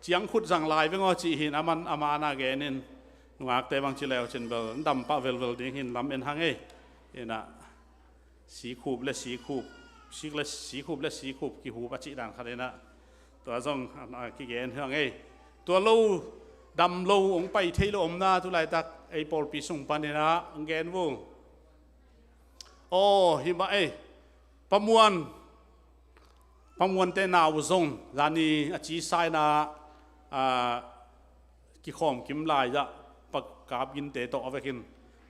ciang khut zang lai veng aw cih hi in, aman ama na gen in, nungakte bang ci le uh cin bel dam pah velvel ding hi in lam en hang ei. In ah, sikhup le sikhup, sik le sikhup le sikhup kihup a cih dan khat in ah, tua zong a, a kigen hi hang ei. Tua lo, dam lo, hong pai thei lo omna tu laitak ei pawlpi sung panin ah hong gen vua. Aw, hi mah ei. Pa Muan, Pa Muante nau zong zani a ci sa in ah, a, kikhawm kim lai-ah Pa Kap Ginte tawh a vekin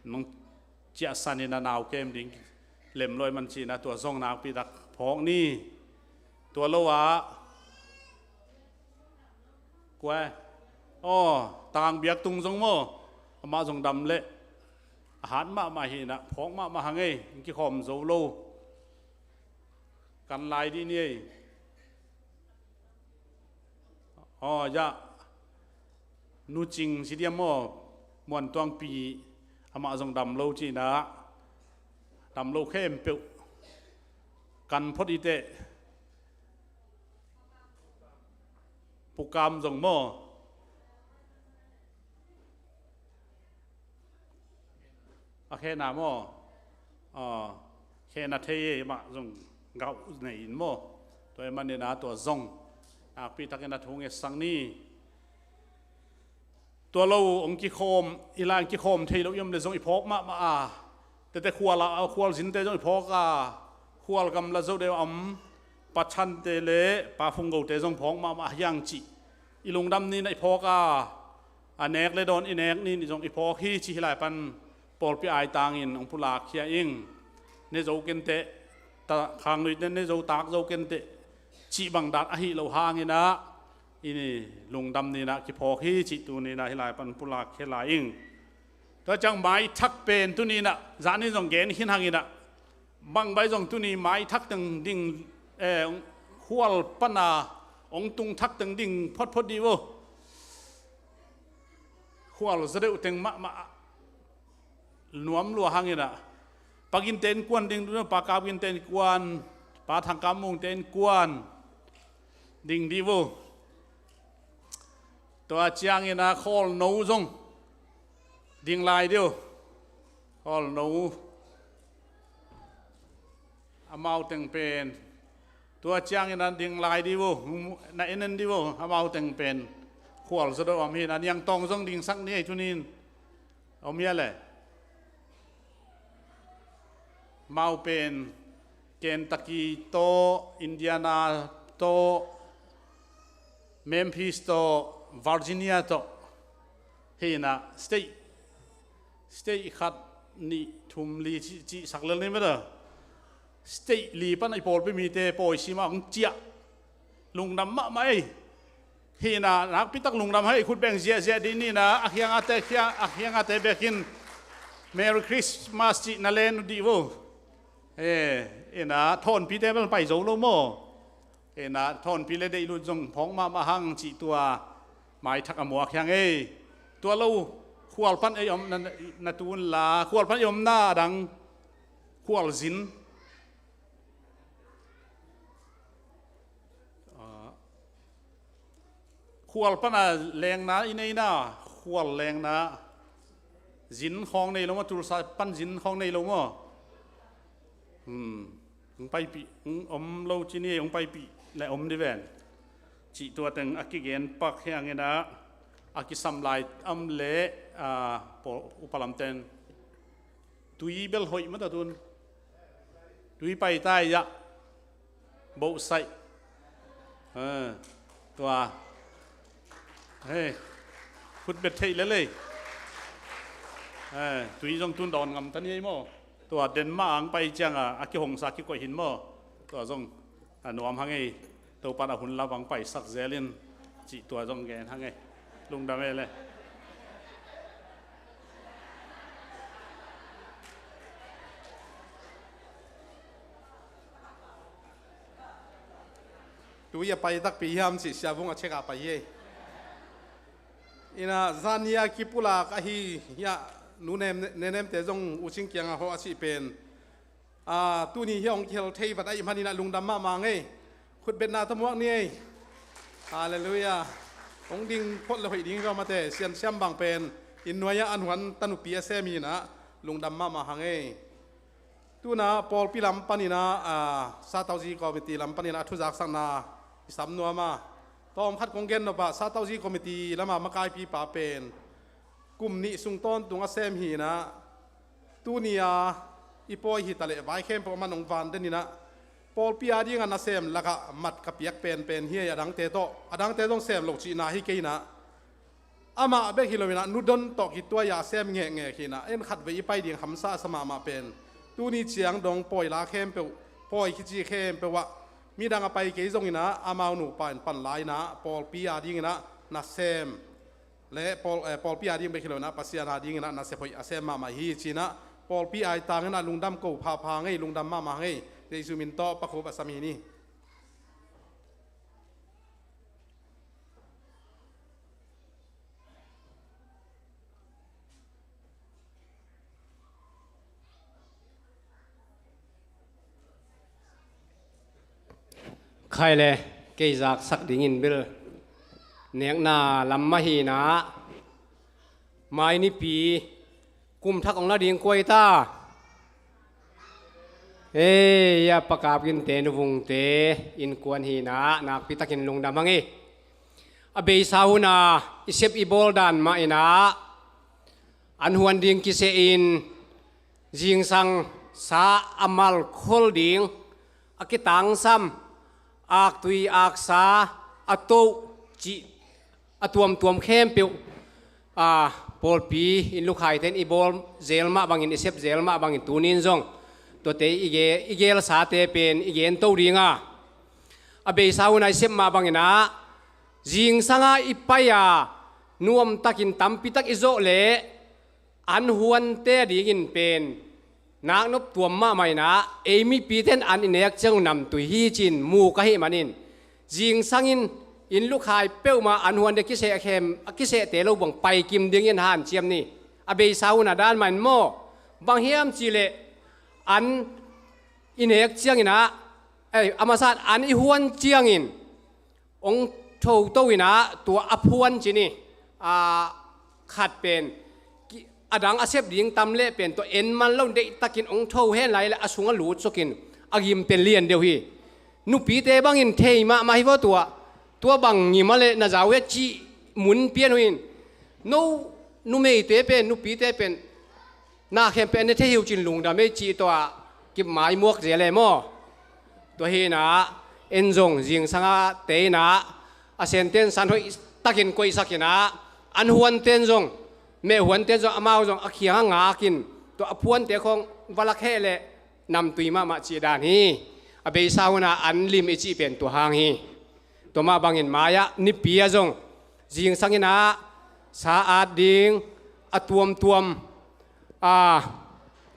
nong ciahsan in ah nau kem ding lem lo ahih man ci in ah tua zong nakpi tak phawk ni. Tua lo ah kua, aw, Tang Biak Tung zong maw, amah zong dam leh a hat mahmah hi in ah phawk mahmah hang ei, kikhawm zo lo. Kan lai dih ni ei. Aw, ya, Nu Cing ci diam maw, Muan Tuangpi, amah zong dam lo ci in ah, dam lo khempeuh kan phot i teh. Pu Kam zong maw, a khena maw? Aw, khena thei ei, mah zong gauh nei in maw? Tua ahih manin ah tua zong nakpi takin a thu ngetsak ni. Tua lo hong kikhawm, hi lai hong kikhawm thei lo i om le zong i phawk mahmah a, tete khual a, khualzinte zong i phawk a, khual gamla zo deuh a om Pa Chante le Pa Fung Gote zong phawk mahmah hi hang cih i lungdam ni in ah i phawk a, a nek le dawn i nek ni in zong i phawk hi cih hi lai pan pawlpi aitangin hong pulak khia ing. Ne zo kenteh, ta, khang nuite ne zo tak zo kenteh cih bang dan ahi lo hangin ah i lungdam ni in ah kiphawk hi cih tuni in ah hi lai pan pulak khia lai ing. Tua ciang maithak pen tuni inah, zan in zong gen khin hang inah, bangbai zong tuni maithak teng ding, eh, khual pana hong tung thak teng ding photphot dih vo. Khual zaw deuh teng mahmah nuam lua hang inah, Pa Ginte innkuan ding, Pa Kap Ginte innkuan, Pa Thang Kam Mungte innkuan ding dih vo. Tua ciang inah khawlno zong ding lai dih vo. Khawlno, amau teng pen. Tua ciang inah ding lai dih vo. Na en en dih vo. Amau teng pen khual zaw deuh om hi inah, Niangtawng zong dingsak ni ei tuni in. Om hia le? Amau pen Kentucky tawh, Indiana tawh, Memphis tawh, Virginia tawh hi inah, state, state khat, nih, thum, li cih, cihsak lel ni mah ta. State li pan i pawlpi mite pawi sim a hong ciah. Lungdam mahmah ei. Hi inah, nakpitak lungdam hang ei, khut beng ziahziah dih ni inah, a khiangate khiang, a khiangate bekin Merry Christmas cih na len uh dih vo. Eh, inah, thawnpite bel pai zo lo maw? Inah, thawnpi le deihlut zong phawk mahmah hang cih tua maithak a muak hi hang ei. Tua lo, khual pan ei om na, na tun la, khual pan ei omna a dang, khual zin. Ah, khual pana lengna i neina, khual lengna, zin khawng nei lo maw, tulsa pan zin khawng nei lo maw? Hmm. Hong paipih, hong om lo ci ni, hong paipih le om dih ven. Cih tua teng a kigen pak hi hang inah, a kisam lai om le, ah, pawl, upa lamten. Tui bel hoih mah ta tun. Tui pai ta ei ah. Bohsaih. Eh, tua. Hei. Khut bet theih lel ei. Eh, tui zong tun dawn ngam ta ni ei maw? Tua Denmark ang pai ciang a, a kihongsa kikoih hi maw? Tua zong a nuam hang ei. Topa'n a hun la vang paisak zel in, cih tua zong gen hang ei. Lungdam ei le. Tui a pai takpi hiam cih Sia Vung a check a pai hi ei. Inah, zan hi a kipulak ahi hiah, Nu Nem, Nenemte zong U Cing kiangah hawh a cih pen. Ah, tuni hiah hong kihel thei vat ahih man inah lungdam mahmah hang ei. Khutbetna tawh muak ni ei. Halleluiah. Hong ding phot le hoih ding hi va mate, siansiam bang pen inn nuai-ah an huan tanupi a sem hi inah lungdam mahmah hang ei. Tunah pawlpi lam paninah, ah, Satauzi Committee lam paninah a thuzaksakna i sam nuam a. Tawmkhat kong gen nop ah, Satauzi Committee lamah makaipipa pen kum nih sung tawntung a sem hi inah, tuni-a i pawi hi taleh vai khempeuh a man hong van den inah, pawlpi a dingah nasem lakah mat ka piak penpen hi ei, a dangte tawh, a dangte zong sem lo cihna hi kei inah, amah bek hi lo inah, Nu Don tawh kituai-a a sem ngehngeh hi inah, en khatvei i pai ding hamsa a sa mahmah pen. Tuni ciang dong pawi la khempeuh, pawi khici khempeuh ah midang a pai kei zong inah, amau nupa in pan la inah, pawlpi a ding inah nasem le pawl, eh, pawlpi a ding bek hi lo inah, Pasian a ding inah nasep hoih a sem mahmah hi ci inah, pawlpi a i tang inah lungdam ko phapha hang ei, lungdam mahmah hang ei, Jesu min tawh pakhup a sam hi ni. Khai le, kei zaksak dingin bel nekna lam mah hi inah, mai nipi kum thak hong la ding kuai ta. Ei, a Pa Kap Ginte, Nu Vungte innkuan hi inah, nakpi takin lungdam hang ei. A beisa hun a i sep i bawl dan mah inah, an huan ding kiseh in, zingsang sa a malkhol ding, a kitangsam, aktui aksa, a toh cih, a tuamtuam khempeuh, a, pawlpi inn lukhaite in i bawl zel mah bangin, i sep zel mah bangin, tuni in zong tuate i ge-, i gelsate pen i gento ding a, a beisa hun a i sep mah bangin ah, zingsang a i pai a, nuamtakin tampitak i zawh leh, an huante dingin pen naknop tuam mahmah inah, ei mipite in an i nek ciang uh namtui hi ci-in mu ka hih manin, zingsangin inn lukhai peuhmah an huante kiseh khem, a kisehte lo bang paikim dingin hanciam ni. A beisa hunah dan mah in maw, bang hiam cihleh an i nek cianginah, ei, a masa in an i huan ciangin hong thoto inah tua a phuan ci ni. A khat pen ki-, a dang a sep ding tam leh pen tua en man lo in deihtakin hong tho hen lai leh a sung a lut sukin a gim pen lian deuh hi. Nupite bangin thei mahmah hi vaw tua. Tua bang ngim a leh na zau hi a cih mun pian uh in. No numeite pen, nupite pen na khempeuh ne thei hi uh cin lungdam ei cih tawh a kip mai muak zel e maw. Tua hi inah en zong zingsang a te inah a senten san hoih takin koihsak inah, an huanten zong, meh huanten zong, amau zong a khiang a ngakin tua a phuante khawng va lak heh leh namtui mahmah cih dan hi. A beisa hunah an lim i cih pen tua hang hi. Tua mah bangin mai-ah nipi ah zong zingsang inah sa at ding a tuamtuam, a,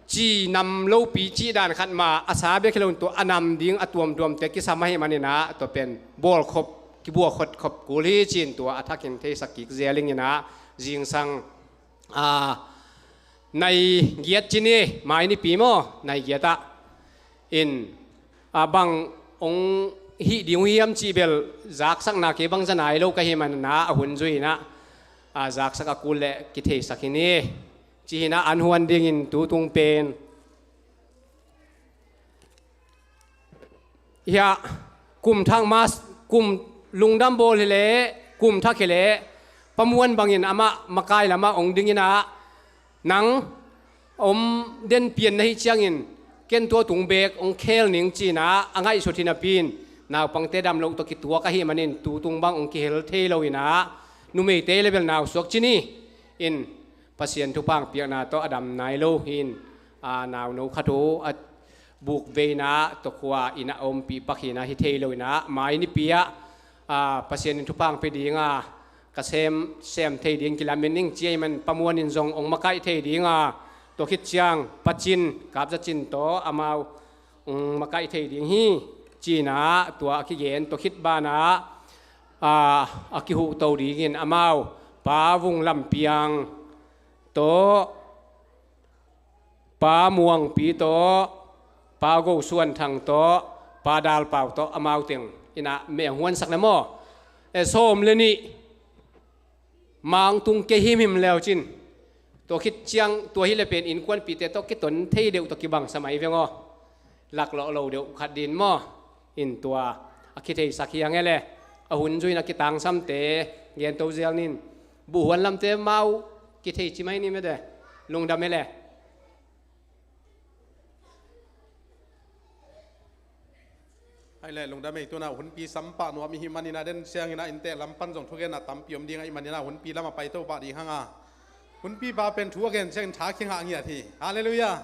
ci nam lopi cih dan khat mah a sa bek hi lo in tua a nam ding a tuamtuamte kisam ahih maninah tua pen bawlkhop, kibuakhot khop kul hi ci-in tua a thakin theisak kik zel ing inah zingsang, a, nai giat ci ni, mai nipi maw, nai giat ah in, a, bang hong hih ding uh hiam cih bel zaksakna kei bang za nai lo ka hih maninah a hun zui inah, a, zaksak a kul leh kitheisak hi ni. Ci hi inah an huan dingin tutung pen hiah kum thak mas, kum lungdam bawl hi leh kum thak hi leh Pa Muan bangin amah makai lamah hong ding inah, nang om den pian na hih ciangin ken tua tung beek hong khel ning ci inah a ngaihsut hi napi in, naupangte dam loh tawh kituak ahih manin tutung bang hong kihel thei lo inah numeite le bel nau suak ci ni. In Pasian thupha hong piakna tawh a dam nai lo hi in, a, nauno khat uh a buk veina tawh khua inn ah a ompih pak hi inah hi thei lo inah mai nipi ah, a, Pasian in thupha hong pia dinga ka sem, sem thei ding kilamen ing ci ahih man Pa Muan in zong hong makaih thei dinga tua khit ciang Pa Cin, Kap Za Cin tawh amau hong makaih thei ding hi ci inah tua a kigen tua khit banah, a, a kihuhto dingin amau Pa Vung Lam Piang tawh, Pa Muang Pi tawh, Pa Go Suan Thang tawh, Pa Dal Pau tawh amau teng inah meh hong huansak le maw. E, sawm le nih mah hong tung kei himhim leu cin tua khit ciang tua hi leh pen innkuanpihte tawh kiton thei deuh tawh kibang sa mai veng aw. Laklawh lo deuh khat din maw. In tua a kitheisak hi hang e le, a hun zui inah kitangsamte gento zel nin. Buh huan lamte mau kithei ci mai ni mete. Lungdam e le. Hai le, lungdam ei. Tuna hunpi sam pah nuam i hih maninah den sianginah innte lam pan zong thugenna tampi om ding ahih maninah hunpi lam a paito pah ding hanga hunpi pa pen thu a gen ciangin tha kingah ngiat hi. Halleluiah.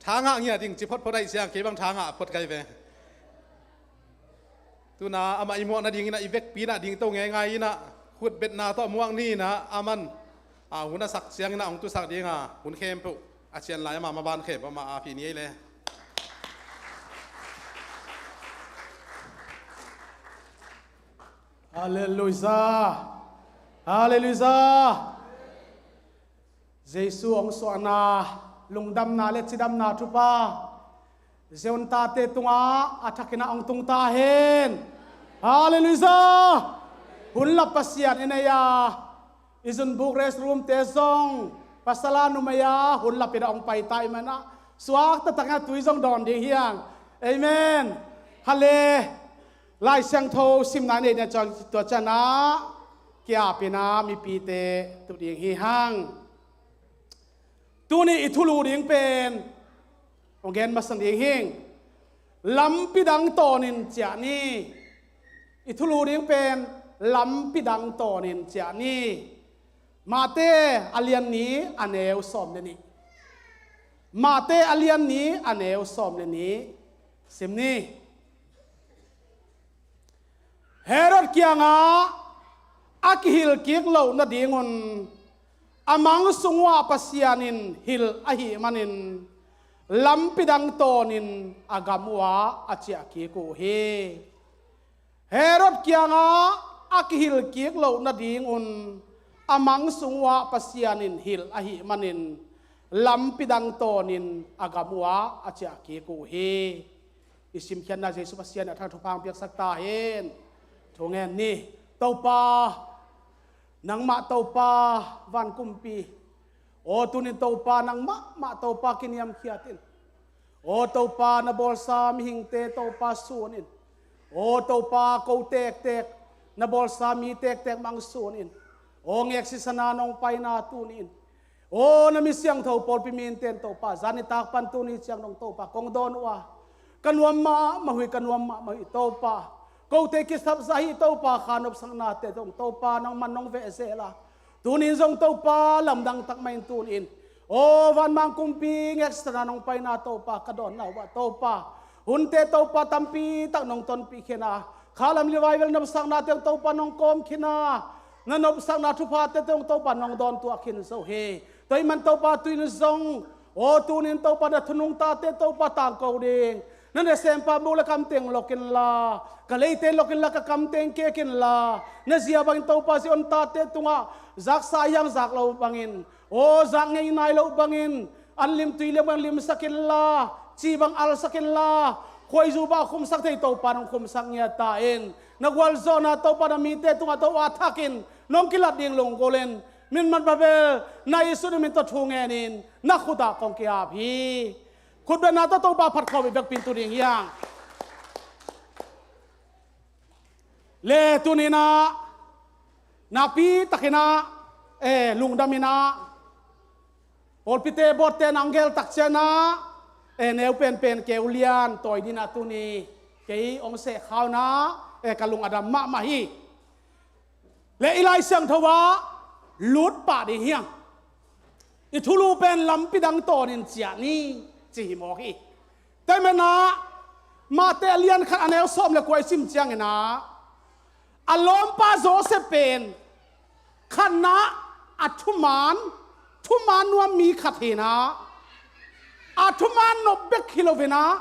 Tha ngah ngiat ding ci photphot ahih ciang kei bang tha ngah phot kai ve. Tuna amah i muak nadinginah i vekpi inah dingto ngeingai inah khutbetna tawh muak ni inah aman, a, hun a sak cianginah hong tusak dinga hun khempeuh a cian lai amah maban khempeuh amah a pi ni ei le. Halleluiah. Halleluiah. Jesu hong suahna, lungdamna le cidamna thupha Zion tate tungah a thakinah hong tung ta hen. Halleluiah. Hun lap Pasian i nei a, i zunbuk restroomte zong pasal a numei a hun lap inah hong pai ta i manah suak taktakna tui zong dawn ding hi hang. Amen. Hale. Lai Siangtho simna i neihna ciang tua cianah kiapina mipite tu ding hi hang. Tuni i thulu ding pen hong gen masa ding hing. Lampi dang tawnin ciah ni. I thulu ding pen lampi dang tawnin ciah ni. Mate a lian ni a neu sawm le nih. Mate a lian ni a neu sawm le nih. Sim ni. Herod kiangah a kihilh kik loh nadingun A mang sung uhah Pasian in hilh ahih manin lampi dang tawnin a gam uhah a ciah kik uh hi. Herod kiangah a kihilh kik loh nadingun a mang sung uhah Pasian in hilh ahih manin lampi dang tawnin a gam uhah a ciah kik uh hi. I simkhiatna Jesu Pasian in a thang thupha piaksak ta hen. Thu ngen ni. Topa, nangmah Topa van kumpi, aw tunin Topa nangmah mah Topa kiniamkhiat in. Aw Topa na bawlsa mihingte Topa sun in. Aw Topa ko tektek na bawlsa mi tektek mah hong sun in. Aw ngek sisana nong paina tuni in. Aw na mi siangtho pawlpi minte in Topa zan nitak pan tuni ciang dong Topa kong dawn uh a, ka nuam mahmah uh hi, ka nuam mahmah uh hi Topa. Kote kisapsa hi Topa, kha nopsaknate zong Topa nangman nong veh zel a, tunin zong Topa lamdang takmah in tunin aw vanmang kumpi ngek sisana nong paina Topa ka dawnna uh ah Topa, hunte Topa tampi tak nong tonpih khin a, khalam le vai bel nopsaknate zong Topa nong kawm khin a, na nopsakna thuphate zong Topa nong dawn tuah khin zo hi. Tua ahih man Topa tuin zong aw tunin Topa na thunung tate Topa tangko ding, na nasempa buk le kamteng lok inla, ka leite lok inla ka kamteng kek inla, na zia bangin Topa Zion tate tungah zaksa hiang zak lo bangin, aw zak ngei nai lo bangin, an lim tui liam bangin limsak inla, ci bang alsak inla, khuaizu bang a khumsak thei Topa nong khumsak ngiat ta in, na gualzawhna Topa na mite tungah Topa thakin nong kilat ding lunggulh in, min man pha bel na Jesu min tawh thu ngenin na khutah kong kiap hi. Khutbetna tawh Topa phat khawm i vekpi in tu ding hi hang. Le tuninah nakpi takinah e lungdaminah pawlpite bawtte nang gel takcianah e neu penpen keu lian tawi dinah tuni kei hong sehkhaunah e ka lung a dam mahmah hi. Le i Lai Siangtho ah lut pah ding hiang. I thulu pen lampi dang tawnin ciah ni ci hi mawk hi. Tua ahih manah Mate a lian khat a neu sawm le kua i sim cianginah a lawmpa Josef pen khatnah a thuman, thuman nuam mi khat hinah a thuman nop bek hi loinah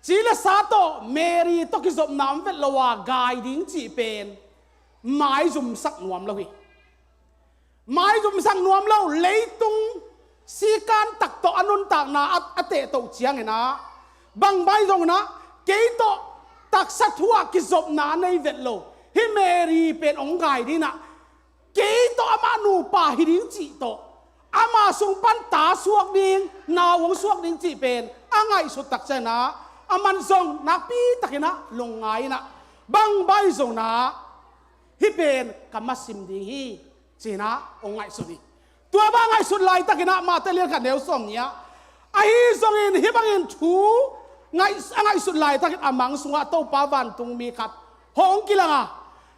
ci le sa tawh Mary tawh kizopna om vet lo a gai ding cih pen maizumsak nuam lo hi. Maizumsak nuam lo, leitung sikan tak tawh a nuntakna a, a tehtoh cianginah bang bai zonginah kei tawh taksa thu ah kizopna a nei vet lo hih Mary pen hong gai dinah kei tawh amah nupa hi ding cih tawh ama sung pan ta suak ding, nau hong suak ding cih pen a ngaihsut takcianginah aman zong nakpi takinah lungngai inah bang bai zonginah hih pen ka masim ding hi cinah hong ngaihsut hi. Tua bang ngaihsut laitakinah Mate lian khat neu sawm nih ah ahi zongin hih bangin thu ngaih, a ngaihsut laitakin a mang sungah Topa vantungmi khat hong kilang a,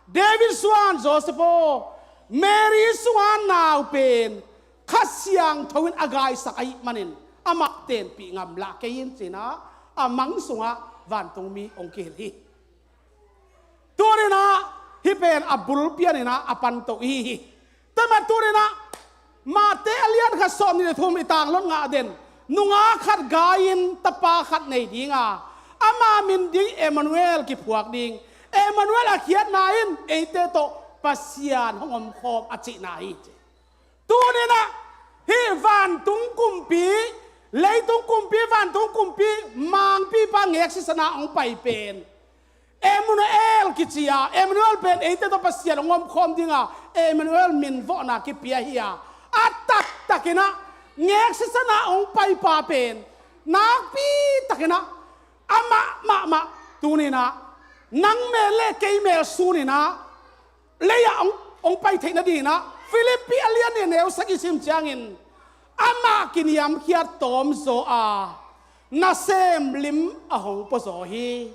David suan Josef aw, Mary sungah nau pen Kha Siangtho in a gaisak ahih manin amah tenpih ngam lah kei in cinah a mang sungah vantungmi hong kihilh hi. Tuninah hih pen a bul pianinah a panto ihi hi. Tua ahih man tuninah Mate a lian khat sawm nih le thum i tanglot ngah den, nungak khat gai-in tapa khat nei dinga ama min ding Emmanuel kiphuak ding. Emmanuel a khiatna in eite tawh Pasian hong omkhawm a cihna hi ci. Tuninah hih vantung kumpi, leitung kumpi, vantung kumpi, mangpipa ngek sisana hong pai pen Emmanuel kici a, Emmanuel pen eite tawh Pasian hong omkhawm dinga Emmanuel minvawhna kipia hi a, a taktakinah ngek sisana hong paipa pen nakpi takinah amah mahmah tuninah nang mel le kei mel suninah lei-ah hong, hong pai theih nadinginah Filippi a lian nih neu sagih sim ciangin amah kiniamkhiat tawmzaw a nasem lim a hong puazaw hi.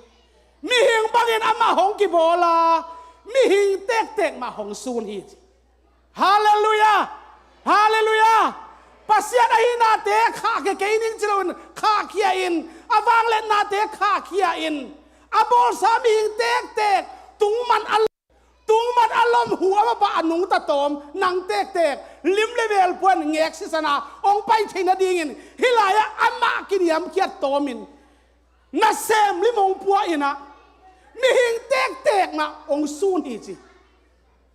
Mihing bangin amah hong kibawl a mihing tektek mah hong sun hi ci. Halleluiah! Halleluiah! Pasian ahihnate khahkhia kei ning ci loin khahkhia in, a vangliatnate khahkhia in, a bawlsa mihing tektek tungman a, tungman a lom hu a mapah a nungta tawm nang tektek Lim le mel puan ngek sisan a hong pai theih nadingin hih lai-ah amah kiniamkhiat tawmin nasem lim hong pua in ah mihing tektek mah hong sun hi ci.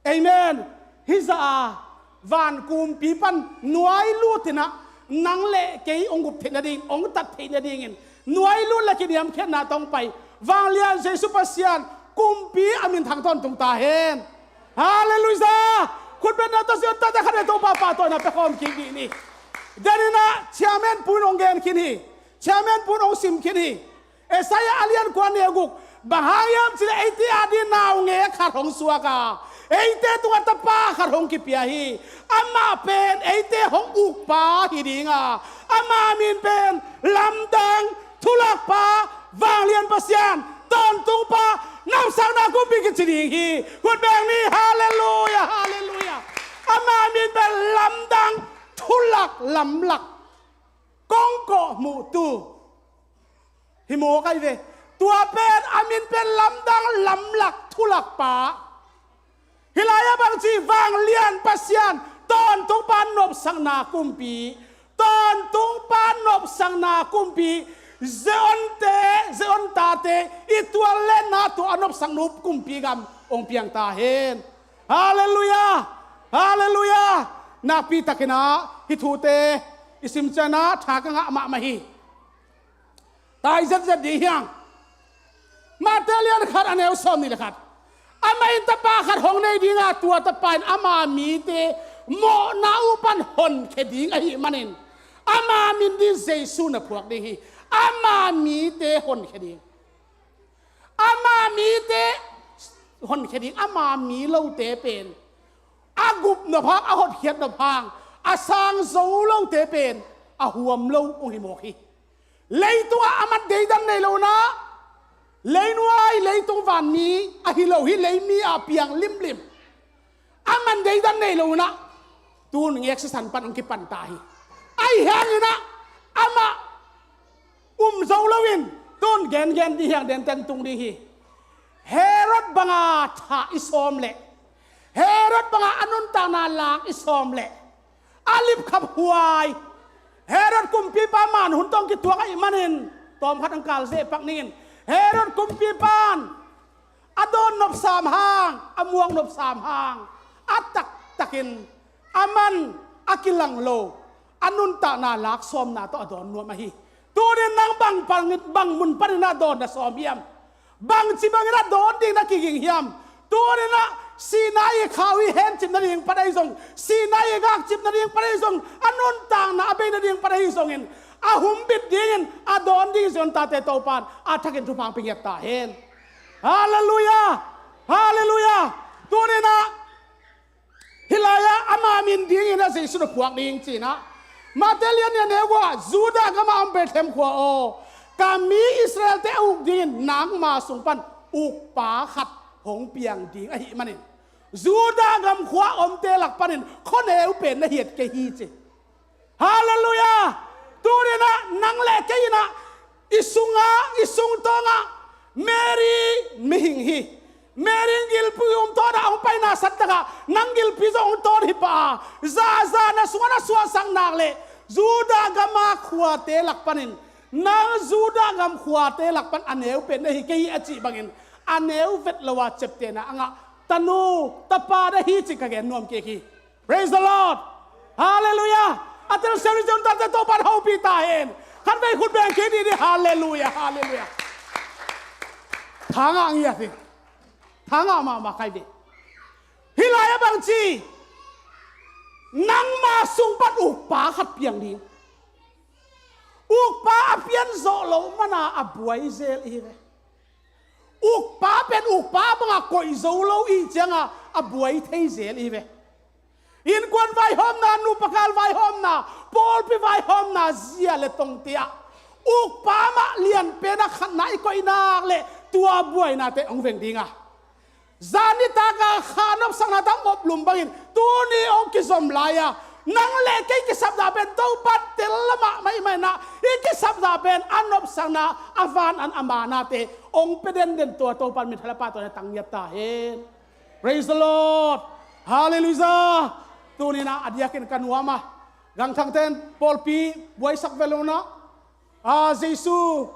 Amen. Hih zah a van kumpi pan nuai lut in ah nang le kei hong gup theih nading, hong tat theih nadingin nuai lut le kiniamkhiatna tawh hong pai vanglian Jesu Pasian kumpi a minthang tawntung ta hen. Halleluiah. Khutbetna tawh Zion tate khat le Topa pahtawina pia khawm kik dih ni. Denin ah chairman pu'n hong gen khin hi. Chairman pu'n hong sim khin hi. Isaiah a lian kua neu guk. Bang hang hiam cih leh eite adingin naungek khat hong suak a, eite tungah tapa khat hong kipia hi. Amah pen eite hong ukpa hi ding a, ama min pen Lamdang, Thulakpa, Vanglian Pasian, Tawntungpa, Nopsakna Kumpi kici ding hi. Khut beng ni. Halleluiah, halleluiah. Ama min pen Lamdang, Thulak, Lamlak, Kongkawh, Muhtu. Hi mawk ahi ve. Tua pen a min pen Lamdang, Lamlak, Thulakpa. Hih lai-ah bang ci? Vanglian Pasian, Tawntungpa, Nopsakna Kumpi. Tawntungpa, Nopsakna Kumpi. Zion-te, Zion tate i tual le na tua a nopsak nup kumpi gam hong piang ta hen. Halleluiah. Halleluiah. Nakpi takin ah hih thute i sim ciangin ah tha ka ngah mahmah hi. Tai zetzet ding hi hang. Matthai lian khat a neu sawmnih le khat. Amah in tapa khat hong nei ding a, tua tapa in ama mite mawhna uh pan honkhia ding ahih manin ama min ding Jesu na phuak ding hi. Ama mite honkhia ding. Ama mite honkhia ding. Ama mi lote pen a gup nop hang, a hotkhiat nop hang, a sang zo lote pen a huam lo hong hi mawk hi. Leitungah a man deidan nei lo in ah, leinuai, leitung vanmi ahi lo hi, leimi ah piang limlim. A man deidan nei lo in ah, tun ngek sisan pan hong kipan ta hi. Ahi hangin ah amah um zo loin tun gengen dih hi hang, den teng tung dih hi. Herod banga tha i sawm leh, Herod banga a nuntakna lak i sawm leh, a lipkhap huai. Herod kumpipa man hun tawh kituak ahih manin tawmkhat hong kal zeh pak ning in. Herod kumpipa in a dawn nopsam hang, a muang nopsam hang, a taktakin a man a kilang lo, a nuntakna lak sawmna tawh a dawn nuam ahi. Tunin nang bang pan, bang mun panin a dawn na sawm hiam? Bangci bangin a dawn ding na kiging hiam? Tunin ah Sinai khau i hencip nading pan ahi zong, Sinai gakcip nading pan ahi zong, a nuntakna a bei nading pan ahi zongin, a humbit dingin a dawn ding Zion tate Topa in a thakin thupha hong pia ngiat ta hen. Halleluiah. Halleluiah. Tunin ah hih lai-ah ama min dingin ah Jesu na phuak ding ci-in ah, Matthai lian nih a neu kua, Judah gamah om Bethlehem khua aw, ka mi Israelte a uk dingin nangma sung pan ukpa khat hong piang ding ahih manin, Judah gam khua omte lak panin khuaneu pen na hiat kei hi ci. Halleluiah. Tunin ah nang le kei in ah i sungah, i sungtawngah Mary mihing hi. Mary in gilpi um tawn a hong paina santakah nang gilpi zong hong tawn hi pah a, zaza na sungah na suahsak nak leh Judah gama khuate lak panin, nang Judah gam khuate lak pan a neu pen na hi kei hi a cih bangin, a neu vet lo a ciaptehna a ngah tanu tapa na hi cih ka gen nuam kik hi. Praise the Lord. Halleluiah. A tel siang ni Zion tate Topa in hopih ta hen. Khatvei khut beng kik ni ni. Halleluiah, halleluiah. Tha ngah ngiat hi. Tha ngah mahmah kei ve. Hih lai-ah bangci? Nangma sung pan ukpa khat piang ding. Ukpa a pian zawh loh mana a buai zel i hi ve. Ukpa pen ukpa banga koih zo lo i hih cianga a buai thei zel i hi ve. Innkuan vaihawmna, nupa kal vaihawmna, pawlpi vaihawmna, zia le tongte ah ukpa mah lianpen a khatna i koih nak leh tua buainate hong veng ding a, zan nitak a kha nopsakna tawh hong oplum bangin tuni hong kizom lai-a, nang le kei kisapna pen Topa tel lamah mahmah in ah, i kisapna pen a nopsakna, a van an a manate hong pia denden, tua Topa in minthanna pahtawina tang ngiat ta hen. Praise the Lord. Halleluiah. Tuni-in ah a diakin ka nuam a, gangthangte in pawlpi buaisak ve lo-in ah, a, Jesu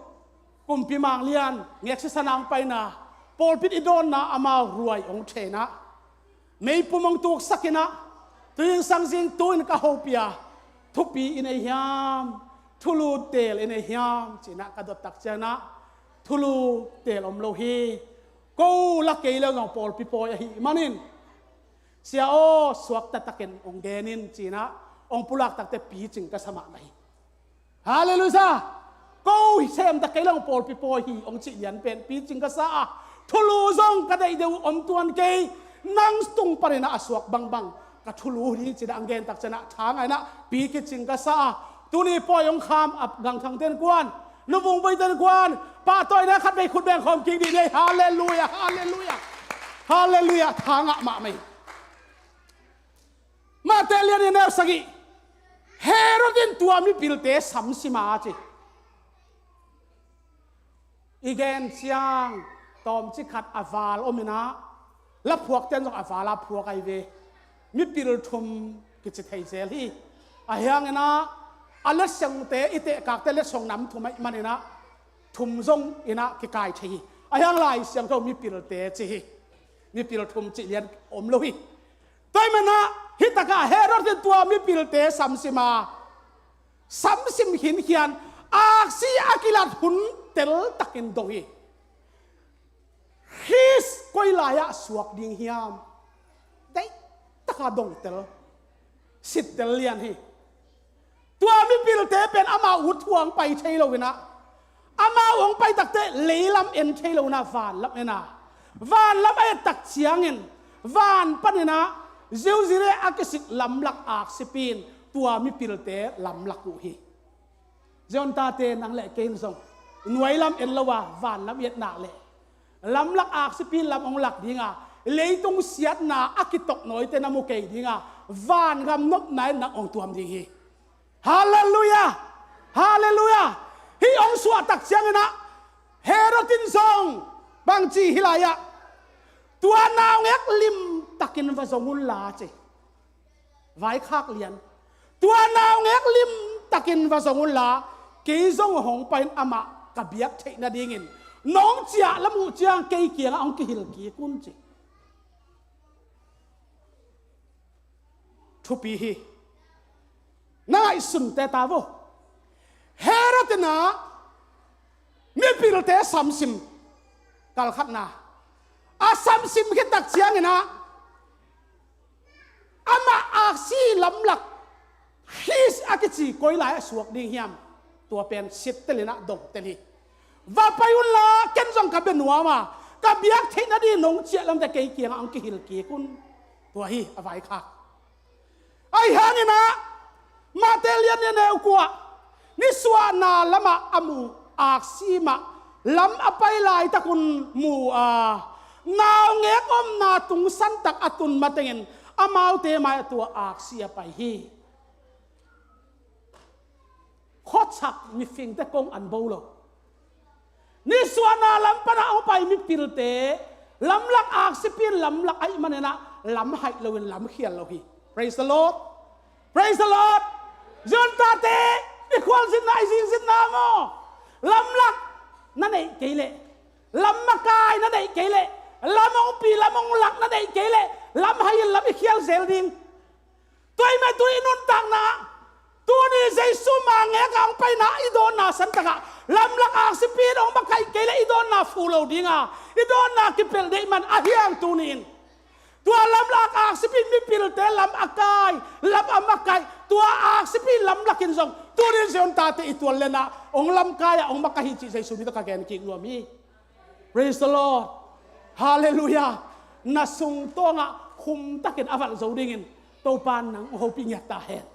kumpi manglian ngek sisan ah hong paina, pawlpi in i dawnna amau ruai hong thei-in ah, meipum hong tuksak-in ah, tu-in sang zing tu-in ka hopih a, thupi i nei hiam, thulu teel i nei hiam ci-in ah ka dot tak ciangin ah, thulu teel om lo hi. Ko la kei leh zong pawlpi pawi ahih manin, Sia aw, suakta takin hong gen in ci-in ah hong pulak takteh picing ka sa mahmah hi. Halleluiah! Ko sem ta kei leh pawlpi pawi hi hong cih lian pen picing ka sa a, thulu zong ka deih deuh om tuan kei, nang tung panin ah a suak bangbang ka thulu hi ci-in ah hong gen tak ciangin ah tha ngah-in ah picing ka sa a, tuni pawi hong kham a gangthangte in kuan, nuvung boite in kuan, pahtawina khatvei khut beng khawm kik dih ni. Halleluiah, halleluiah, halleluiah, tha ngah mahmah hi. Matthai lian nih, neu sagih. Herod in tua mipilte samsim a ci. I gen ciang tawmcik khat a val om-in ah, la phuakte in zong a val a phuak ahi ve. Mipil thum kici thei zel hi. Ahih hangin ah a letsongte, i tehkakte letsong nam thum ahih manin ah thum zong in ah kikai thei hi. Ahih hang Lai Siangtho mipilte ci hi. Mipil thum cih lian om lo hi. Tua ahih manin ah hih takah Herod in tua mipilte samsim a, samsim khinkhian, aksi a kilat hun tel takin dong hi. Khrist koi lai-ah suak ding hiam, deih taka dong tel, sit tel lian hi. Tua mipilte pen amau ut thu-ah hong pai thei lo-in ah, amau hong pai takteh leilam en thei lo-in ah vanlam en a, vanlam a et tak ciangin van panin ah Jerusalem a kisik lamlak aksipi in tua mipilte lamlak uh hi. Zion tate, nang le kei in zong nuailam en lo a vanlam i et nak leh, lamlak aksipi in lam hong lak ding a, leitung siatna a kitok nawite na mu kei ding a, vangam nopna in nang hong tuam ding hi. Halleluiah! Halleluiah! Hih hong suah tak ciangin ah Herod in zong bangci hi lai-ah, tua naungek limtakin va zong un la ci. Vaikhak lian. Tua naungek limtakin va zong un la, kei zong hong pai-in amah ka biak theih nadingin nong ciah lam uh ciang kei kiangah hong kihilh kik un ci. Thupi hi. Na ngaihsun teh ta vo. Herod in ah mipilte samsim, kalkhatna, a samsim khit tak ciangin ah amah aksi lamlak Khrist a kici koi lai-ah suak ding hiam, tua pen sit tel-in ah dong tel hi. Va pai un la, ken zong ka bia nuam a, ka biak theih nading nong ciah lam teh kei kiangah hong kihilh kik un. Tua hi a vaikhak. Ahih hangin ah Matthai lian nih, neu kua, nisuahna lamah a mu aksi mah lam a pai laitakun mu a, naungek omna tungsan tak a tun matengin amaute mai-ah tua aksi a pai hi. Khuachak mifingte kong an bo lo. Nisuahna lam panah hong pai mipilte lamlak aksipi in lamlak ahih manin ah lam haih loin lam khial lo hi. Praise the Lord. Praise the Lord. Zion tate, i khualzinna, i zingzinna maw, lamlak na neih kei leh, lam makai na neih kei leh, lam hong pi, lam hong lak na neih kei leh, lam hai-in lam i khial zel ding. Tua ahih manin tuni i nuntakna, tuni Jesu mangngek a hong paina i dawnna santakah lamlak aksipi in hong makaih kei leh i dawnna fu lo ding a, i dawnna kipelh deih man ahi hang tuni-in tua lamlak aksipi in mipilte lam a kai, lam a makaih, tua aksipi in lamlak in zong tuni-in Zion tate i tual lenah hong lamkai-ah hong makaih hi cih Jesu min tawh ka gen kik nuam hi. Praise the Lord. Halleluiah. Na sungtawngah khumtakin a valh zo dingin Topa in nang hong hopih ngiat ta hen.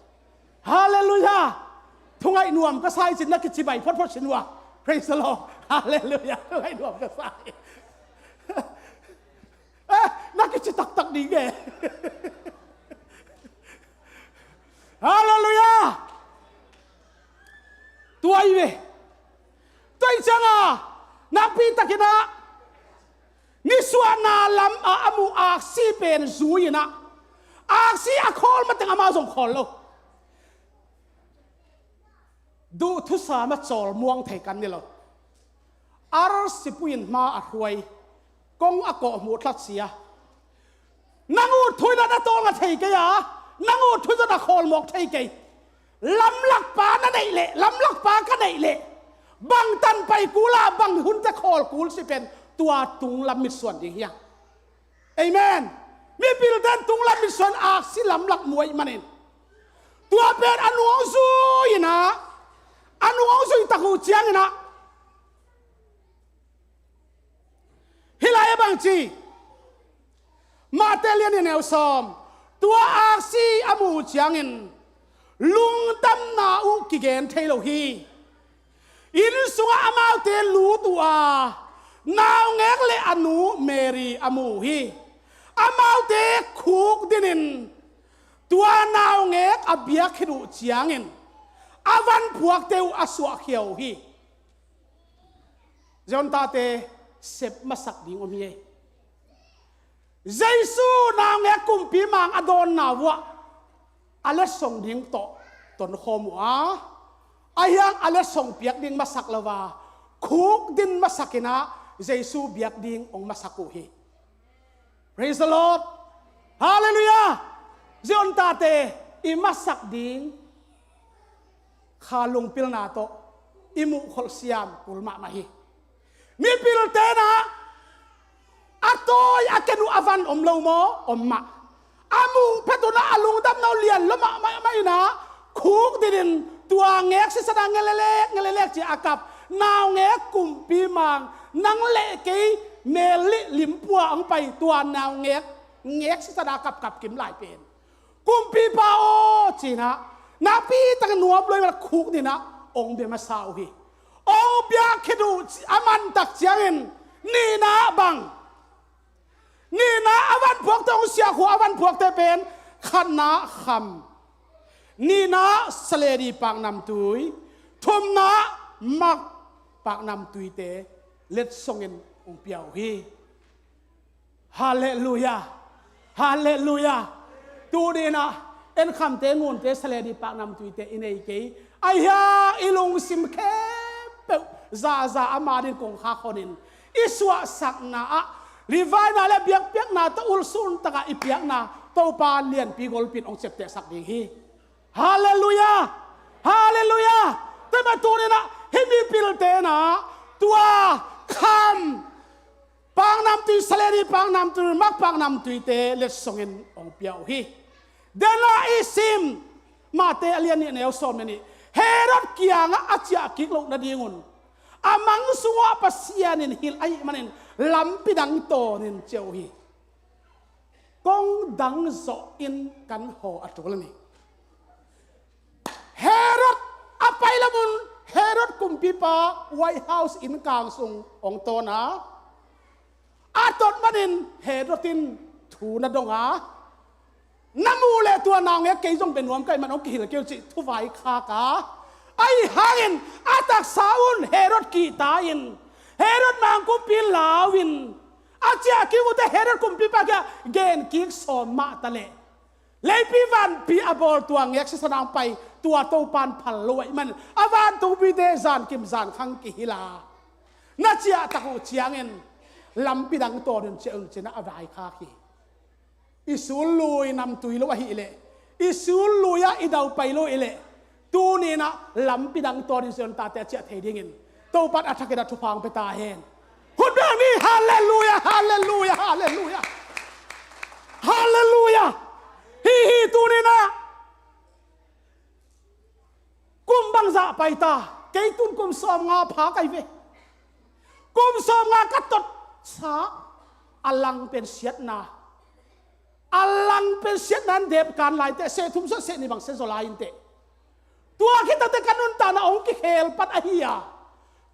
Halleluiah. Thungaih nuam ka sa hi cin na kicibai photphot sin uh a. Praise the Lord. Halleluiah. Thungaih nuam ka sa hi. Eh, na kici taktak ding e. Halleluiah. Tua hi ve. Tua hi ciangah nakpi takin ah nisuahna lam a a mu aksi pen zui-in ah, Aksi a khawl mateng amau zong khawl lo. Duh thusa ma cawl muang thei kan ni lo. Arsi puin hma a hruai, kong a kawh hmuh tlat sia. Nang ut thuinat a tawlnga thei kei a, nang ut thuinat a khawlmawk thei kei. Lamlakpa na neih leh, lamlakpa ka neih leh, bang tanpai kula bang hunte khawl kul si pen tua tunglam mitsuan ding hiang. Amen. Mipilte in tunglam mitsuan aksi lamlak muai manin, tua pen a nuang zui inah, a nuang zui tak uh cianginah, hih lai a bang ci, Mate lian nih neu sawm, tua aksi a muh uh ciangin lungdamna uh kigen thei lo hi. Inn sungah amaute lut uh a, naungek le a nu Mary a mu uh hi. Amaute khuk dinin tua naungek a biak khit uh ciangin a van phuakte uh a suahkhia uh hi. Zion tate sep masak ding om hi ei. Jesu naungek kumpi mang a dawnna vuah a letsong ding tawh tonkhawm uh a, a hiang a letsong piak ding masak lo a, khuk din masak inah Jesu biak ding ong masak uh hi. Praise the Lord. Hallelujah. Zion tate i masak ding kha lungpilna tawh i muh kholh siam kul mahmah hi. Mipilte inah a tawi a ken uh a van om lo maw? Om mah. A muh phet unah a lungdamna uh lian lo mahmah inah khuk dinin tua ngek sisan a ngelelek ngelelek ci a kap naungek kumpi mang, nang le kei mel lih limpua hong pai tua naungek ngek sisan a kapkap kim lai pen, kumpipa aw, cinah nakpi takin nuam luai man khuk dinah ong bia masa uh hi. Ong biak khit uh a mantak ciangin nihna bang, nihna a van phuakte ong siakhua a van phuakte pen khatna kham, nihna saledi paknamtui, thumna mak paknamtuite letsongin ong pia uh hi. Halleluiah. Halleluiah. Tuninah enkhamte ngunte saledi paknamtuite i nei kei. Ahi hiang i lungsim khempeuh zaza ama din kongkhak honin i suahsakna ah livai na le biakpiakna tawh ulsun takah i piakna Topa lianpi golpin ong ciaptehsak ding hi. Halleluiah. Halleluiah. Tua mah tuninah hih mipilte inah tua kham paknamtui, saledi paknamtui, mak paknamtuite letsongin ong pia uh hi. Dena i sim Mate a lian nih neu sawm le nih, Herod kiangah a ciah kik loh nadingun a mang sungah Pasian in hilh ahih manin lampi dang tawnin ciah uh hi. Kong dang zawh in kan haw a tul a ni. Herod a pai lamun Herod kumpipa White House innkang sung ong tawn a, a tot manin Herod in thu na dong a, na muh leh tua naungek kei zong bia nuam ka hih man ong kihilh kei uh cih thuvai khak a, ahi hangin a taksa un Herod kihta in Herod mangkumpi lau in a ciah kik uhte Herod kumpipa kiangah gen kik sawm mah ta leh, leipi vanpi a bawl tua ngek sisan a ong pai tua Topan phal lo ahih manin a vantungpite zankim zankhang kihilh a, na ciah tak uh ciangin lampi dang tawnin ciah un cinah a vaikhak hi. I sul lui namtui lo ahih leh, i sul lui-ah i daupai lo ahih leh, tuninah lampi dang tawnin Zion tate a ciah thei dingin Topan a thakin a thupha ong pia ta hen. Hun bang ni. Halleluiah, halleluiah, halleluiah. Halleluiah. Hi hi, tuninah kum bangzah pai ta? Kei tun kum sawmnga pha kai ve. Kum sawmnga ka tot sa a lang pen siatna, a lang pen siatna in dep kan lai teh, seh thum sawt seh nih bang sia zaw lai in teh. Tua khit takte ka nuntakna ong kikhel pan ahi a,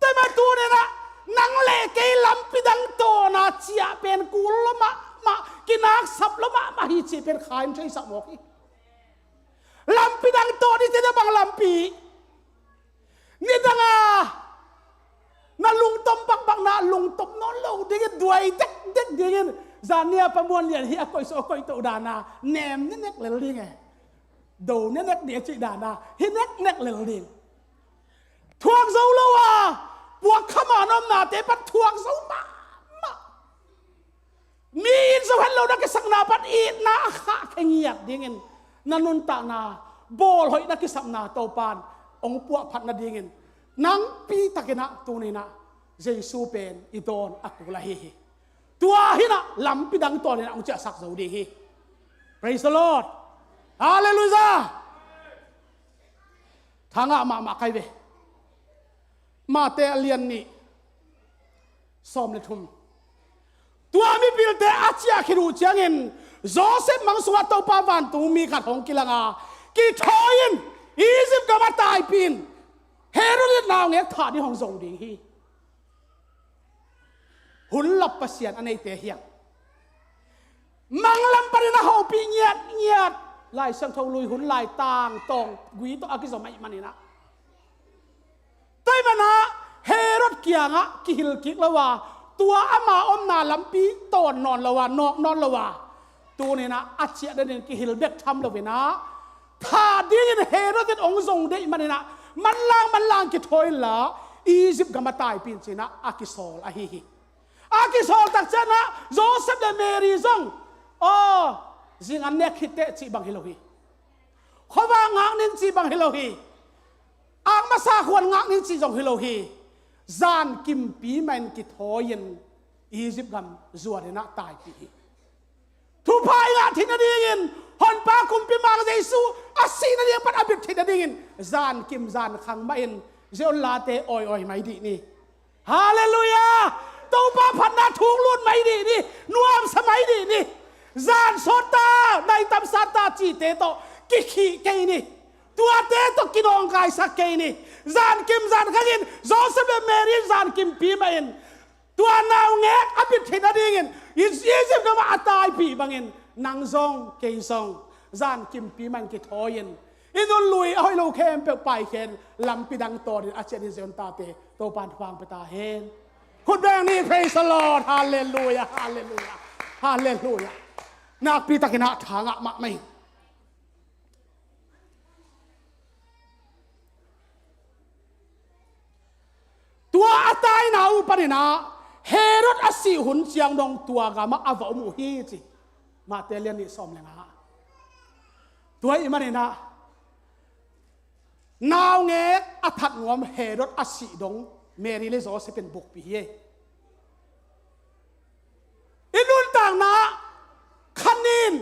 tua mah tuninah nang le kei lampi dang tawna ciah pen kul lo mahmah, kinaksap lo mahmah hi cih pen kha in theisak mawk hi. Lampi dang tawh ni teh bang lampi? Nidanga na lungtom bakbakna lungtom nawn lo dingin, duai dekdek dingin Zan nia pamuan lian hi a koih sawh a koih toh dana nem neknek lel ding e. Do neknek ding a cih dana hi neknek lel ding. Thuak zo lo a puak khama na omnate pan thuak zo mahmah. Mi it zo het lo na kisakna pan itna a khah khe ngiat dingin na nuntakna bawl hoih na kisapna Topan hong puahphat nadingin nang pi takinah tuninah Jesu pen i dawn a kul ahi hi. Tua hinah lampi dang tawninah hong ciahsak zo ding hi. Praise the Lord. Halleluiah. Thangah mahmah kai ve. Mate a lian nih sawm le thum. Tua mipilte a ciah khit uh ciangin Josef mang sungah Topa vantung mi khat hong kilanga kithawi in Egypt gam a taipih in Herod in naungek thah ding hong zong ding hi. Hun lap Pasian a neite hiang manglam panin a hopih ngiatngiat Lai Siangtho lui hun lai tangtawng gui tawh a kizom ahih maninah tua ahih manah Herod kiangah kihil kik lo a tua ama omna lampi tawn nawn lo a nawk nawn lo a tuninah a ciah denin kihil bek tham loinah thah dingin Herod in hong zong deih maninah manlang manlang kithawi inla Egypt gam a taipih in cinah a kisawl ahi hi. A kisawl tak cianah Josef le Mary zong aw zing an nek khitteh cih bang hi lo hi. Khuavak ngak ning cih bang hi lo hi. Akmasa khuan ngak ning cih zong hi lo hi. Zan kimpi mahin kithawi in Egypt gam zuaninah taipih hi. Thupha i ngah theih nadingin Honpa kumpi mang Jesu a sih nading pan a bit theih nadingin zan kim zan khang mahin zionlate awi awi mai dih ni. Halleluiah. Topa phatna thuk lut mai dih ni. Nuamsa mai dih ni. Zan sawtta naitam satta cite tawh kikhih kei ni. Tuate tawh kinawngkaisak kei ni. Zan kim zan khangin Josef le Mary zan kimpi mahin tua naungek a bit theih nadingin Egypt gamah a taipih bangin nang zong kei zong zan kimpi man kithawi in i nun lui a hoih lo khempeuh paikhen lampi dang tawnin a cianin ziontate Topan thupha hong pia ta hen. Khut beng ni. Praise the Lord. Halleluiah. Halleluiah. Halleluiah. Nakpi takinah thangah mahmah hi. Tua a taina uh paninah Herod a sih hun ciang dong tua gamah a va om uh hi ci. Mate lian nih sawm le nga. Tua ahih maninah naungek a that nuam Herod a sih dong Mary le Josef in bukpi hi. I nuntakna khanin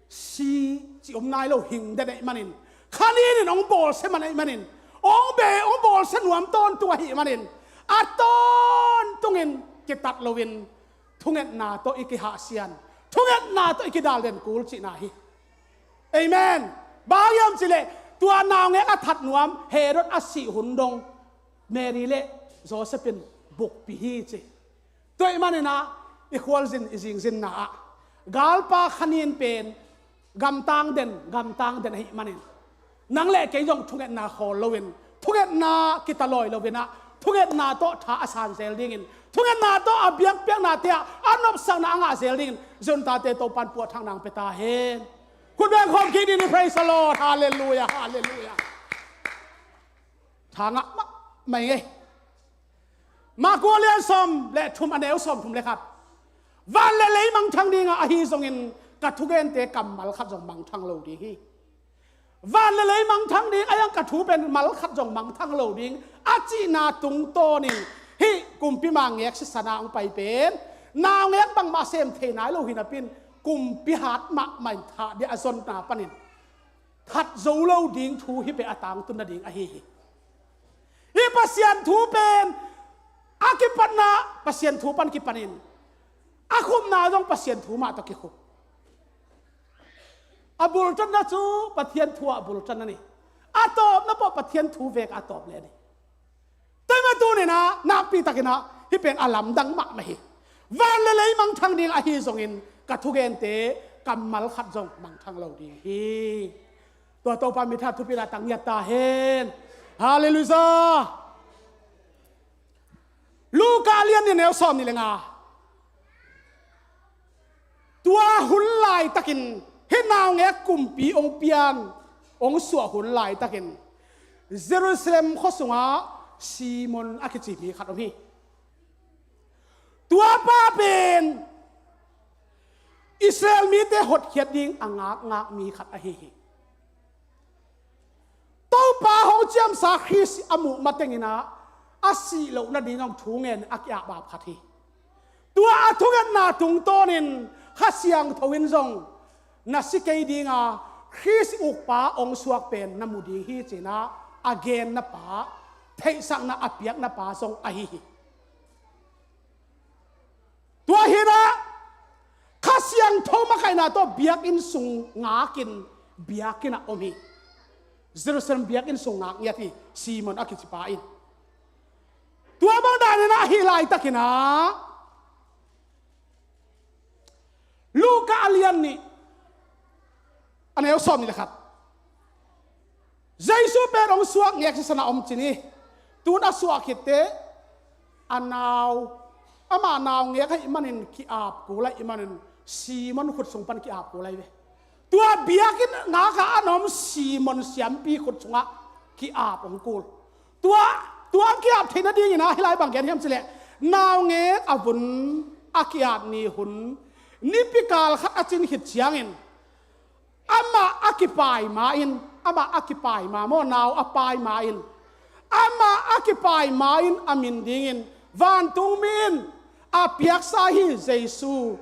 si ci om nai lo hing den ahih manin khanin in hong bawlsia man ahih manin hong be hong bawlsia nuam tawntung ahih manin a tawntungin kitat loin thungetna tawh i kihahsian thungetna tawh i kidalden kul cihna hi. Amen. Bang hiam cileh tua naungek a that nuam Herod a sih hun dong Mary le Josef in bukpi hi ci. Tua ahih maninah i khualzin i zingzinna ah galpa khanin pen gamtang den gamtang den ahih manin nang le kei zong thungetna khawl loin thungetna kitalawi loinah thungetna tawh tha a san zel dingin thungetna tawh a biakpiaknate ah a nopsakna a ngah zel dingin ziontate Topan puahthak nang pia ta hen. Khut beng khawm kik ding ni. Praise the Lord. Halleluiah. Halleluiah. Thangah mahmah hi. Marku a lian sawm le thum a neu sawm thum le khat. Van le lei mangthang dingah ahi zongin ka thugente kammal khat zong mangthang lo ding hi. Van le lei mangthang ding a hiang ka thu pen mal khat zong mangthang lo ding a cihna tungtawnin hih kumpi mangngek sisana hong pai pen naungek bangmah sem thei nai lo hinapin kumpi hat mahmah in thah ding a zonna panin that zo lo ding thu hi peh a tangtun nading ahi hi. Hih Pasian thu pen a kipatna Pasian thu pan kipanin a khupna zong Pasian thu mah tawh kikhup. A bultanna cu Pathian thu ah bultanna ni. A tawpna pawh Pathian thu vek a tawp le ni. Tua ahih manin tuninah nakpi takinah hih pen a lamdang mahmah hi. Van le lei mangthang ding ahi zongin ka thugente kammal khat zong mangthang lo ding hi. Tua Topa mithat thupina tang ngiat ta hen. Halleluiah. Luka a lian nih a neu sawm nih le nga. Tua hun laitakin, hih naungek kumpi hong pian, hong suah hun laitakin, Jerusalem khua sungah Simon a kici mi khat om hi. Tua pa pen Israel mite hotkhiat ding a ngakngak mi khat ahi hi. Topa hong ciamsa Khrist a muh matengin ah a sih loh nading hong thungen a ki-apap khat hi. Tua a thungetna tungtawnin Kha Siangtho in zong na si kei dinga Khrist ukpa hong suak pen na mu ding hi ci-in ah a genna pa, theihsakna a piakna pa zong ahi hi. Tua hi-in ah Kha Siangtho makaihna tawh biakinn sung ngakin biakinn ah om hi. Jerusalem biakinn sung ngak ngiat hi Simon a kici pa in. Tua bang danin ah hih laitakin ah Luka a lian nih, a neu sawmnih le khat. Jesu pen hong suak ngek sisan ah om cin hi. Tun a suah khit teh a nau, amah naungek ahih manin ki-ap kul ahih manin Simon khut sung pan ki-ap kul ahi ve. Tua biakinn ngaka a na om Simon siampi khut sungah ki-ap hong kul. Tua, tua hong ki-ap theih nadingin ah hih lai bang gen hiam cih leh, naungek a vun a ki-ap ni hun, nipi kal khat a cin khit ciangin, amah a kipai ma-in, amah a kipai ma maw, nau a pai ma-in, amah a kipai ma-in a min dingin vantungmi in a piaksa hi Jesu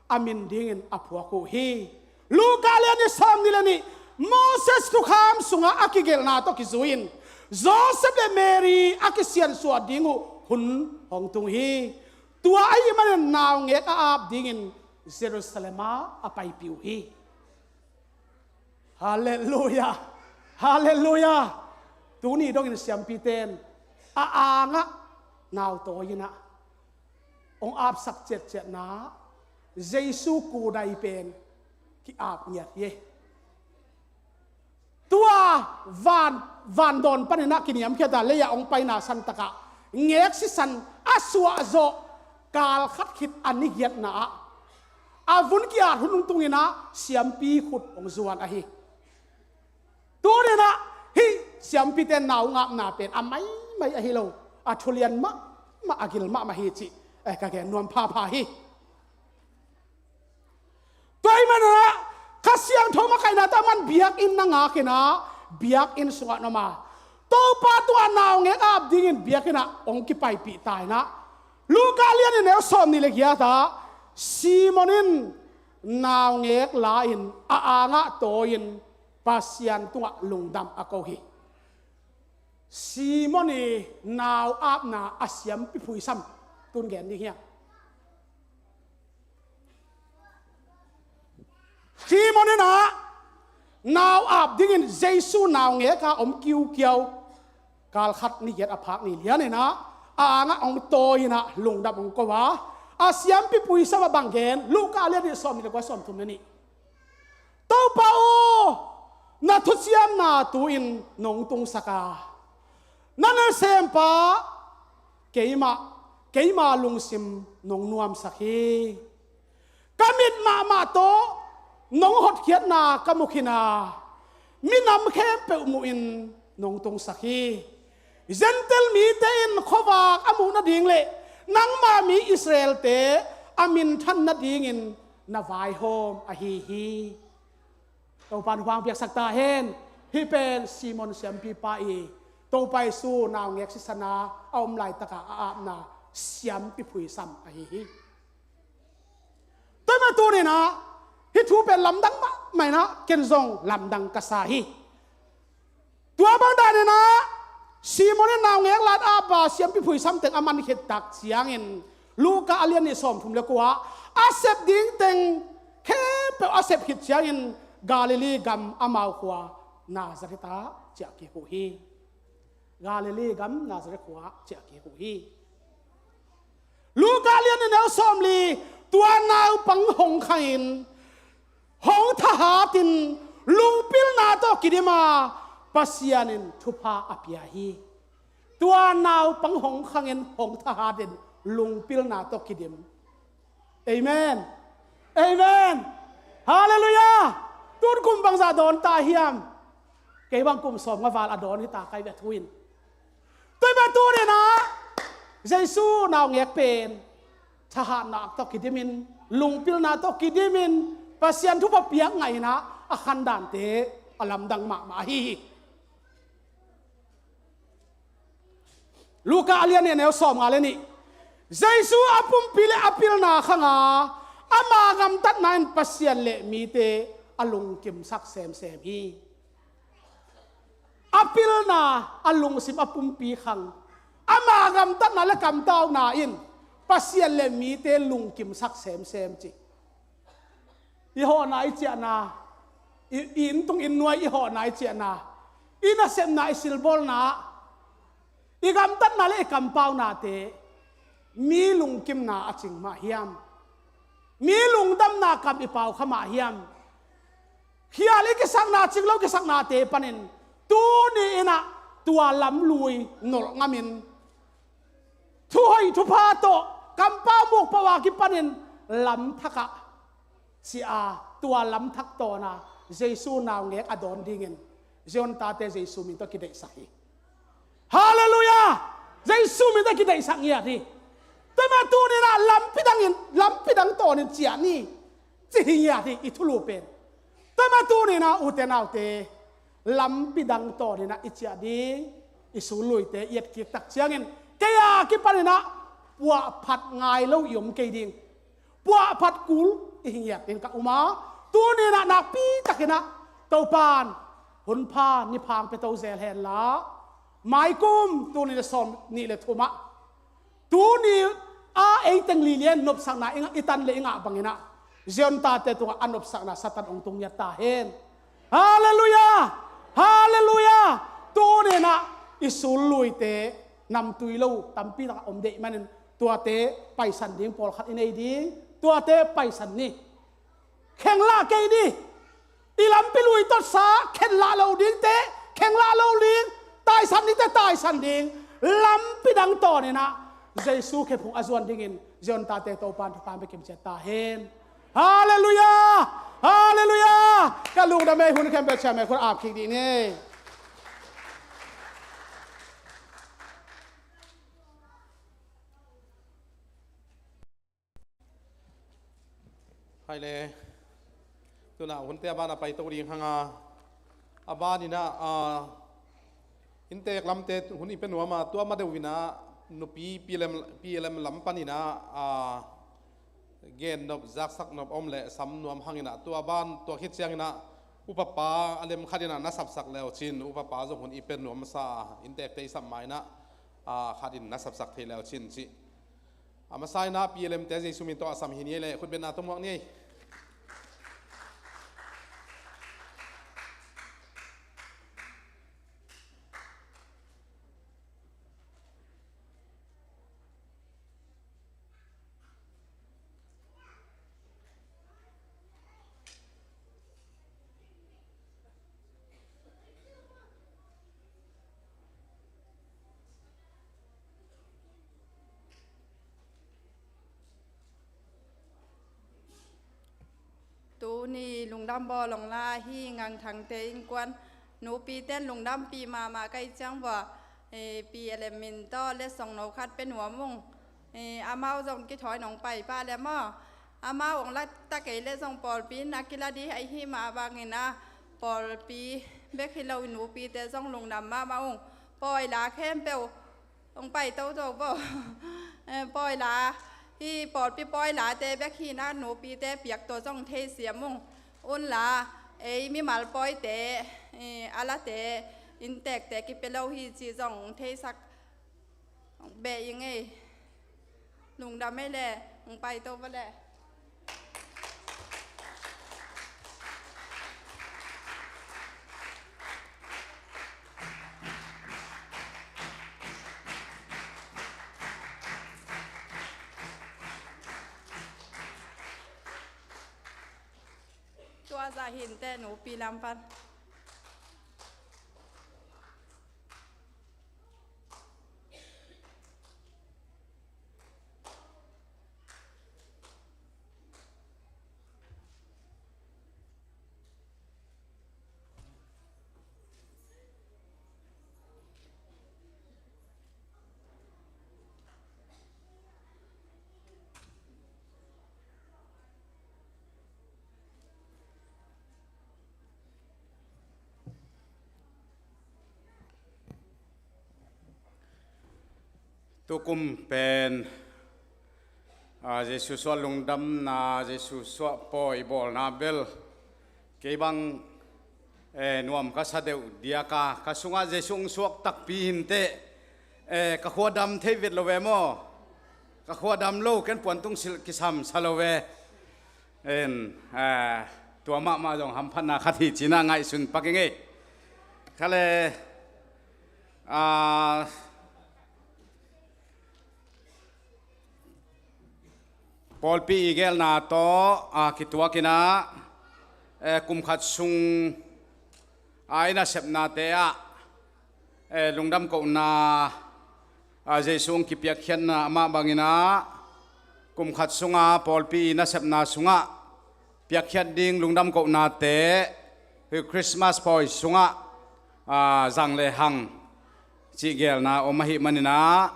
a min dingin a phuak uh hi. Luka lian nih sawmnih le nih, Moses thukham sungah a kigelhna tawh kizui-in Joseph le Mary a kisiansuah ding uh hun hong tung hi. Tua ahih manin naungek a ap dingin Jerusalem ah a paipih uh hi. Halleluiah. Halleluiah. Tuni dongin siampite in a angah nau tawi-in ah hong apsak ciatciatna Jesu kudai pen ki-ap ngiat hi. Tua van, vandawn panin ah kiniamkhiat a lei-ah hong paina santakah ngek sisan a suahzawh kal khat khit a ni giatna ah a vun ki-at hun hong tungin ah siampi khut hong zuan ahi. Tunin ah hih siampite nau ngapna pen a maimai ahi lo, a thulian mahmah, a gil mahmah hi cih, eh, ka gen nuam phapha hi. Tua ahih manin ah Kha Siangtho makaihna tawh aman biakinn na ngakin ah biakinn sungah na om a, Topa tungah naungek a ap dingin biakinn ah hong kipaipih ta in ah, Luka lian nih neu sawmnih le giat ah Simon in naungek la-in a angah tawi-in Pasian tungah lungdam a ko hi. Simon i nau apna a siampi phuisam tun gen ding hiam? Simon in ah nau ap dingin Jesu naungek a om kiukiau kal khat ni giat a phak ni lianin ah a angah hong tawi-in ah lungdam hong ko a, a siampi phuisam ah bang gen, Luka lian nih sawmnih le kua, sawmthum le nih. Topa aw, na thuciamna tu-in nong tungsak a, na nasempa keimah, keima lungsim nong nuamsak hi. Ka mit mahmah tawh nong hotkhiatna ka mu khin a, minam khempeuh muhin nong tungsak hi. Gentail mite in khuavak a muh nading le nangma mi Israelte a minthan nadingin na vaihawm ahi hi. Topa in hong piaksak ta hen. Hih pen Simon siampipa i Topa Jesu naungek sisan a a om laitaka a apna siampi phuisam ahi hi. Tua ahih manin tunin ah hih thu pen lamdang mahmah in ah ken zong lamdang ka sa hi. Tua bang danin ah Simon in naungek la-in a ap a, siampi phuisam teng a man khit tak ciangin Luka a lian nih sawmthum le kua ah a sep ding teng khempeuh a sep khit ciangin Galilee gam amau khua Nazareth ah ciah kik uh hi. Galilee gam Nazareth khua ah ciah kik uh hi. Luka lian nih neu sawmli, tua naupang hong khangin hong thahatin lungpilna tawh kidim a, Pasian in thupha a pia hi. Tua naupang hong khangin hong thahatin lungpilna tawh kidim. Amen. Amen. Halleluiah. Tun kum bangzah dawn ta hiam? Kei bang kum sawmnga val a dawn hi ta kai ve thu in. Tua mah tuni-in ah Jesu naungek pen thahatna tawh kidimin, lungpilna tawh kidimin, Pasian thupha piak ngahin ah a khandante a lamdang mahmah ahi hi. Luka a lian nih, a neu sawmnga le nih. Jesu a pumpi le a pilna khanga ama gamtatna in Pasian le mite a lungkimsak semsem hi. A pilna, a lungsim, a pumpi khang, ama gamtatna le kamtauna in Pasian le mite lungkimsak semsem ci. I hawhna, i ciahna, i, i inntung inn nuai i hawhna, i ciahna, i nasepna, i silbawlna, i gamtatna le i kampaunate mi lungkimna a cing mah hiam? Mi lungdamna kam i pau kha mah hiam? Khial i kisakna, cing lo kisaknate panin tuni-in ah tua lamlui nolh ngamin, thuhoih thupha tawh kampau mukpau a kipanin lamthak ah cia, tua lamthak tawna Jesu naungek a dawn dingin Zion tate Jesu min tawh kideihsak hi. Halleluiah. Jesu min tawh kideihsak ngiat hi. Tua mah tuni-in ah lampi dangin, lampi dang tawnin ciah ni, ci hi ngiat hi i thulu pen. Tua mah tuni-in ah ute naute, lampi dang tawnin ah i ciah ding, i sulluite i etkik tak ciangin kei a kipanin ah puahphat ngai lo i om kei ding. Puahphat kul i hi ngiat ding ka um a, tuni-in ah nakpi takin ah Topan hun pha ni pha hong pia to zel hen la, maikum tuni le sawm nih le thum ah, tuni a ei teng lilian nopsakna i ngah, i tan le i ngah bangin ah Zion tate tungah a nopsakna Satan hong tung ngiat ta hen. Halleluiah. Halleluiah. Tuni-in ah i sulluite namtui lo tampi tak a om deih manin tuate paisan ding pawlkhat i nei ding. Tuate paisan ni. Khenla kei ni. I lampi lui totsa khenla lo dingte khenla lo ding. Taisan nite taisan ding. Lampi dang tawnin ah Jesu khephung a zuan dingin Zion tate Topan thupha hong pia kimciat ta hen. Halleluiah. Halleluiah. Ka lungdam ei, hun khempeuh ciang mei khut ap kik dih ni. Hai le. Tuna hunte a ban a paito ding hang a, a banin ah, a, inntek lamte hun i pia nuam a, tua ma deuh in ah nupi P L M, P L M lam panin ah, a, gen nop, zaksak nop om leh sam nuam hang in ah, tua ban, tua khit ciangin ah upapa a lem khat in ah na sapsak le uh cin, upapa zong hun i pia nuam sa a, inntekte i sap ma in ah, a, khat in na sapsak thei le uh cin ci. A masa in ah P L M te Jesu min tawh a sam hi ni ei le, khutbetna tawh muak ni ei. Tuni lungdam bawl hong la hi Ngangthangte innkuan nupite in lungdampih mahmah ka hih ciang vua, eh, P L M min tawh letsong no khat pia nuam ung. Eh, amau zong kithawi nong pai pah le maw. Amau hong lak ta kei leh zong pawlpi in a kila dih ahi mah bangin ah, pawlpi bek hi lo in nupite zong lungdam mahmah ung. Pawi la khempeuh hong pai toto vo. Eh, pawi la, hih pawlpi pawi late bek hi in ah nupite piak tawh zong theisiam ung. Un la, ei mimal pawite, eh, a late inntekte kipia lo hi cih zong theisak beh ing ei. Lungdam ei le, hong pai to va le. Tua zah hi inteh nupi lam pan. Tukum pen, a, Jesu suah lungdamna, Jesu suah pawi bawlna bel kei bang, e, nuam ka sa deuh diaka, ka sungah Jesu hong suak takpi hinteh, e, ka khua dam thei vet lo ve maw? Ka khua dam lo, ken puantung silh kisam sa lo ve. En, a, tua mahmah zong hamphatna khat hi cinah ngaihsun pak ing ei. Khale, a, pawlpi i gelna tawh, a, kituakinah, e, kum khat sung, a, i nasepnate ah, e, lungdam kohna, a, Jesu hong kipiakkhiatna amah banginah kum khat sunga pawlpi i nasepna sungah piakkhiat ding lungdam kohnate hi Christmas pawi sungah, a, zang le hang cih gelna om ahih maninah,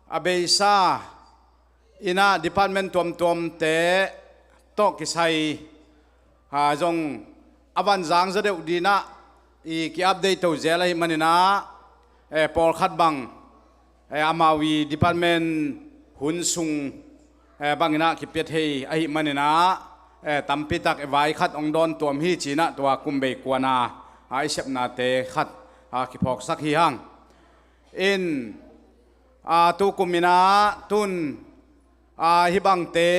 a beisa inah department tuamtuamte tawh kisai, a, zong a van zang zaw deuh dinah i ki-update to zel ahih maninah, e, pawlkhat bang, e, amau i department hun sung, e, banginah kipia thei ahih maninah, e, tampitak e vai khat hong dawn tuam hi cinah tua kum bei kuana, a, i sepnate khat, a, kiphawksak hi hang. In, a, tukum inah tun, a, hih bangte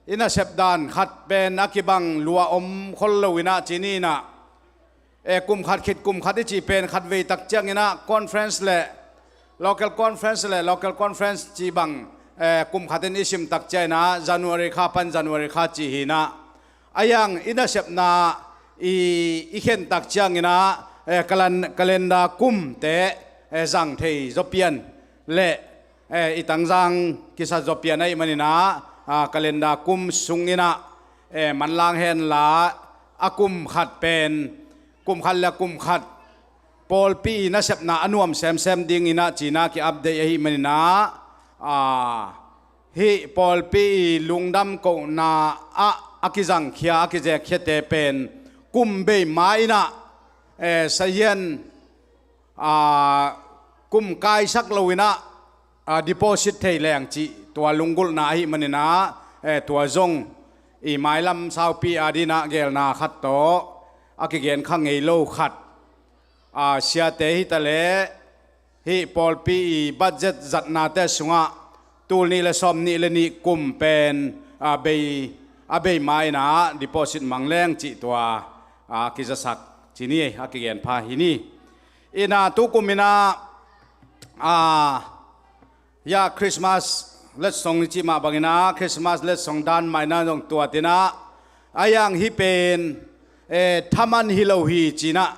i nasep dan khat pen a kibang lua om khol lo inah ci ni inah, e, kum khat khit kum khat i cih pen khat vei tak cianginah conference le local conference le local conference cih bang, e, kum khat in i sim tak cianginah January kha pan January kha cih hi inah, a hiang i nasepna i, i khen tak cianginah, e, kalan-, calendar kumte, e, zang thei zaw pian le, e, i tangzang kisa zaw pian ahih maninah, a, calendar kum sunginah, e, manlang henla a kum khat pen, kum khat le kum khat pawlpi i nasepna a nuam semsem dinginah cinah ki-update ahih maninah, a, hih pawlpi i lungdam kohna ah a kizangkhia, a kizekkhiate pen kum bei ma inah, e, sahian, a, kum kaisak lo inah, a, deposit thei leng cih tua lunggulhna ahih maninah, e, tua zong i mailam saupi a dinah gelna khat tawh a kigen kha ngei lo khat, a, siate hi taleh hih pawlpi i budget zatnate sungah tul nih le sawm nih le nih kum pen, a, bei, a bei ma inah deposit mang leng cih tua, a, kizasak ci ni, a kigen pha hi ni. Inah tukum inah, a, ya Christmas letsong i cih mah banginah Christmas letsong dan mah inah zong tuat inah, a hiang hih pen, e, thaman hi lo hi cinah,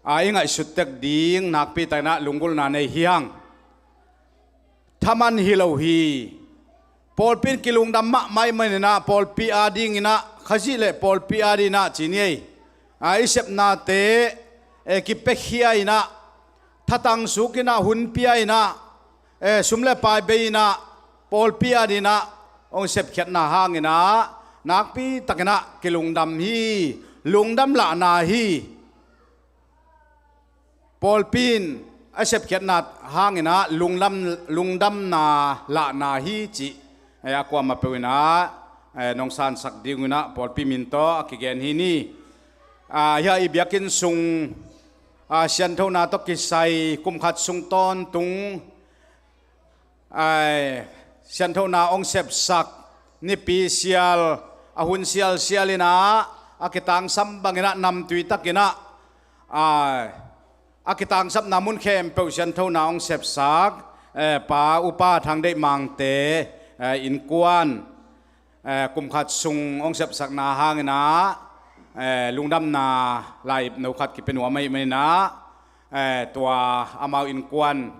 a, i ngaihsut tek ding nakpi takinah lunggulhna nei hi hang. Thaman hi lo hi. Pawlpi in kilungdam mahmah ahih maninah pawlpi a dinginah, Khazih le pawlpi a dinginah ci ni ei. A, i sepnate, e, kipiakhia inah, thatang suk inah, hun pia inah, e, sum le pai bei inah, pawlpi a dinginah hong sepkhiatna hanginah nakpi takinah kilungdam hi, lungdam lahna hi. Pawlpi in a sepkhiatna hanginah lungdam, lungdamna lahna hi cih, e, a kuamah peuh inah, e, nong sansak dinginah pawlpi min tawh a kigen hi ni. A, hia i biakinn sung, a, sianthona tawh kisai kum khat sung tawntung, ai, sianthona hong sepsak, nipi sial, a hun sialsial inah, a kitangsam banginah namtui takinah, ai, a kitangsapna mun khempeuh sianthona hong sepsak, e, Pa Upa Thang Deih Mangte, e, innkuan, e, kum khat sung hong sepsakna hanginah, e, lungdamna lai-ip no khat kipia nuam ahih maninah, e, tua amau innkuan,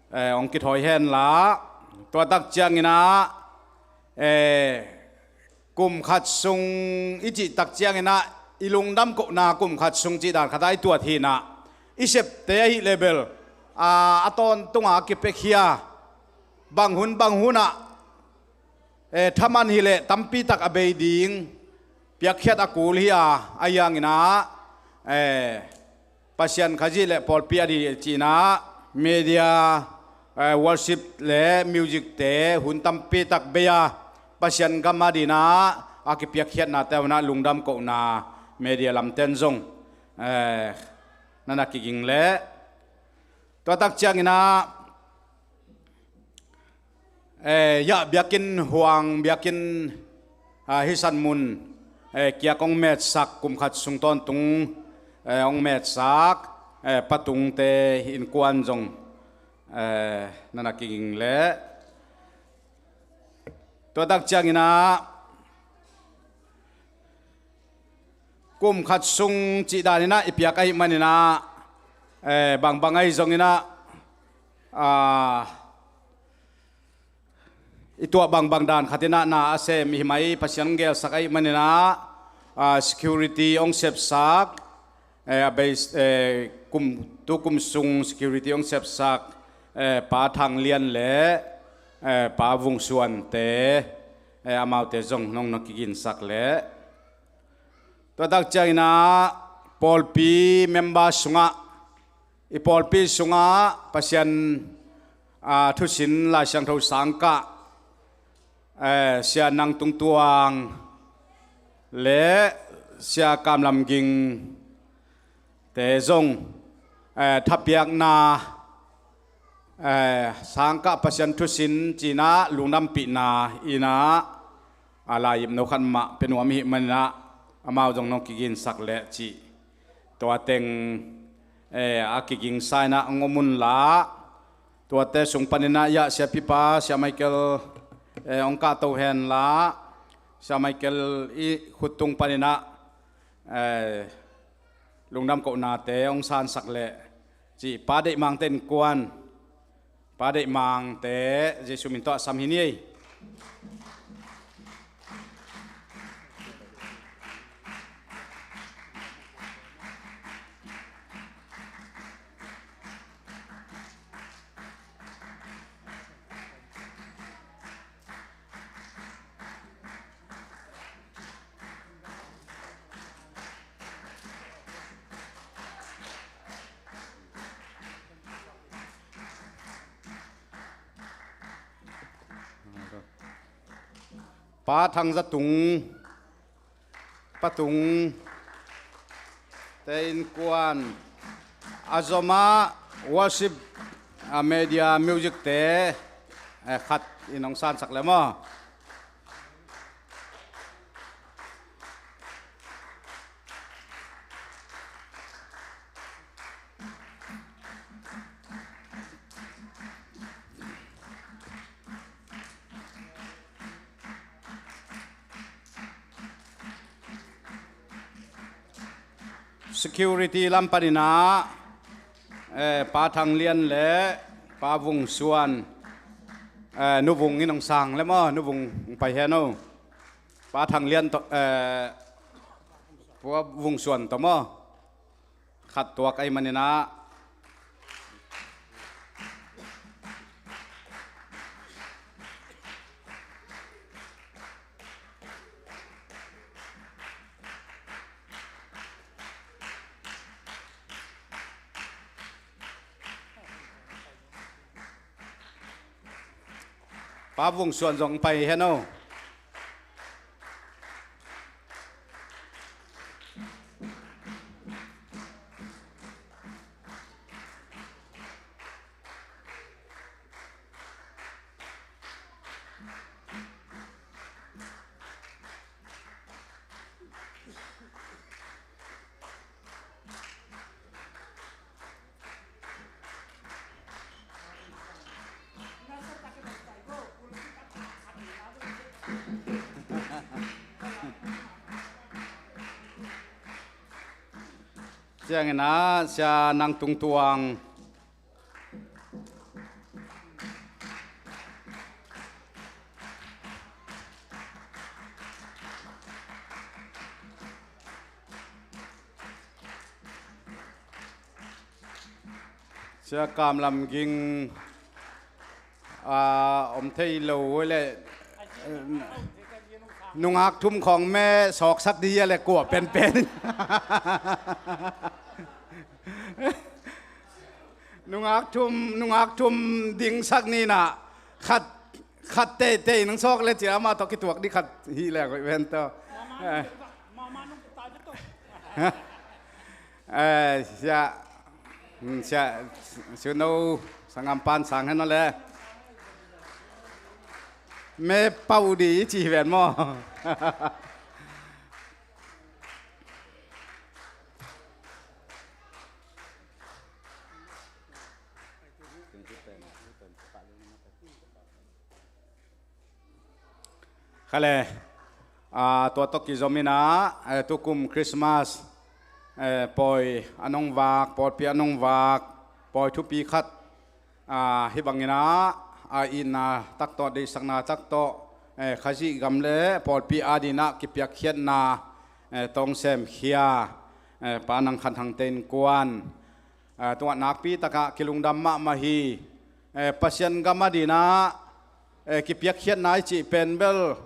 e, hong kithawi henla, tua tak cianginah, e, kum khat sung i cih tak cianginah i lungdam kohna kum khat sung cih dan khatah i tuat hinah, i septe ahih leh bel, a, a tawntunga a kipiakhia, bang hun bang hunah, e, thaman hileh tampi tak a bei ding piakkhiat a kul hi a, a hianginah, e, Pasian Khazih le pawlpi a ding cinah media, eh, worship le music te hun tampi tak bei a, Pasian gam a dinah a kipiakkhiatnate hunah lungdam kohna media lamten zong, eh, na na kiging leh. Tua tak cianginah, eh, yah, biakinn huang, biakinn, ah, hih san mun, eh, kiak hong metsak, kum khat sung tawntung, eh, hong metsak, eh, Pa Tungte innkuan zong, eh, na na kiging leh. Tua tak cianginah kum khat sung cih daninah i piak ahih maninah, eh, bangbang ahi zonginah, ah, i tuah bangbang dan khatinah na a sem i hi mai, Pasian hong gelsak ahih maninah, ah, security hong sepsak, eh, a bei, eh, kum, tu kum sung security hong sepsak, eh, Pa Thang Lian le, eh, Pa Vung Suante, eh, amaute zong nong na kiginsak leh. Tua tak cianginah pawlpi member sungah, i pawlpi sungah Pasian, ah, thusin Lai Siangtho sangkah, eh, Sia Nang Tung Tuang le Sia Kam Lam Ging te zong, eh, thapiakna, eh, sangkah Pasian thusin cinah lungdampihna innah, a, laiyip no khat mah pia nuam i hih maninah amau zong nong kiginsak leh cih. Tua teng, eh, a kigingsa innah hong om unla. Tuate sung paninah yah, Siapipa, Sia Michael, eh, hong kahto henla. Sia Michael i khuttung paninah, eh, lungdam kohnate hong sansak leh cih. Pa Deih Mangte innkuan, Pa Deih Mangte Jesu min tawh a sam hi ni ei. Pa Thang Za Tung, Pa Tung te innkuan, a zomah worship, a, media music te, eh, khat in hong sansak le maw. Security lam paninah, eh, Pa Thang Lian le Pa Vung Suan, eh, Nu Vung in hong sang le maw, Nu Vung hong pai hen o. Pa Thang Lian tawh, eh, Pa Vung Suan tawh maw. Khat tuak ahih maninah. Pa Vung Suan zong pai hen o. Ciangin ah Sia Nang Tung Tuang. Sia Kam Lam Ging, ah, om thei lo uh leh, nungak thum khawng meh sawksak dih a leh kua penpen. Nungak thum, nungak thum dingsak ni nah, khat, khat teitei nang sawk le cia amah tawh kituak dih khat hi leng hoih ven tawh. Eh. Eh, sia, hmm, sia, suno, sangam pan sang hen le. Me pau di ci ven maw. Khale, ah, tua tawh kizom inah, eh, tukum Christmas, eh, pawi a nong vak, pawlpi a nong vak, pawi thupi khat, ah, hih bangin ah, a itna tak tawh, deihsakna tak tawh, eh, Khazih gam le pawlpi adingin ah kipiakkhiatna, eh, tawng semkhia, eh, Pa Nang Khan Thangte innkuan, eh, tua nakpi takah kilungdam mahmah hi. Eh, Pasian gam adingin ah, eh, kipiakkhiatna i cih pen bel,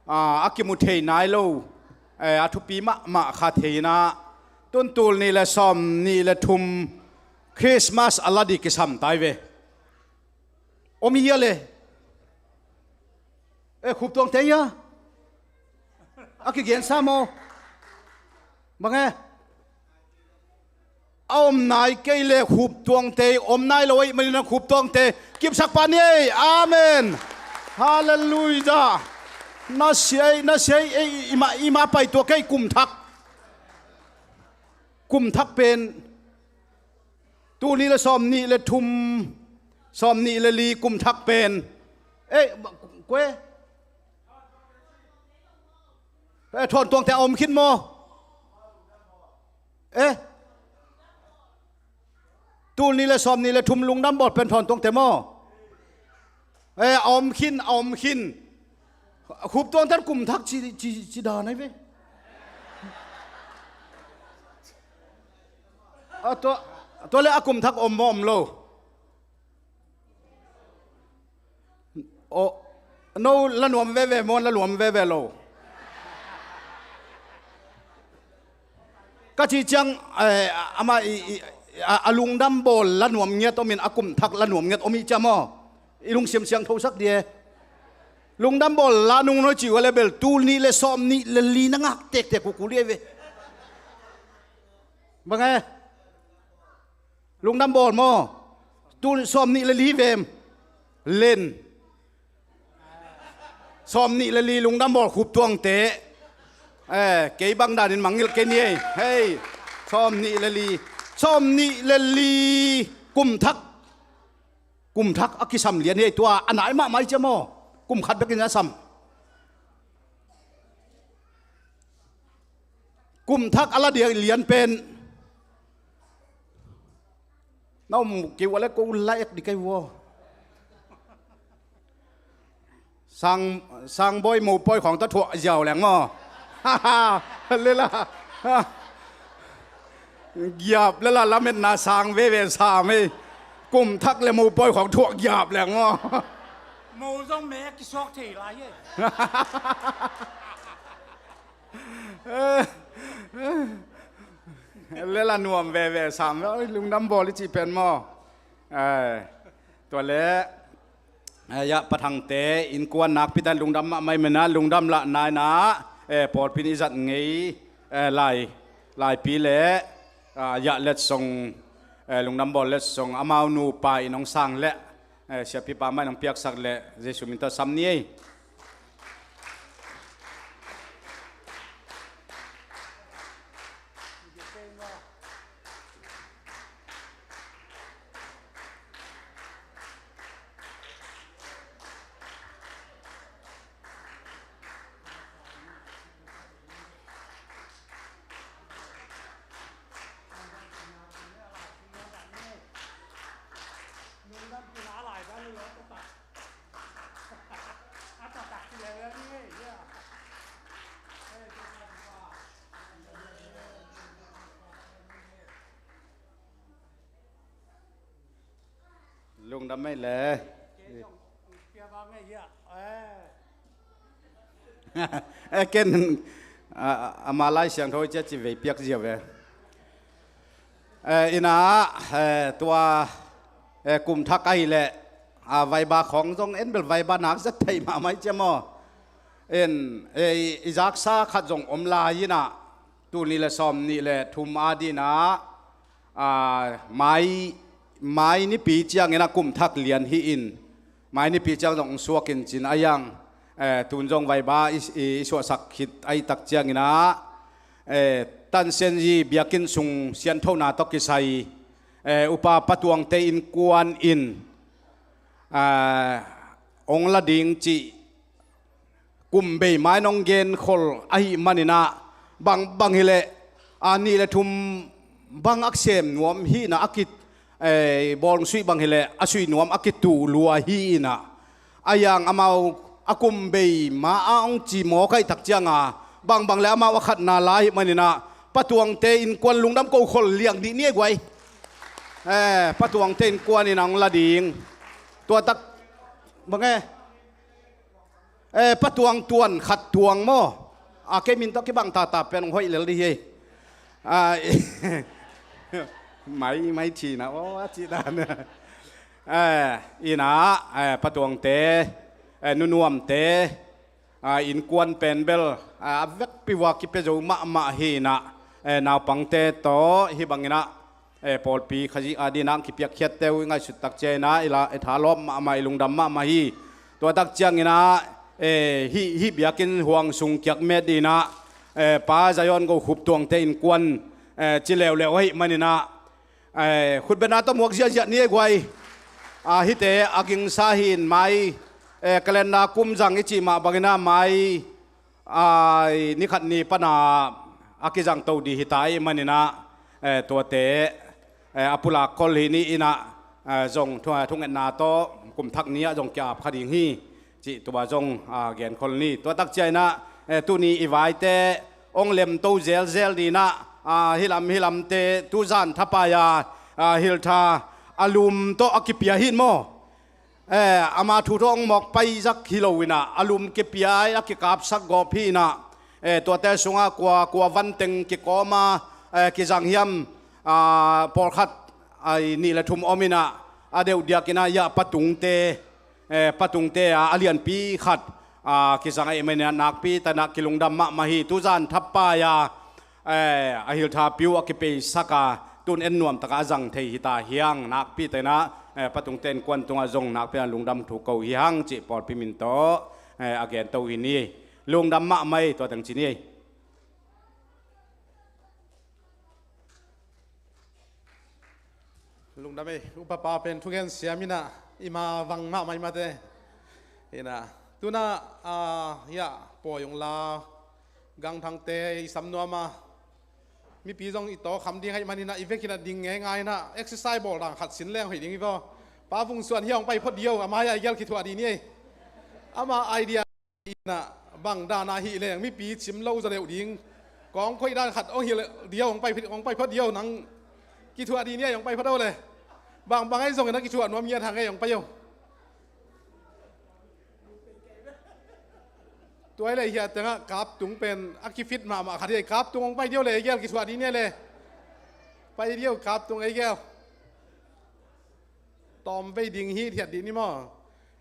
ah, a kimu thei nai lo, eh, a thupi mahmah kha thei inah, tun tul nih le sawm nih le thum Christmas a la ding kisam tai ve. Om i hia le? Eh, Khup Tuangte hia? A kigensa maw? Bang e? A om nai kei le Khup Tuangte, om nai lo ahih manin ah Khup Tuangte kipsak pah ni ei. Amen. Halleluiah. Na sia ei, na sia ei, ei, i ma, i ma pai tua kei kum thak. Kum thak pen. Tul nih le sawm nih le thum, sawm nih le li kum thak pen. Ei, kue. Eh, Thawn Tuangte a om khin maw? Eh? Tul nih le sawm nih le thum lungdam bawl pen Thawn Tuangte maw? Eh, a om khin, a om khin. Khup Tuangte kum thak ci, ci, ci dan ai ve. A tua, tua le a kum thak om maw om lo? Aw, no la nuam veve maw, la nuam veve lo? Ka cih ciang, eh, amah i, i, a, a lungdam bawl la nuam ngiat om in a kum thak la nuam ngiat om i ciam aw. I lungsim siangthosak dih e. Lungdam bawl la nung noi cih uh a le bel tul nih le sawm nih le li na ngak tektek uh kul dih e ve. Bang e? Lungdam bawl maw? Tul sawm nih le li vem? Len. Sawm nih le li lungdam bawl Khup Tuangte. Eh, kei bang danin mangngilh kei ni ei. Hei, sawm nih le li. Sawm nih le li kum thak. Kum thak a kisam lian hi ei tua. A nai mahmah i ciam aw. Kum khat bekin a sam. Kum thak a la ding lian pen. Na om kei ua le ko la ek dih kei ua. Sang, sang bawi mo pawi khawng ta thuah ziau leng maw. Lela. Giap lela lametna sang veve sam ei. Kum thak le mo pawi khawng thuah giap leng maw. Mo zong me a kisuak thei lai ei. Lela nuam veve sam ve, oi, lungdam bawl i cih pen maw? Eh, tua le, eh, ya, Pa Thangte innkuan nakpi tan lungdam mahmah i menah, lungdam lah nainah, eh, pawlpi in i zat ngei, eh, lai, laipi le, ah, ya letsong, eh, lungdam bawl letsong amau nupa in hong sang le, eh, siapipa mah in hong piaksak le Jesu min tawh sam ni ei. Lungdam mai le. Eh, ken, a, a, ama Lai Siangtho cia ci vei piak zia ve. Eh, ina, eh, tua, Eh, kum thak ahih leh, ah, vaiba khawng zong en bel vaiba nak zat thei mahmah hi cia maw. En, eh, i, i zaksa khat zong om lai inah, tul nih le sawm nih le thum a dinah, ah, mai, mai nipi ciangin a kum thak lian hi in, mai nipi ciang zong suak in cin a yang, eh, tun zong vaiba i, i, i suahsak khit ahih tak cianginah, eh, Tansianzi biakinn sung sianthona tawh kisai, eh, upa Patuangte innkuan in, ah, ong la ding cih kum bei mai nong genkhol ahih maninah, bangbang hileh, a nih le thum bang a sem nuam hinah a ki, eh, bawlung suih bang hileh a suih nuam a kituh lua hinah, a yang amau a kum bei ma a ong ci mawk ahih tak cianga, bangbang le amau a khatna lai ahih maninah, Patuangte innkuan lungdam ko khol liang dih ni e guai. Eh, Patuangte innkuan in a ong la ding. Tua tak bang e. Eh, Patuang tuan khat tuang maw. A kei min tawh kibang tata pen ong hoih lel dih hi. Ah, mai, mai thina, aw, a cih dan. Eh, inah, eh, Patuangte, eh, Nunuamte, ah, innkuan pen bel, ah, a vekpi vua kipia zo mahmah hinah, eh, naupangte tawh hih banginah, eh, pawlpi Khazih a dinah kipiakkhiatte uh i ngaihsut tak cianginah, i la, i thalawp mahmah, i lungdam mahmah hi. Tua tak cianginah, eh, hih, hih biakinn huang sung kiak met dinah, eh, Pa Zion Go Khup Tuangte innkuan, eh, ci leuleu ahih maninah, eh, khutbetna tawh muak ziahziah ni e guai. Ah, hihte a gingsa hin mai, eh, calendar kum zang i cih mah banginah mai, ah, ni khat ni pana a kizang to dih hita ahih maninah, eh, tuate, eh, a pulak khol hi ni inah, eh, zong thu-, thungetna tawh kum thak ni ah zong ki-ap kha ding hi. Cih tua zong, ah, genkhol ni. Tua tak cianginah, eh, tuni i vaite ong lemto zelzel dinah, ah, hilam hilamte tuzan thapai-a, ah, hiltha a lum tawh a kipia hin maw. Eh, ama thu tawh ong mawk pai zak hi lo inah, a lum kipia a kikapsak gawp hi inah, eh, tuate sungah kua, kua vanteng kikawma, eh, kizang hiam, ah, pawlkhat, ah, nih le thum om inah, a deuh diakinah, ya, Patungte, eh, Patungte a, a lianpi khat, ah, kizang ahih maninah nakpi takinah kilungdam mahmah hi. Tuzan thapai-a, eh, a hilthapi uh a kipeisaka, tun en nuamtaka a zang thei hita hiang, nakpi takinah, eh, Patungte innkuan tungah zong nakpi takinah lungdam thu ko hi hang cih pawlpi min tawh, eh, a gento hi ni. Lungdam mahmah ei, tua teng ci ni ei. Lungdam ei, upapa pen thugen siam inah, i ma vang mahmah i mate. Inah, tunah, ah, ya, pawi ong la, gangthangte i sam nuam a, mipi zong i tawkham ding ahih maninah, i vekin a ding ngeingai inah, exercise bawl dan khat sin leng hoih ding hi vaw. Pa Vung Suan hia ong pai phot dih o, ama hia i gel kithuah dih ni ei. Ama idea inah bang dan a hih leng mipi cim lo zaw deuh ding. Kong koih dan khat ong hilh dih o, ong pai, ong pai phot dih o, nang kithuah dih ni ei, ong pai phot o le. Bangbang ahi zongin a kithuah nuam ngiat hang ei, ong pai o. Tua i le hia tengah Kaptung pen a kifit mahmah khat hi ei, Kaptung ong pai dih o le, i gel kithuah dih ni ei le. Pai dih o, Kaptung ei gel. Tawm vei ding hi thiat dih ni maw.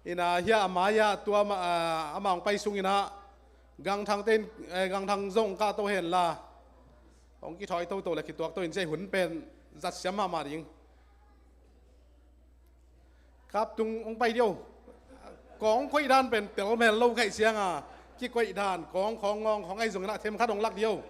Inah hia a mai-ah tua ma, ah, amah ong pai sunginah gangthangte in, eh, gangthang zong kahto henla, ong kithawi toto le kituak to in, cia hun pen zat siam mahmah ding. Kaptung ong pai dih o. Kong koih dan pen tel mel lo kaih cianga, kikoih dan, kong khawng ngawng khawng ahi zonginah themkhat ong lak dih o.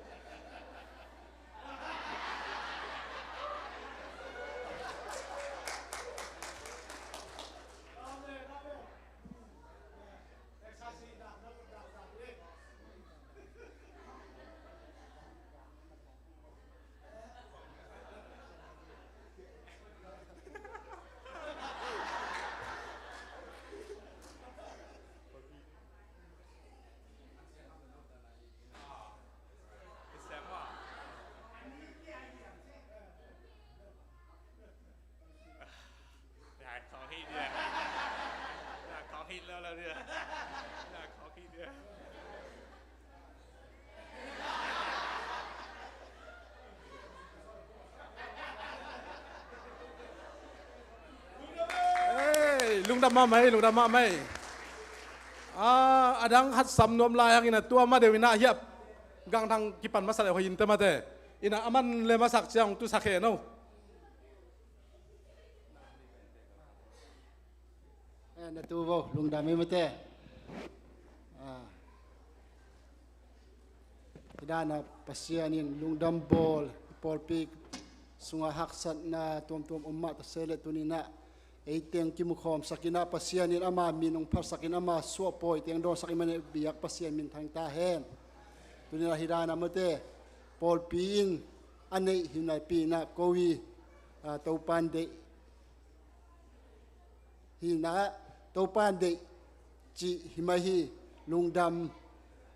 Lungdam mahmah ei, lungdam mahmah ei. Ah, a dang khat sam nuam lai hangin a tua ma deuh in ah hiap gangthang kipan masa le hoih in te mate. In ah a man le masak ciang tu sa khe no. Eh, na tu vo, lungdam ei mate. Ah. Hih dan a Pasian in lungdam bawl, pawlpi sungah haksatna tuamtuam om mah ta se le tuni in ah ei teng kimukhawmsak in ah Pasian in ama min hong phatsak in ama suahpawi teng dawnsak in mane biak Pasian min thang ta hen. Tuni in ah hih dan a mate pawlpi in a neih hi napi in ah ko hi, ah, Topan deih hi in ah Topan deih cih hi mah hi. Lungdam,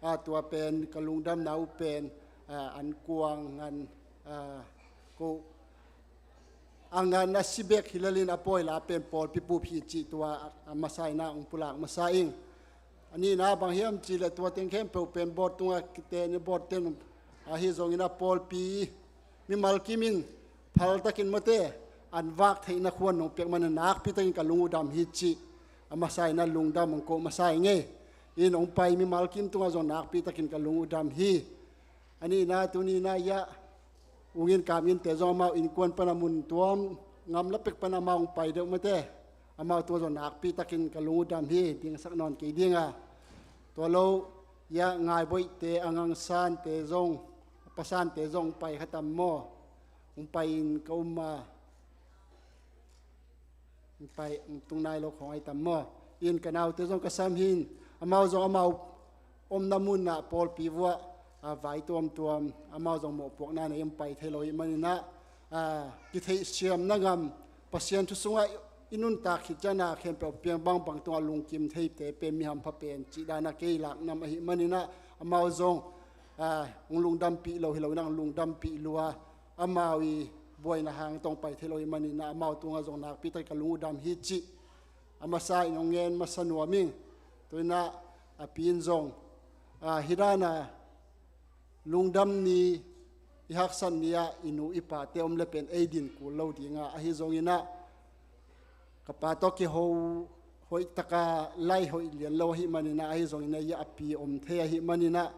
ah, tua pen ka lungdamna uh pen, ah, an kuang ngan, ah, ko a ngan a si bek hi lel in a pawi la pen pawlpi pup hi cih tua a masa in ah hong pulak masa ing. A nihna bang hiam cih leh tua teng khempeuh pen board tungah kite ni board ten ahi zongin ah pawlpi mimal kim in phaltakin mate an vak theihna khuan nong piak manin nakpi takin ka lung uh dam hi cih a masa in ah lungdam hong ko masa ing ei. In hong pai mimal kim tungah zong nakpi takin ka lung uh dam hi. A nihna tuni in ah hiah ung in kam in te zong amau innkuan pan a mun tuam gamla pek pan amau hong pai deuh mate. Amau tua zong nakpi takin ka lung uh dam hi, dingsak nawn kei ding a. Tua lo hiah Ngaiboihte, a Ngangsante zong, a Pasante zong hong pai kha tam maw? Hong pai in ka um a, hong pai, hong tung nai lo khawng ahi tam maw? In ka naute zong ka sam hi in, amau zong amau omna munah pawlpi vuah, ah, vai tuamtuam, amau zong mawhpuakna nei hong pai thei lo ahih manin ah, ah, kitheihsiamna gam, Pasian thu sungah i nuntak khit ciangin ah khempeuh piang bangbang tungah lungkim theite pen mi hampha pen cih dan a kei lak nam ahih manin ah amau zong, ah, hong lungdampih lo hi lo in ah hong lungdampih lua, amau i buaina hang tawh hong pai thei lo ahih manin ah amau tungah zong nakpi takin ka lung uh dam hi cih a masa in hong ngen masa nuam ing. Tua in ah a pi in zong, ah, hih dan a lungdam ni, i haksat ni ah i nu i pate om le pen ei din kul lo ding a, ahi zongin ah ka pa tawh kiho hoih taka lai hoih lian lo ahih manin ah, ahi zongin ah hiah a pi om thei ahih manin ah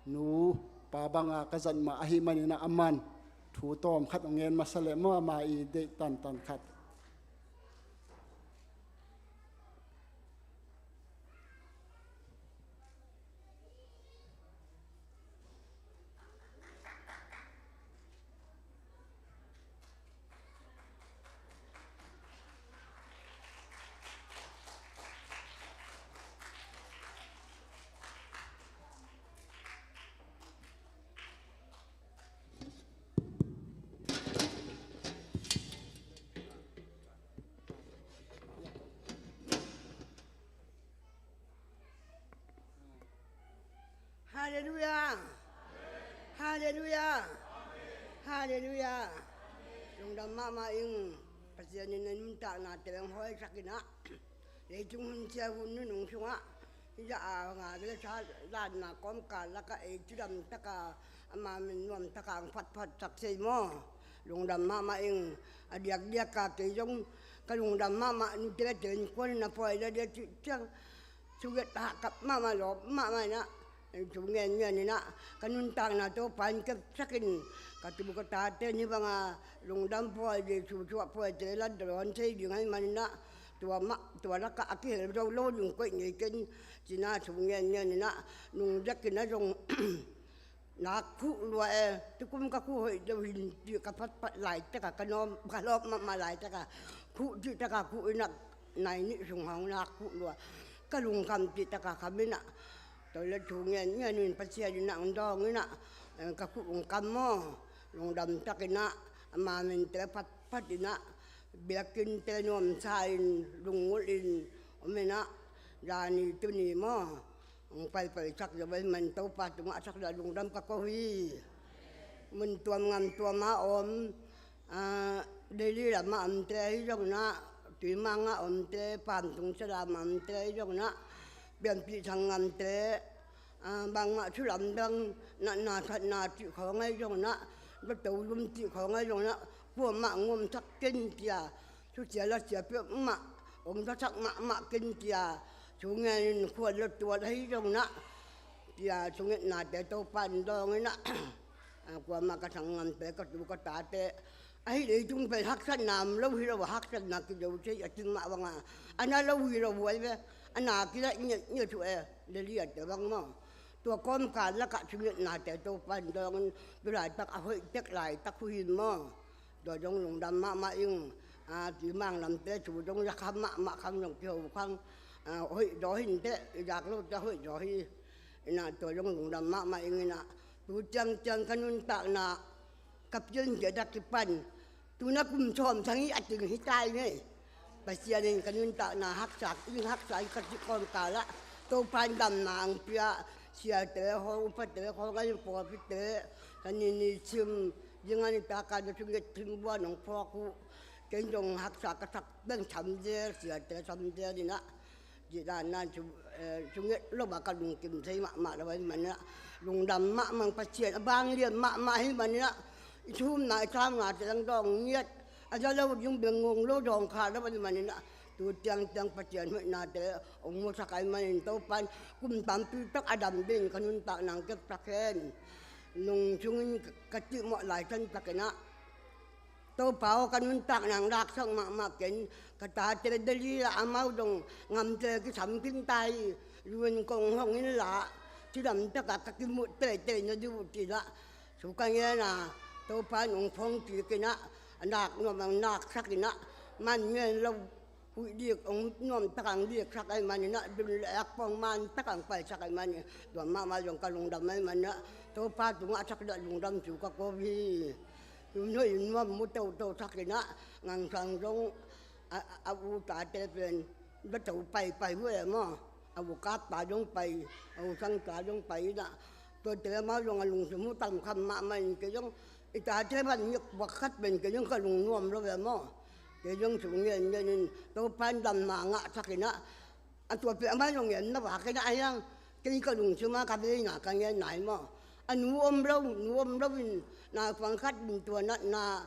nu pa bang a ka zat mah ahih manin ah aman thu tawm khat hong ngen masa leh maw, ama i deih tantan khat. Halleluiah. Halleluiah. Halleluiah. Lungdam mahmah ing. Pasian in a nuntakna teng hong hawisak in ah leitung hun sia hun nunung sungah hih a ngak le sa, lanna kawmkal lakah ei cidam taka ama min nuam taka hong phatphatsak thei maw? Lungdam mahmah ing. A diakdiak a kei zong ka lungdam mahmah, nute teng kuan in a pawi la dia cih ciang suget hahkap mahmah, lawp mahmah in ah thu ngen ngen in ah ka nuntakna Topa in kepsak in ka tu ka tate ni bang a lungdam pawi, Jesu suah pawite la dawn thei ding ahih manin ah tua mah, tua lakah a kihel zo lo ding koih ngei ken ci-in ah thu ngen ngen in ah nungzak in ah zong nak khuh lua e, tukum ka khuh hoih deuh hi in cih ka phatphat laitak a, ka nuam, ka lawp mahmah laitak a, khuh cih tak a khuh in ah nai nih sung hong nak khuh lua. Ka lungkham cih tak a kham in ah tua le thu ngen ngen in Pasian in ah hong dawng in ah ka khuh hong kam maw? Lungdam tak in ah ama minte phatphat in ah biakinn te nuamsa in lungngulh in om in ah zani tuni maw? Hong paipaisak zo ahih man Topa tungah a sak lua lungdam ka ko hi. Mun tuam gam tuam a om, ah, Delhi lamah omte ahi zongin ah, Tuimang ah omte, Pamtung Salam ah omte ahi zongin ah, Pianpih sanggamte, ah, bangmah thu lamdang, natna thatna cih khawng ahi zongin ah, Zato lum cih khawng ahi zongin ah, kuamah hong omsak ken cia, thusia lasia peuhmah Hong zasak mahmah ken cia, sungin khual lo tuat ahi zong na, cia sungin nate Topa in dawng in ah, kuamah ka sanggamte, ka tu ka tate, ahi leitung pen haksatna om lo hi lo, haksatna kizo thei a ting mah banga, a na lo hi lo huai ve, a na kila ngiat ngiat uh e, leli a te bang maw. Tua kawmkal lakah sungin nate Topa in dawng in, tu laitak a hoih tek laitak uh hi maw. Tua zong lungdam mahmah ing, a, Timang lamte thu zong zakham mahmah khang zong kiho khang, a, hoih zaw hi inteh, i zak lote hoih zaw hi. Inah tua zong lungdam mahmah ing inah, tu ciangciang ka nuntakna ka piankhia dak kipan, tu na kum sawm sang hi a ting hi tai ngei. Pasian in ka nuntakna haksa ing, haksa ing ka cih kawmkalah Topa in damna ang pia, siate hong, upate hong, a in pawlpite, ka nini sim, Zingan i taka na sungit thim bua nong phawk uh. Ken zong haksa ka sak beng samzel, siate samzel inah. Cih dan nan sungit lo a ka lungkim thei mahmah lo ahih maninah, lungdam mahmah ing. Pasian a vanglian mahmah ahih maninah, i thumna i thaunate lang dawng ngiat, a za lo ding beng ngong lo dawng kha lo ahih maninah, tu tiangtiang Pasian hoihnate hong musak ahih manin Topa in kum tampi tak a dam dingin ka nuntakna hong kepsak hen. Nung sungin ka cihmawh lai santakinah, Topa aw, ka nuntakna hong laksak mahmah ken, ka tate Delhi lah amau dong ngamte kisam khin ta hi, U N kong hong inla, cidam takah ka kimuh teitei na dih uh ci lah, thu ka ngen a, Topa in hong phawng kikinah, a nak nuam hong naksakinah, man ngen lo huih dik hong nuam takah hong diksak ahih maninah, dun le ak pawng man takah hong paisak ahih manin, tua mahmah zong ka lungdam ahih maninah, Topa tungah sak dah lungdam thu ka ko hi. Hun hoih nuam mu totosakinah, ngangsang zong a, a, a u tate pen va to paipai uh e maw. A u kappa zong pai, a u sangta zong pai inah, tuate amau zong a lungsim uh tamkham mahmah in kei zong i tate van nik buak khat pen kei zong ka lungnuam lo e maw. Kei zong thu ngen ngenin Topa in damna ngahsakinah, a tua pen amah zong ngen na vak inah a hiang, kei ka lungsim a ka veina ka ngen nai maw. A nu om lo, nu om lo in, naupang khat in tua natna,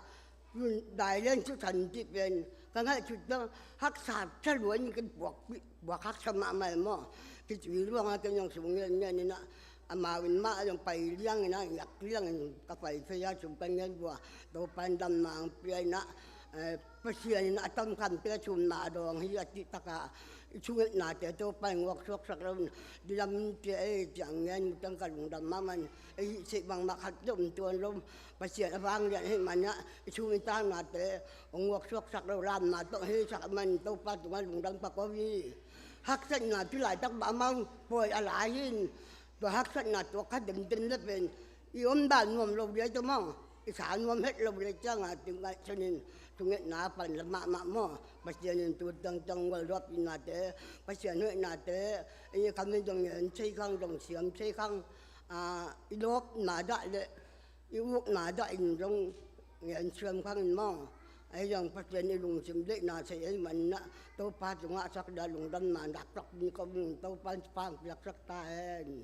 dailen sisan cih pen ka ngaihsut lo, haksa thaluan in ken buak, buak haksa mahmah e maw. Kicui luangah ken zong sung ngen ngen inah, amau in mah a zong pai liang inah, ngiak liang in ka pai thei a, sung ka ngen bua, Topa in damna hong pia inah, eh, Pasian in a tamkhamte a thumna a dawng hi a cih takah, i thungetnate Topa in hong suaksak lo in, dilam in cia ei ciang ngen mu teng ka lungdam mahmah in, ei hih seh bangmah khat zong om tuan lo, Pasian a vanglian ahih maninah, i thum i tangnate hong suaksak lo, lamna tawh heisak ahih manin Topa tungah lungdam ka ko hi. Haksatna tu laitak mah amau pawi a lai hi in, tua haksatna tua kha demdem le pen i omdan nuam lo liai tawh maw, i sa nuam het lo liai cianga tu ngaihsun in, thungetna a pan la mahmah maw. Pasian in tu tangtang gualluapihnate, Pasian hoihnate, i khamin zong ngen thei khang, zong siam thei khang, a, i lawpna dah le i ukna dah in zong ngen siam khang in maw. Ahi zong Pasian i lungsim deihna thei ahih maninah, Topa tungah sak dah lungdamna nakpiak in ko in, Topa in thupha hong piaksak ta hen.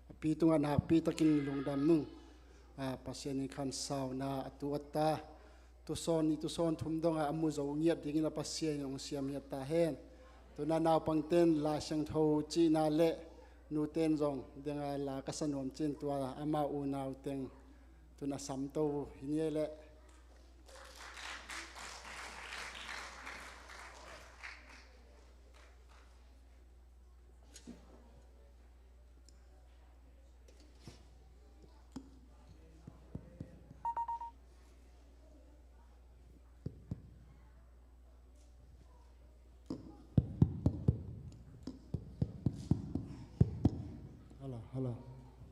A pi tungah nakpi takin lungdam nung, a, Pasian in khansauna a tuat ta. Tusawn nih, tusawn thum dongah a mu zo ngiat dingin a Pasian in hong siam ngiat ta hen. Tuna naupangten Lai Siangtho cihna le nuten zong denga la ka sa nuam cin tua amau unau teng tuna samto hi ni leh. Hello, hello,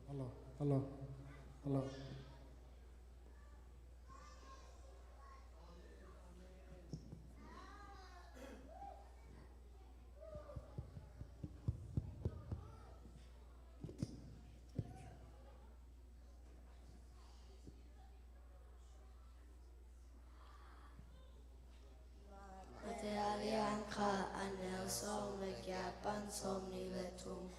hello, hello, hello. Mate a lian khat a neu sawm le giat pan sawm nih le thum.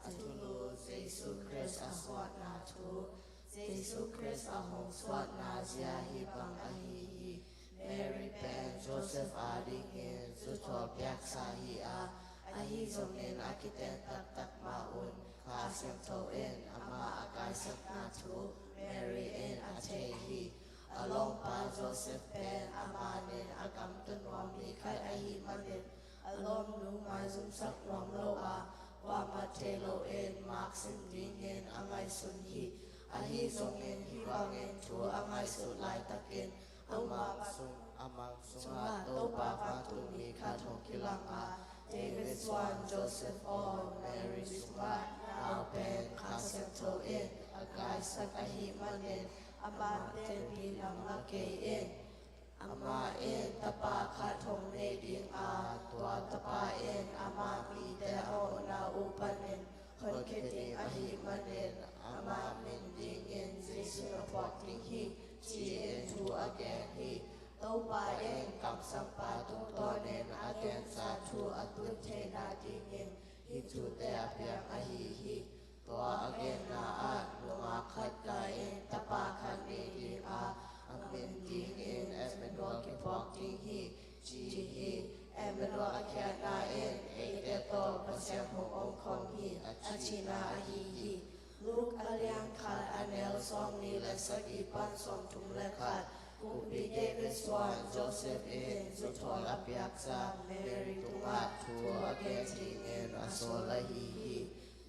A thulu Jesu Khrist a suahna thu. Jesu Jesu Khrist a hong suahna zia hih bang ahi hi. Mary pen Joseph adingin zuthawl piaksa hi a, ahi zongin a kiten taktak ma-un Kha Siangtho in amah a kaisakna thu Mary in a thei hi. A lawmpa Joseph pen amah nin a gamta nuam mi khat ahih manin a lawmnu maizumsak nuam lo a, kuamah thei loin mak sim dingin a ngaihsun hi. Ahi zongin hih bangin thu a ngaihsut laitakin a mang sung, a mang sungah Topa vantungmi khat hong kilang a, David suan Joseph aw, Mary sungah nau pen Kha Siangtho in a kaisak ahih manin amah tenpih lam la kei in. Amah in tapa khat hong nei ding a, tua tapa in amah mite a mawhna uh panin honkhia ding ahih manin amah min dingin Jesu na phuak ding hi, ci-in thu a gen hi. Topa in kamsangpa tungtawnin a gensa thu a tun theihna dingin hih thute a piang ahi hi. Tua a genna ah nungak khat gai in tapa khat nei ding a, a min dingin Emmanuel kiphuak ding hi, ci hi. Emmanuel a khiatna in eite tawh Pasian hong omkhawm hi, a cihna ahi hi. Luke a lian khat a neu sawmnih le sagih pan sawmthum le khat. Kumpi David suan Joseph in zuthawl a piaksa Mary tungah thu a gen dingin a sawl ahi hi.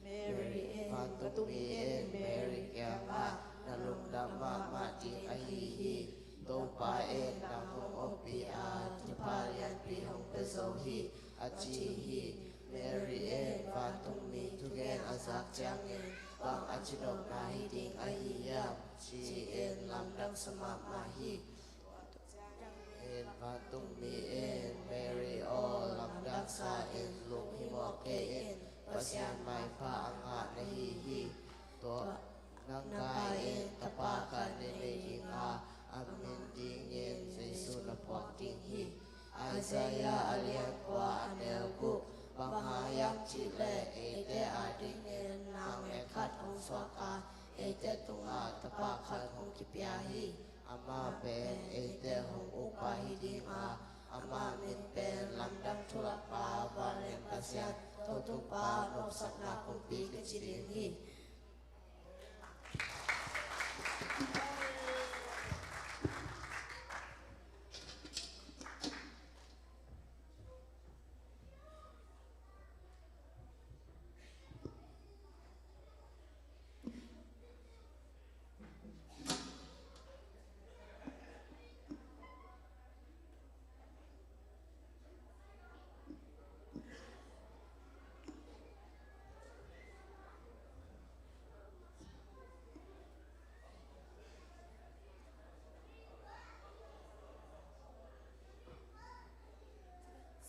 Mary in, vantungmi in Mary kiangah na lungdam mahmah ding ahi hi. Topa in nang hong ompih a, thupha lianpi hong pia zo hi, a ci hi. Mary in vantungmi thugen a zak ciangin bang a ci nopna hi ding ahi hiam, ci-in lamdang sa mahmah hi. In vantungmi in Mary aw, lamdang sa in, lunghimawh kei in, Pasian maipha a ngah na hi hi. Tua nang gai in tapa khat na nei ding a, a min dingin Jesu na phuak ding hi. Isaiah a lian kua a neu guk, bang hang hiam cih leh eite adingin nang khat hong suak a, eite tungah tapa khat hong kipia hi. Amah pen eite hong ukpa hi ding a, amah min pen Lamdang Thulakpa, Vanleng Pasian, Totukpa, Nopsakna Kumpi kici ding hi.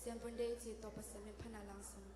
Sian Bun Dei ci Topa Sian min phan a langsung.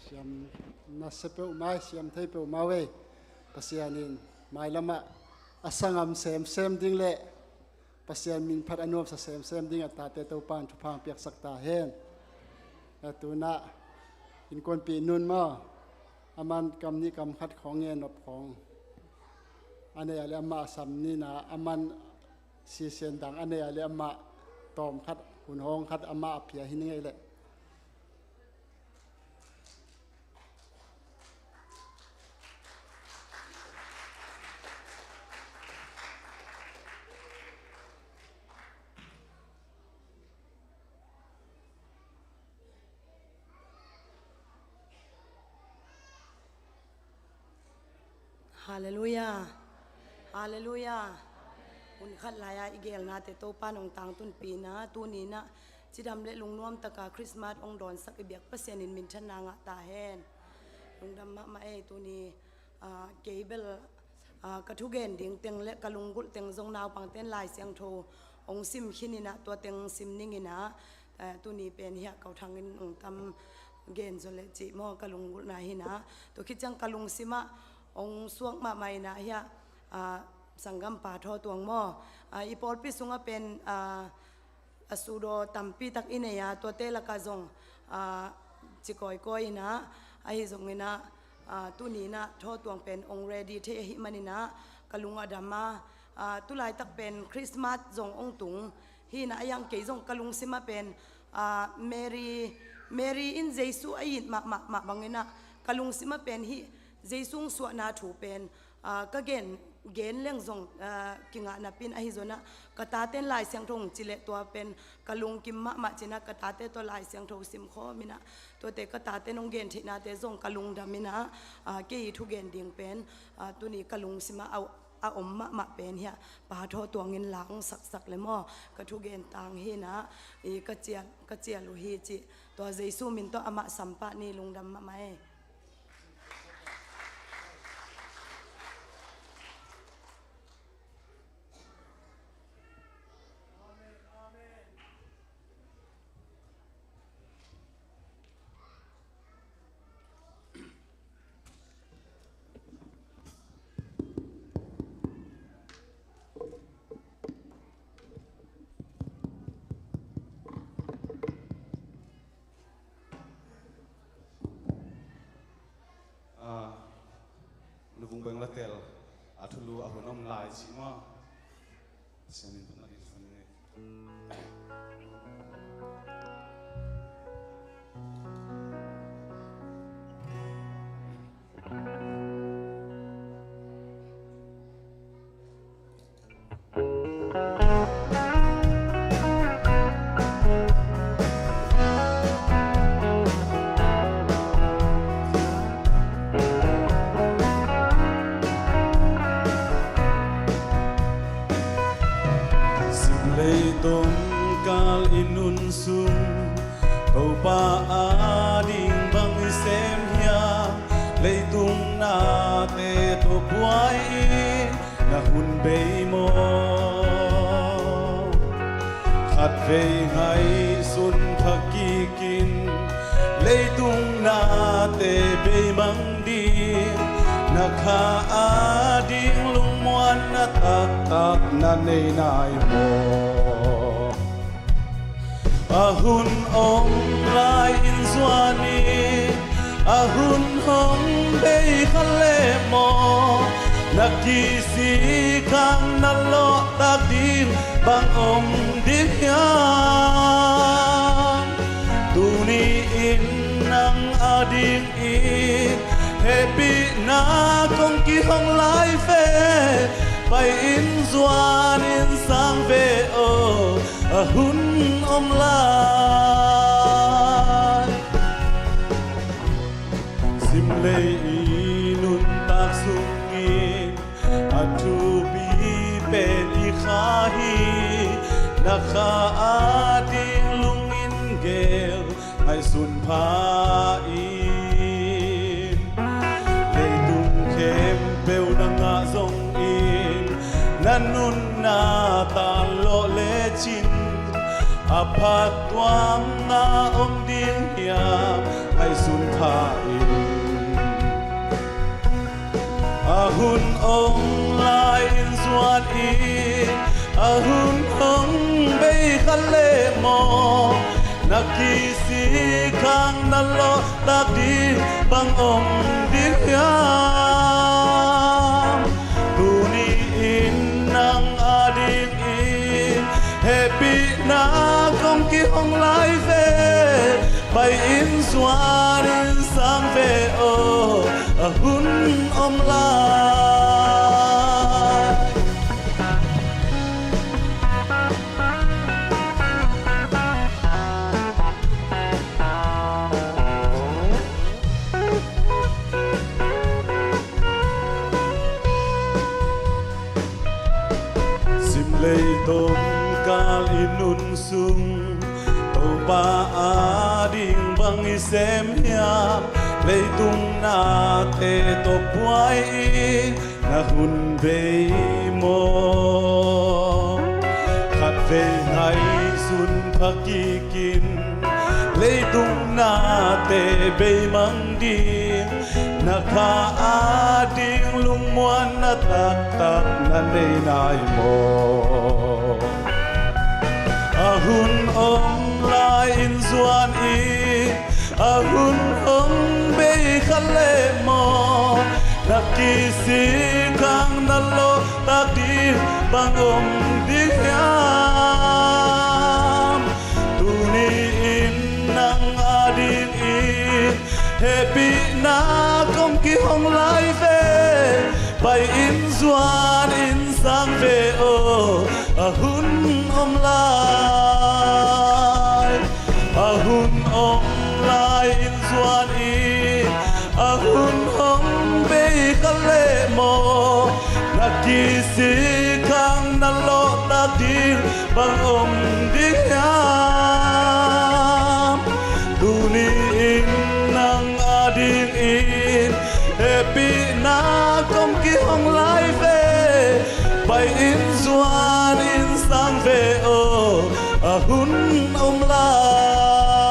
Siam nasia peuhmah, siam thei peuhmah uh ei. Pasian in mailamah a sanggam semsem ding le Pasian minphat a nuamsa semsem ding a tate Topa in thupha piaksak ta hen. A tunah innkuanpih nun maw, aman kam nih kam khat khawng ngen nop khawng a nei a le amah a sam nina, aman sisian dang a nei a le amah tawm khat, hun hawng khat amah a pia hi ning ei leh. Halleluiah. Halleluiah. Hun khat lai-a i gelnate Topa in hong tangtunpih in ah, tuni in ah cidam le lungnuam taka Christmas hong dawnsak i biak Pasian in minthanna ngah ta hen. Lungdam mahmah ei. Tuni, ah, kei bel, ah, ka thugen ding teng le ka lunggulh teng zong naupangte'n Lai Siangtho hong sim khin in ah, tua teng sim ning in ah, eh, tuni pen hiah Kau Thang in hong tam gen zaw le cih maw, ka lunggulhna hi in ah. Tua khit ciang ka lungsim ah hong suak mahmah in ah hiah, ah, sanggampa Thaw Tuang maw, ah, i pawlpi sungah pen, ah, a sudaw tampi tak i nei a, tuate lakah zong, ah, ci kawikawi in ah, ahi zongin ah, ah, tuni in ah Thaw Tuang pen hong ready thei ahih manin ah ka lung a dam a, ah, tulaitak pen Christmas zong hong tung hi in ah, a yang kei zong ka lungsim ah pen, ah, Mary, Mary in Jesu a it mahmah mah bangin ah ka lungsim ah pen hih Jesu hong suahna thu pen, ah, ka gen, gen leng zong, ah, kingah napi in, ahi zongin ah ka tate'n Lai Siangtho hong ci leh tua pen ka lungkim mahmah ci in ah, ka tate tawh Lai Siangtho sim khawm in ah, tuate ka tate'n hong gen theihnate zong ka lungdam in ah, ah, kei thugen ding pen, ah, tuni ka lungsim ah a, a om mahmah pen hiah Pa Thaw Tuang in la hong saksak le maw, ka thugen tang hi in ah, i ka cial, ka cial uh hi cih, tua Jesu min tawh amah sam pah ni. Lungdam mahmah ei. Ah, lubung beng la tel, a thulu a hun om lai cih maw. Siamin phatna ding sung ni. Zumlei tawmkal i nun sung Topa ading bang i sem hiam? Leitung nate tawh buai in na hun bei maw? Khatvei ngaihsun kha kikin leitung nate beimang ding, na kha ading lungmuanna taktak na nei nai maw? A hun om lai in zuan in, a hun hong bei kha leh maw? Na kisik hang na lawhtak ding bang om ding hiam? Tuni in nang ading in hehpihna kong kihong lai ve. Pai in zuan in sang ve aw, a hun om lai. Zumlei i nuntak sungin a thupi pen i kha hi. Na kha ading lungin gel ngaihsun pha in. Leitung khempeuh na ngah zongin na nunna tan lawh lecin a phattuamna om ding hiam? Sun pha in, a hun om lai in zuan in, a hun hong bei khat leh maw, na kisik khang na lawhtak ding bang om ding hiam? Tuni in nang adingin hehpihna kong kihong lai ve. Pai in zuan in sang ve aw, a hun om lai. Simlei tom kal i nun sung, Topa ading bang i sem hiam? Leitung nate tawh buai in na hun bei maw? Khatvei ngaihsun pha kikin, leitung nate beimang ding, na kha ading lungmuanna taktak na nei nai maw? A hun om lai in zuan in, a hun hong bei khat leh maw, na kisik khang na lawhtak ding bang om ding hiam? Tuni in nang adingin hehpihna kong kihong lai ve. Pai in zuan in sang ve aw, a hun om lai. A hun om lai in zuan in, a hun hong bei khat leh maw, na kisik khang na lawhtak ding bang om ding hiam? Tuni in nang adingin hehpihna kong kihong lai ve. Pai in zuan in sang ve aw, a hun om lai.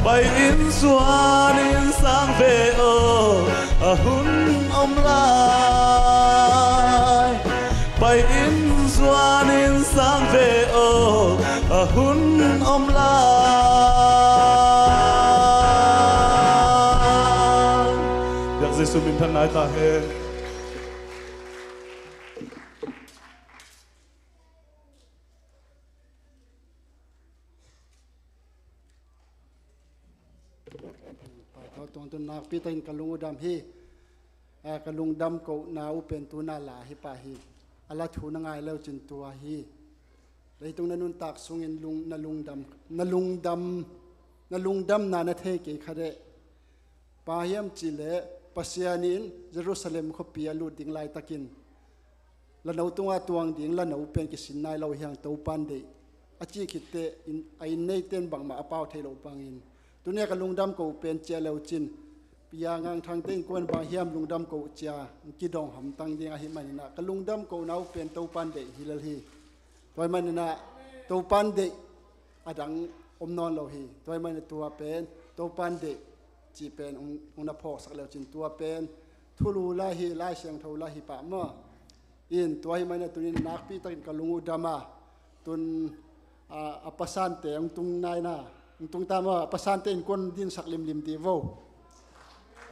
Pai in zuan in sang ve aw, a hun om lai. Pai in zuan in sang ve aw, a hun om lai. Biak Jesu min thang nai ta hen. Pai tho, tuang tun nakpi takin ka lung uh dam hi. A, ka lungdam kohna uh pen tuna la hi pah hi. A la thu na ngai leu cin tua hi. Leitung na nuntak sungin lung, na lungdam, na lungdam, na lungdamna na thei kei kha deh. Bang hiam cih leh Pasian in Jerusalem khuapi a lut ding laitakin, lano tungah tuang ding lano pen kisin nai lo hi hang, Topan deih a cih khit teh in, a inn neite in bangmah a pau thei loh bangin, tuni a ka lungdam koh uh pen ciah leu cin, Pi A Ngang Thangte innkuan bang hiam lungdam koh uh cia kidong hamtang ding ahih manin ah, ka lungdam kohna uh pen Topan deih hi lel hi. Tua ahih manin ah Topan deih a dang om nawn lo hi. Tua ahih manin tua pen Topan deih cih pen hong, hong na phawksak leu cin, tua pen thulu lai hi, Lai Siangtho lai hi pah maw. In tua ahih manin ah tunin nakpi takin ka lung uh dam a, tun, a, a pasante hong tung nai na, hong tung ta maw, a pasante innkuan dinsak limlim dih vo.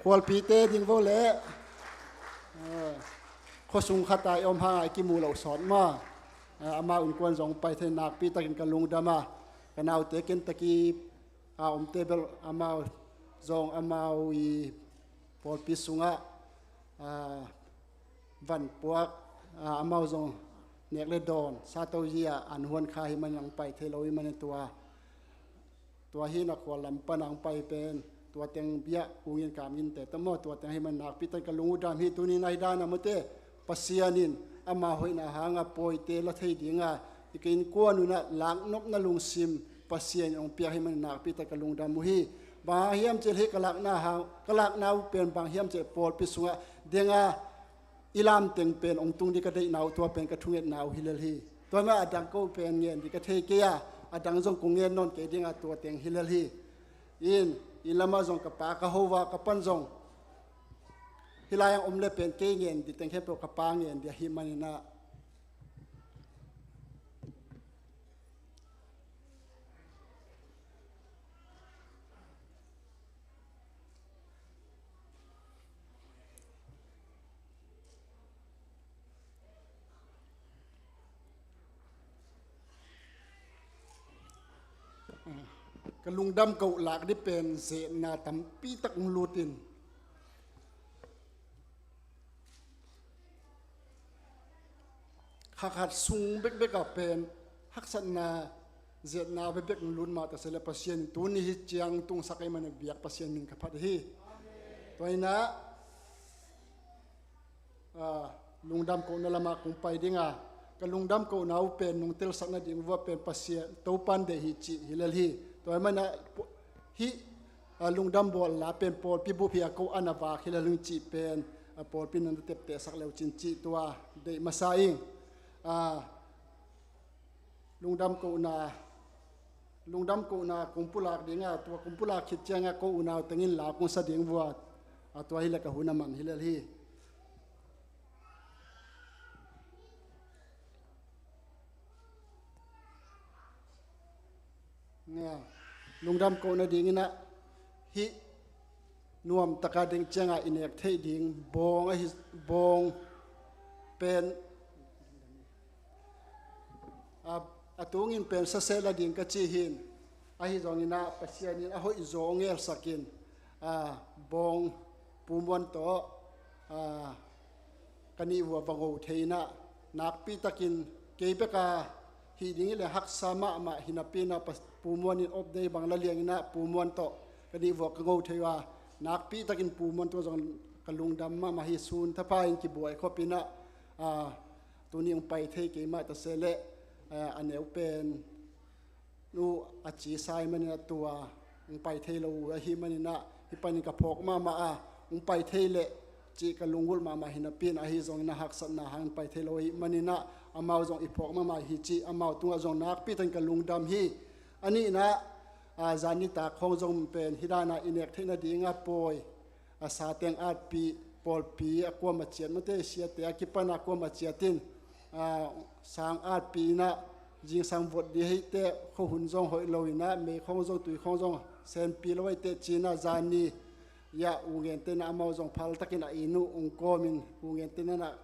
Khualpite ding vo leh, a, khuasung khat a i om hang a i kimu loh sawt maw. A, amau innkuan zong pai thei, nakpi takin ka lungdam a, ka naute Kentucky a omte bel amau zong amau i pawlpi sungah, a, van puak, a, amau zong nek le dawn, sa to zia an huan kha hi manin hong pai thei lo hi manin tua, tua hi na khual lam pan hong pai pen, tua teng bia ungin kamginte ta maw, tua teng hi manin nakpi takin ka lung uh dam hi. Tunin ahi dan a mawte, Pasian in ama hoihna hanga pawite la thei dinga i ka innkuan unah laknopna lungsim Pasian in hong piak hi manin nakpi takin ka lungdam uh hi. Bang hang hiam cih leh ka lakna hang, ka lakna uh pen bang hiam cih leh pawlpi sungah denga i lamteng pen hong tung ding ka deihna uh, tua pen ka thungetna uh hi lel hi. Tua mah a dang ko pen ngen ding ka thei kei a, a dang zong kong ngen nawn kei dinga tua teng hi lel hi. In, inn lamah zong ka pa ka ho a, ka pan zong hih lai-ah om le pen kei ngen ding teng khempeuh ka pa ngen ding ahih manin ah, ka lungdam koh lak ding pen zetna tampi tak hong lut in, kha khat sung bekbek ah pen haksatna, zetna bekbek hong lut mah ta se leh, Pasian in tuni hih ciang tungsak ahih manin biak Pasian min ka phat hi. Tua hi-in ah, a, lungdam kohna lamah kong pai ding a, ka lungdam kohna uh pen nong telsak nading uh ah pen Pasian Topa'n deih hi cih hi lel hi. Tua ahih manin ah, hih, a, lungdam bawl la pen pawlpi bup hi a, ko an a vak hi lel hi cih pen, a, pawlpi in na teptehsak le uh cin cih tua deih masa ing. A, lungdam kohna, lungdam kohna kong pulak ding a, tua kong pulak khit ciangah ko unau tengin la kong sa ding uh a, a, tua hi leh ka hun a man hi lel hi. Nga, lungdam kohna dingin ah, hih nuam taka ding ciangah i nek theih ding bawng ahi, bawng pen, a, a tungin pen saseh la ding ka ci hi. Ahi zongin ah Pasian in a hoih zaw hong ngelsak in, a, bawng Pu Muan tawh, a, ka nih uh ah va ngo thei in ah, nakpi takin kei bek a hih ding hi leh haksa mahmah hi napi in ah, Pu Muan in off day bang la liang in ah Pu Muan tawh ka nih uh ah ka ngo thei uh a, nakpi takin Pu Muan tungah zong ka lungdam mahmah hi. Sun thapha in kibuai khop in ah, a, tuni hong pai thei kei mah ta se leh, a, a neu pen nu a ci sa ahih manin ah tua hong pai thei lo uh ahih manin ah, hih panin ka phawk mahmah a, hong pai thei leh cih ka lungulh mahmah hi napi in, ahi zongin ah haksatna hangin pai thei lo ahih manin ah, amau zong i phawk mahmah hi cih amau tungah zong nakpi takin ka lungdam hi. A nihna, a, zan nitak khawng zong pen hih dan a i nek theih nading a pawi, a, sa teng atpih, pawlpi a kuamah ciat, mate, siate a kipan a kuamah ciat in, a, sang atpih in ah, zingsang vot ding hi teh, khuahun zong hoih lo in ah, mei khawng zong, tui khawng zong senpi lo hi teh ci in ah, zani ah U Ngente in ah amau zong phal takin a inn uh hong kawm in, U Ngente in ah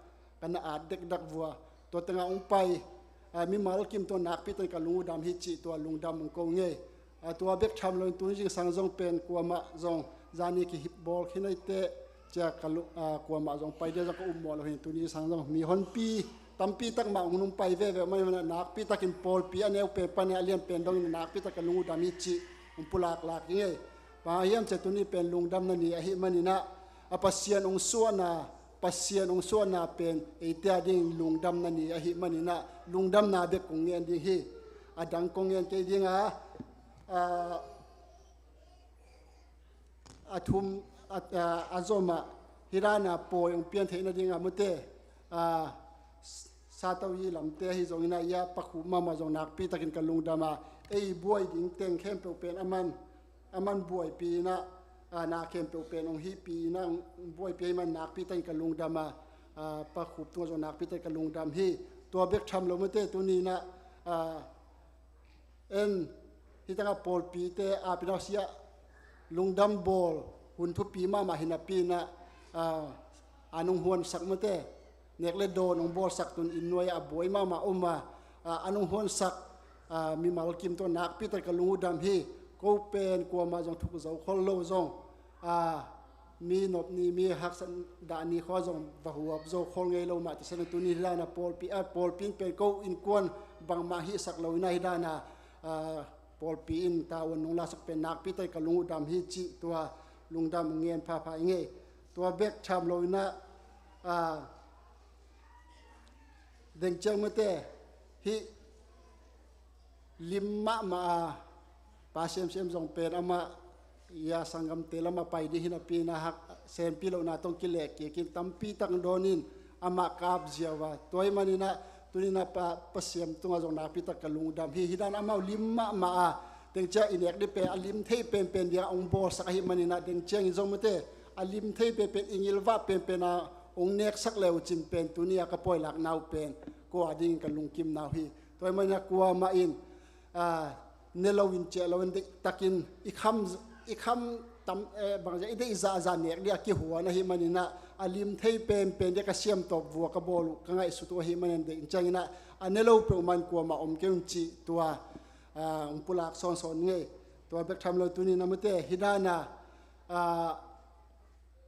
ka na at dekdak uh a, tua tengah hong pai, a, mimal kim tungah nakpi takin ka lung uh dam hi cih tua lungdam hong ko ing ei. A, tua bek tham loin tuni zingsang zong pen kuamah zong zani kihip bawl khin hi teh, ci a ka lu-, a, kuamah zong pai dia zong ka upmawh lo hi. Tuni zingsang zong mihonpi tampi tak mah hong nung pai veve mah ahih manin ah, nakpi takin pawlpi a neu pen pan a lian pen dongin nakpi tak ka lung uh dam hi cih hong pulaklak ing ei. Bang hang hiam cih leh tuni pen lungdamna ni ahih manin ah, a, Pasian hong suahna, Pasian hong suahna pen eite a dingin lungdamna ni ahih manin ah, lungdamna bek kong ngen ding hi. A dang kong ngen kei ding a, a, a thum, a, a, a zom ah, hih dan a pawi hong pian theih nading a, mate, a, Satawi lamte ahi zongin ah, i a pakhup mahmah zong nakpi takin ka lungdam a, ei buai ding teng khempeuh pen aman, aman buaipih in ah, a, na khempeuh pen hong hihpih in ah, hong buaipih ahih manin nakpi takin ka lungdam a, a, pakhup tungah zong nakpi takin ka lungdam hi. Tua bek tham lo, mate, tuni in ah, a, en, hih tengah pawlpite a, pi nau sia, lungdam bawl hun thupi mahmah hi napi in ah, a, an hong huansak, mate, nek le dawn hong bawlsak, tun inn nuai ah a buai mahmah om a, a, an hong huansak, a, mimal kim tungah nakpi takin ka lung uh dam hi. Ko pen kuamah zong thuk zo khol lo zong, a, mi nop ni, mi haksat dah ni khawng zong va huap zo khol ngei lo mah ta se leh, tuni hih dan a pawlpi, a, pawlpi in pen ko innkuan bangmah hihsak lo in ah, hih dan a, a, pawlpi in tavuan nong lasak pen nakpi takin ka lung uh dam hi cih tua lungdam hong ngen phapha ing ei. Tua bek tham lo in ah, a, deng ciang, mate, hih lim mahmah a Pa Siamsiam zong pen amah, i a, sanggamte lamah pai ding hi napi in ah, hak, senpi lohna tawh kilehkik in tampi tak dawn in amah kap ziau a, tua ahih manin ah tuni in ah Pa, Pa Siam tungah zong nakpi tak ka lung uh dam hi. Hih dan amau lim mahmah a, Deng ciang i nek ding pen a lim thei penpen dingah hong bawlsak ahih maninah, deng ciangin zong mate, a lim thei penpen, i ngilvah penpen a hong neksak le uh cin pen tuni a ka pawi lakna uh pen kua dingin ka lungkimna uh hi. Tua ahih maninah kuamah in, ah, ne loin ciah loin deihtakin i kham, i kham tam, eh, bangzia i deih zahzah nek ding a kihuan ahih maninah, a lim thei penpen ding ka siamtawp vua ka bawl uh ka ngaihsut uh ahih manin, deng cianginah a ne lo peuhmah in kuamah om kei un cih tua, ah, hong pulak sawnsawn ngei. Tua bek tham lo tuninah mate, hi dana, ah,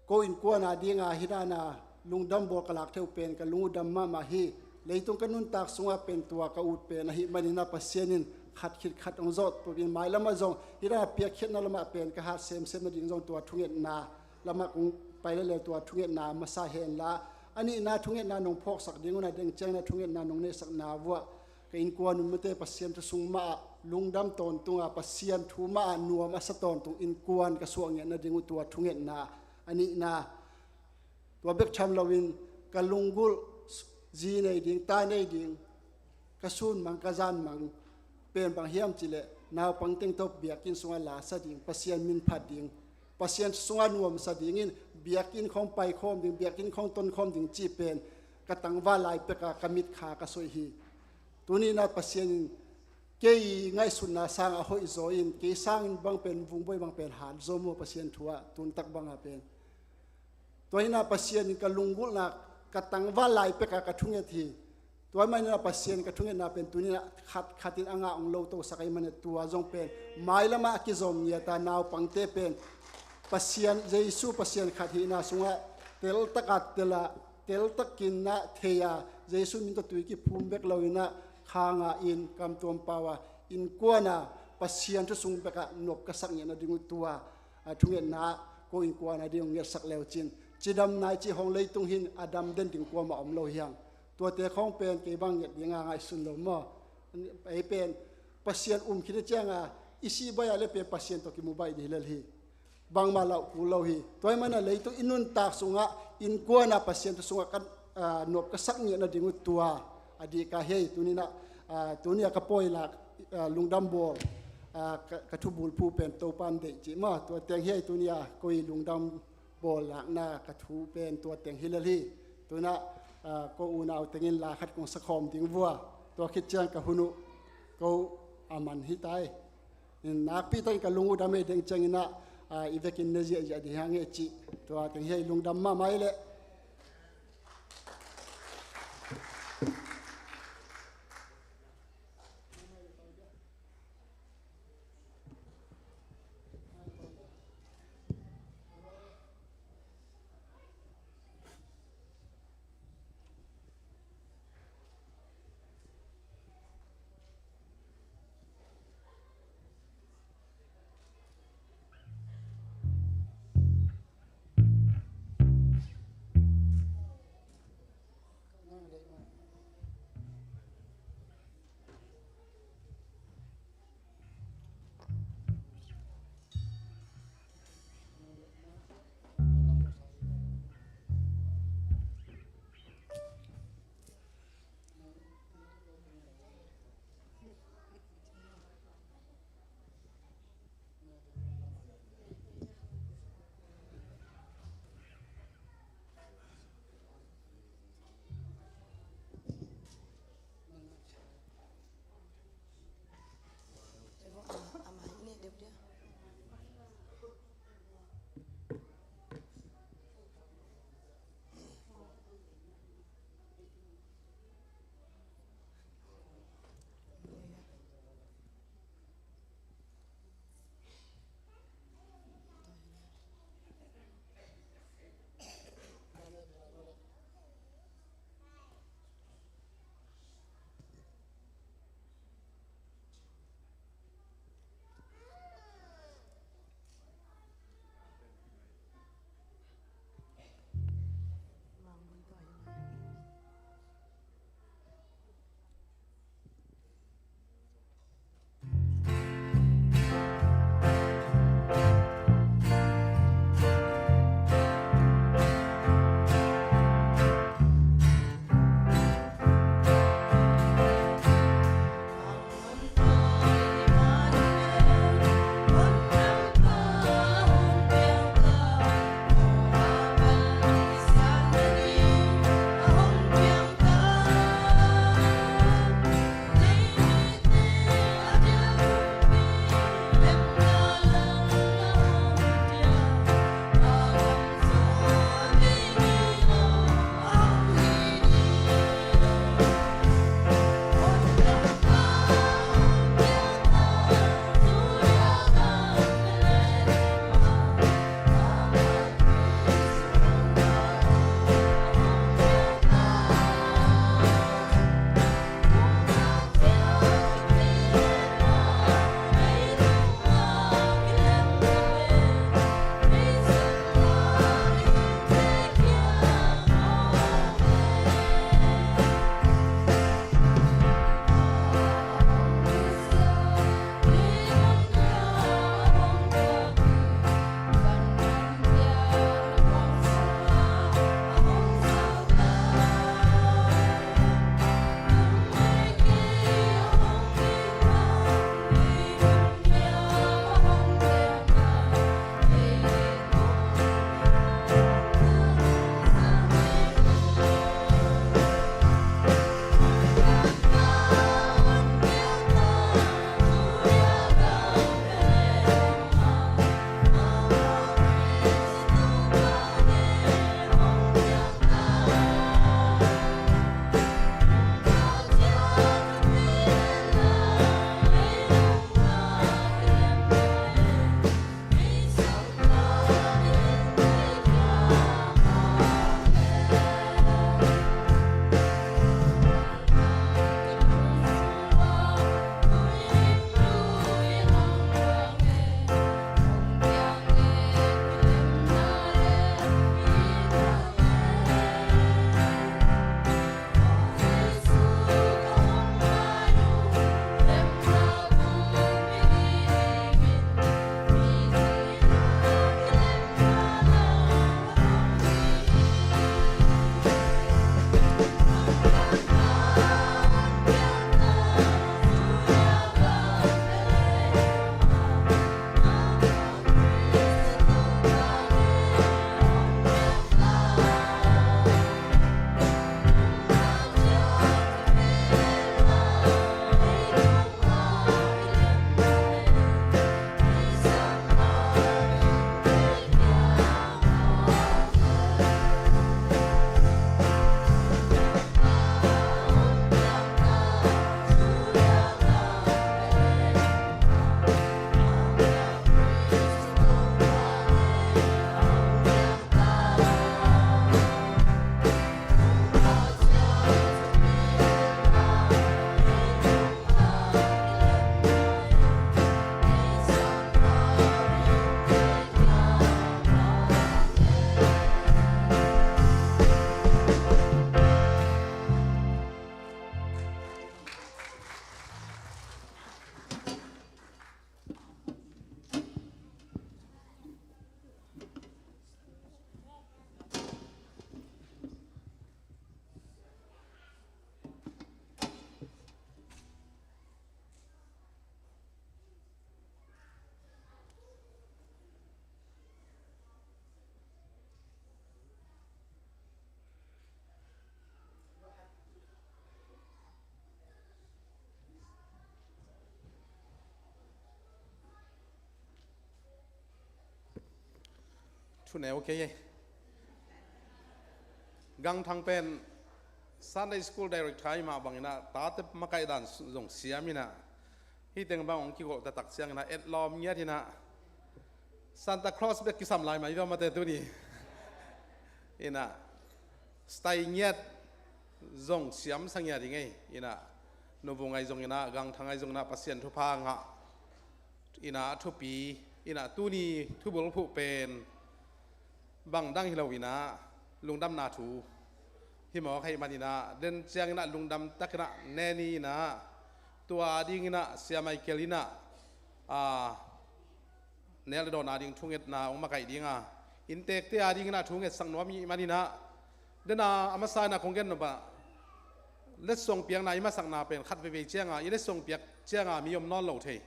ko innkuan a dinga hi dana lungdam bawl ka lak theuh pen ka lung uh dam mahmah hi. Leitung ka nuntak sungah pen tua ka ut pen ahih maninah Pasian in khat khit khat hong zawh tukin, mailamah zong hi dana piakkhiatna lamah pen ka hat semsem nading zong tua thungetna lamah kong pai lel, tua thungetna masa henla, a nihna thungetna nong phawksak ding unah, deng ciangna thungetna nong neihsakna vuah ka innkuan un mate, Pasian thu sung mahah lungdam tawntunga, Pasian thu mahah nuam a sa tawntung innkuan ka suah ngiat nading uh tua thungetna. A nihna, tua bek tham loin ka lunggulh, zi nei ding, ta nei ding, ka sun mang, ka zan mang pen bang hiam cihleh, naupang teng tawh biakinn sungah lasa ding, Pasian min phat ding, Pasian sungah nuamsa dingin biakinn khawng paikhawm ding, biakinn khawng tonkhawm ding cih pen ka tangval lai peka ka mitkha ka soih hi. Tuninah Pasian in kei ngaihsutna sangah hoihzaw in, kei sangin bang pen vungbawi bang pen hatzaw maw, Pasian thu ah tuntak banga pen. Tua hinah Pasian in ka lunggulhna, ka tangval lai peka ka thunget hi. Tua maninah Pasian ka thungetna pen tuninah khat khatin a ngah hong lotosak ahih manin tua zong pen mailamah a kizom ngiata naupangte pen Pasian, Jesu Pasian khat hihna sungah teltaka tela, teltakinah thei-a, Jesu min tawh tui kiphum bek loinah khanga in kamtuam pau-a innkuana Pasian thu sung bekah nop ka sak ngiat nading uh tua, a, thungetna ko innkuana ding hong ngetsak leucin, cidam nai cih hong leitung hin a dam den ding kuamah om lo hiang. Tuate khawng pen kei bang nget dinga ngaihsun lo maw? Ei pen Pasian um khin a cianga i sih baih a le pen Pasian tawh kimu baih dih lel hi. Bangmah lauh kul lo hi. Tua ahih manin leitung i nuntak sungah innkuana Pasian thu sungah ka, ah, nop ka sak ngiat nading uh tua a dihka hi. Tuninah, ah, tunia ka pawi lak, ah, lungdam bawl, ah, ka, ka thubulphu pen Topan deih cih maw, tua teng hi. Tunia ko i lungdam bawl lakna ka thu pen tua teng hi lel hi. Tunah, ah, ko unau tengin la khat kong sakhawm ding vua. Tua khit ciang ka hun uh ko a man hi tai. Nakpi takin ka lung uh dam ei, deng cianginah, ah, i vekin ne ziahziah ding hang e cih. Tua teng hi, lungdam mahmah i leh. Thuneu kei ei. Gangthang pen Sunday School Director hi mah bangin ah, tate makaih dan zong siam in ah, hih teng bang hong kikolh taktak ciangin ah, etlawm ngiat in ah, Santa Claus bek kisam lai mah hi, tua mate tuni in ah, style ngiat zong siamsa ngiat ding ei. In ah, Nu Vung ahi zongin ah, Gangthang ahi zongin ah, Pasian thupha ngah in ah, thupi in ah, tuni thubulphuh pen bang dang hi lo in ah, lungdamna thu hi mawk ahih manin ah, den ciangin ah lungdam takin ah ne ni in ah, tua dingin ah Sia Michael in ah, a, nel le dawn ading thungetna hong makaih ding a, inntekte adingin ah thu ngetsak nuam ahih manin ah, den a, a masa in ah kong gen nop ah, letsong piakna i masakna pen khat veivei ciang a, i letsong piak ciang a mi om nawn lo thei.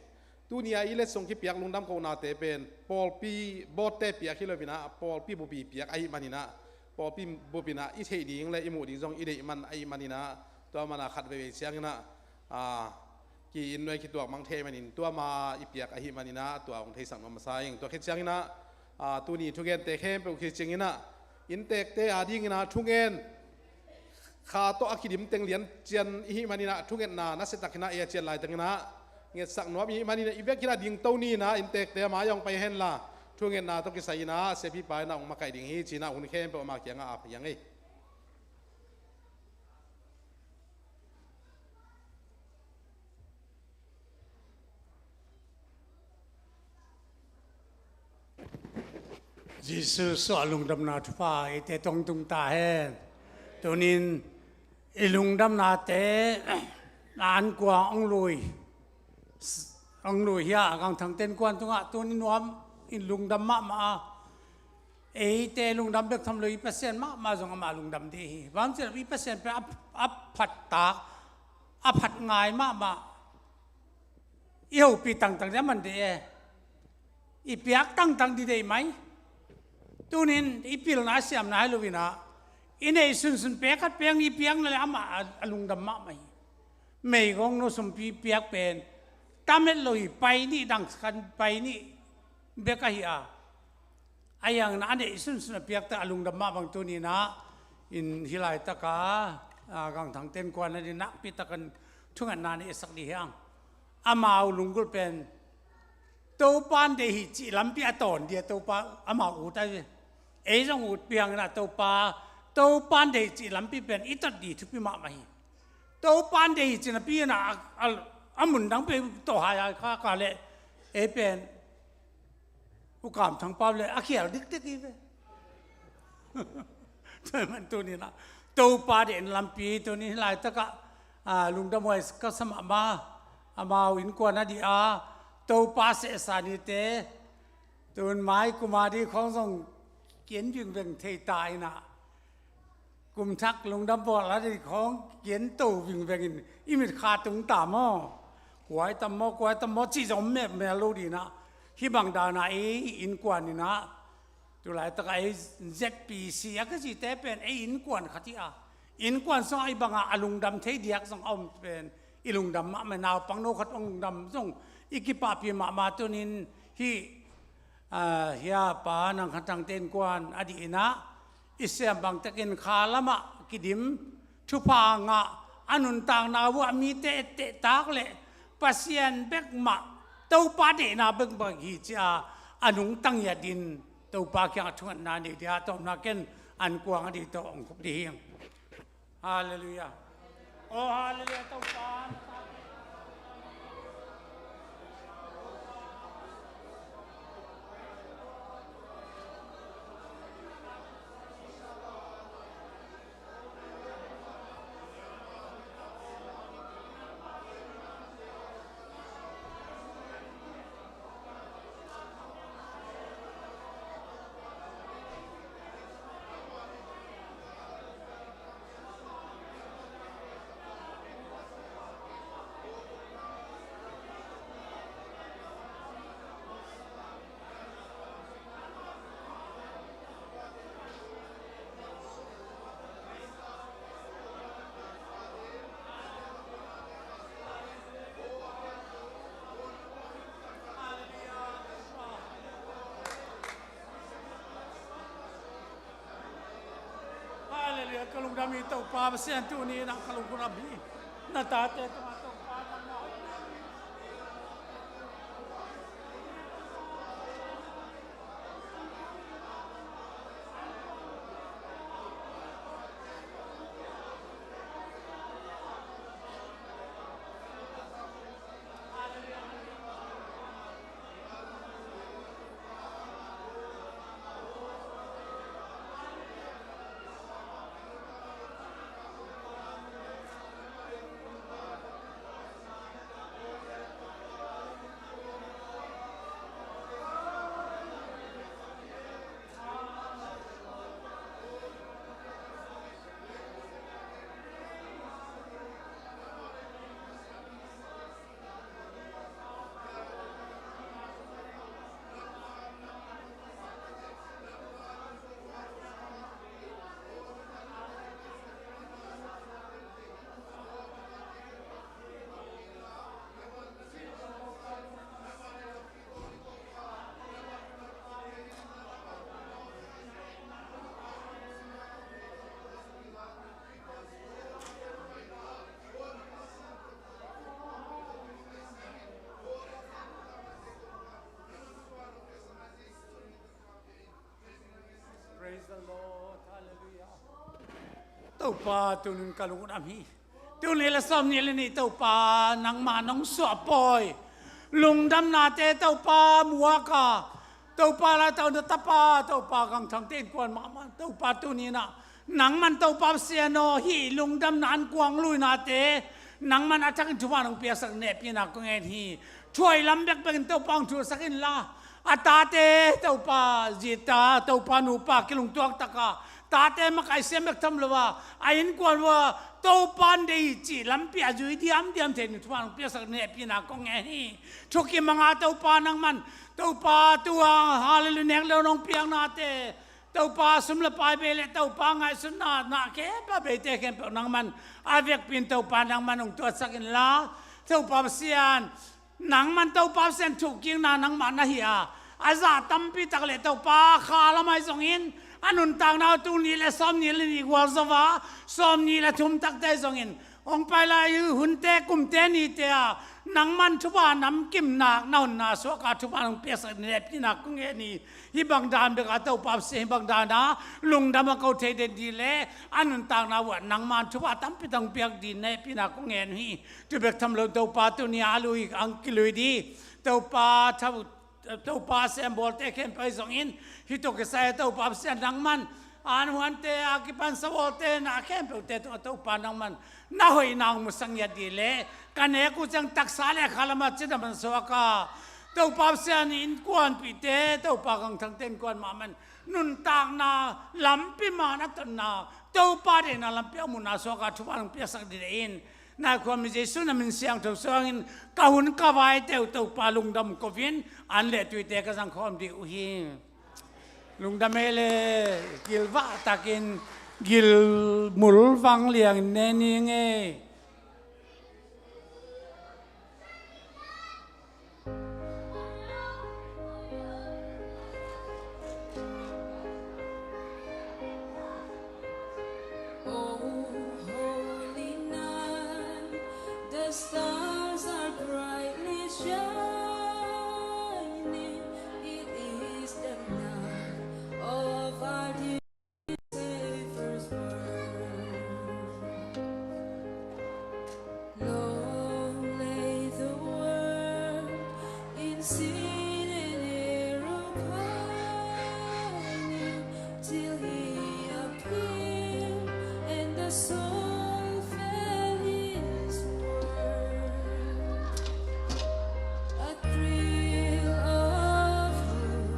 Tuni a i letsong kipiak lungdam kohnate pen pawlpi bawtte piak hi lo in ah, pawlpi bupi piak ahih manin ah, pawlpi bup in ah i theih ding le i muh ding zong i deih man ahih manin ah, tua man a khat veivei ciangin ah, a, ki-inn nuai kituak mang thei ahih manin, tua ma i piak ahih manin ah, tua hong theisak nuam masa ing. Tua khit ciangin ah, a, tuni thugente khempeuh khit ciangin ah, inntekte adingin ah thungen kha tawh a kidim teng lian cian i hih manin ah, thungetna nasia takin ah ei a cian laitakin ah ngetsak nuam i hih manin ah, i vekin ah dingto ni in ah, inntekte a mai ah hong pai hen la, thungetna tawh kisai in ah, siapipa in ah hong makaih ding hi ci in ah, hun khempeuh ama kiangah ap hi ing ei. Jesu suah lungdamna thupha eite tungah tung ta hen. Tunin i lungdamnate, an kuang hong lui, hong lui hi a, Gangthang tenkuan tungah tuni nuam in lungdam mahmah a, eite lungdam bek tham lo, i Pasian mahmah zong amah lungdam ding hi. Bang ci leh i Pasian pen a, a phat tak, a phat ngai mahmah. I hopih tangtang ding a man ding e. I piak tangtang ding deih mai. Tunin i pilna a siamna hi lo in ah, i neih sunsun pek khat pek nih i piakna le amah a, a lungdam mahmah hi. Meigong nu sumpi piak pen tam het lo hi, pai nih, dang khat pai nih bek ahi a. A hiangin a neih sunsun a piakte a lungdam mah bang tuni in ah, in hih laitak a, a, Gangthang tenkuan a ding nakpi takin thungetna neihsak ding hi hang. Amau lunggulh pen Topa'n deih hi cih lampi a tawn ding a, Topa amau ut ahi ve. Ei zong ut piangin ah Topa, Topa'n deih hi cih lampi pen i tot ding thupi mahmah hi. Topa'n deih hi cih napi in ah, a, a, a mun dang pen tawh hai a kha kha leh ei pen U Kam Thang Pau le a khial dikdik hi ve. Tua man tuni in ah Topa deihna lampi tuni laitak ah, a, lungdam huai ka sa mahmah. Amau innkuan a ding a Topa sehsa nite, tun mai kum a ding khawng zong ki-en vingveng thei ta in ah, kum thak lungdam bawl a ding khawng ki-en to vingveng in i mit kha tung ta maw? Kuai tam maw, kuai tam maw cih zong om mel lo ding in ah, hih bang dan a ei innkuan in ah, tu laitak a ei Z P C a ka cihte pen ei innkuan khat hi a, innkuan sungah hih bang a, a lungdam thei diak zong a om pen i lungdam mahmah. Naupang no khat hong lungdam zong i kipahpih mahmah. Tunin hih, a, hia pa Nang Khan Thang tenkuan a ding in ah, i siam bang takin kha lamah kidim, thupha ngah, a nuntakna vuah mite etteh tak leh Pasian bek mah, Topa deihna bek mah hi ci a, a nungta ngiat in Topa kiangah thungetna nei ding a, tawpna ken an kuang a ding tawh hong khup ding hi. Halleluiah. Oh, halleluiah, Topa. Topa Pasian, tuni-in ah ka lungdam hi. Na tate tungah Topa nangmah hoihna Praise the Lord. Hallelujah. Topa, tuni-in ka lungdam hi. Tul nih le sawmnih le nih Topa, nangmah nong suahpawi lungdamnate Topa muak a, Topa laitau na tapa Topa Gang Thangte innkuan mahmah Topa, tuni-in ah nangman Topa Pasian aw, hih lungdamna an kuang luinate nangman a thakin thupha nong piaksak nehpihna kong ngen hi. Thuai lam bekbekin Topa hong thulsak inla, a tate Topa, zi ta, Topa nupa kilungtuak taka tate makaih siam bek tham lo a, a innkuan uh ah Topa deih cih lampi a zui diamdiam thei ding thupha nong piaksak nehpihna kong ngen hi. Thukim a ngah Topa nangman, Topa tua hallelujah nek lo nong piaknate, Topa sum le pai bei le Topa ngaihsutna na khempeuh a beite khempeuh nangman a vekpi-in Topa nangman hong tuatsak inla, Topa Pasian, nangman Topa Pasian thukikna nangmah na hi a, a zah tampi tak le Topa kha lam ahi zongin a nuntakna uh tul nih le sawmnih le nih gualzo a, sawmnih le thum takte ahi zongin hong pai lai hunte, kumte, nite ah nangman thupha namkim nak na honna suak a thupha nong piaksak nehpihna kong ngen hi. Hih bang dan bek a Topa Pasian, hih bang dan a lungdam a ko thei den ding le a nuntakna uh ah nangman thupha tampi tak hong piak ding nehpihna kong ngen hi. Tu bek tham lo Topa, tuni a lui ang kilui ding Topa, thau Topa, a sem bawlte khempeuh ahi zongin, hih tawh kisai Topa Pasian nangman an huante a kipan sa bawlte na khempeuhte tungah Topa nangman na hoihna hong musak ngiat ding le, ka nek uh ciang taksa le kha lamah cidam hong suak a, Topa Pasian innkuanpihte, Topa Gang Thangte innkuan mahmah in nuntakna lampi man a totna, Topa deihna lampi a muhna suak a thupha hong piaksak ding in, na khuami Jesu na min siangtho suangin ka hun ka vaite uh Topa lungdam ko-in an le tuite ka zang khawm ding uh hi. Lungdam ei le, gilvah takin gilmul vang liangin ne ning ei. Oh, holy night, the stars are brightly shining. It is the night of our dear Savior's birth. Long lay the world in sin and error pining, till he appeared and the soul felt his worth. A thrill of hope,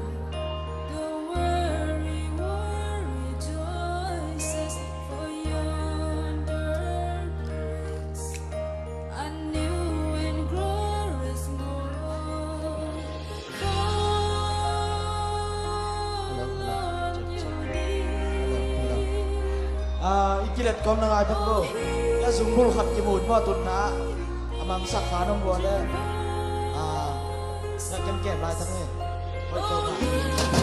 the weary world rejoices, for yonder breaks a new and glorious morn. Ah, i kilet kawm na ngai bek lo. A zungbul khat kimu in maw, tutna a mangsak kha nong bual le. Ah, na kemkem lai tak ni. Hoih kawm a.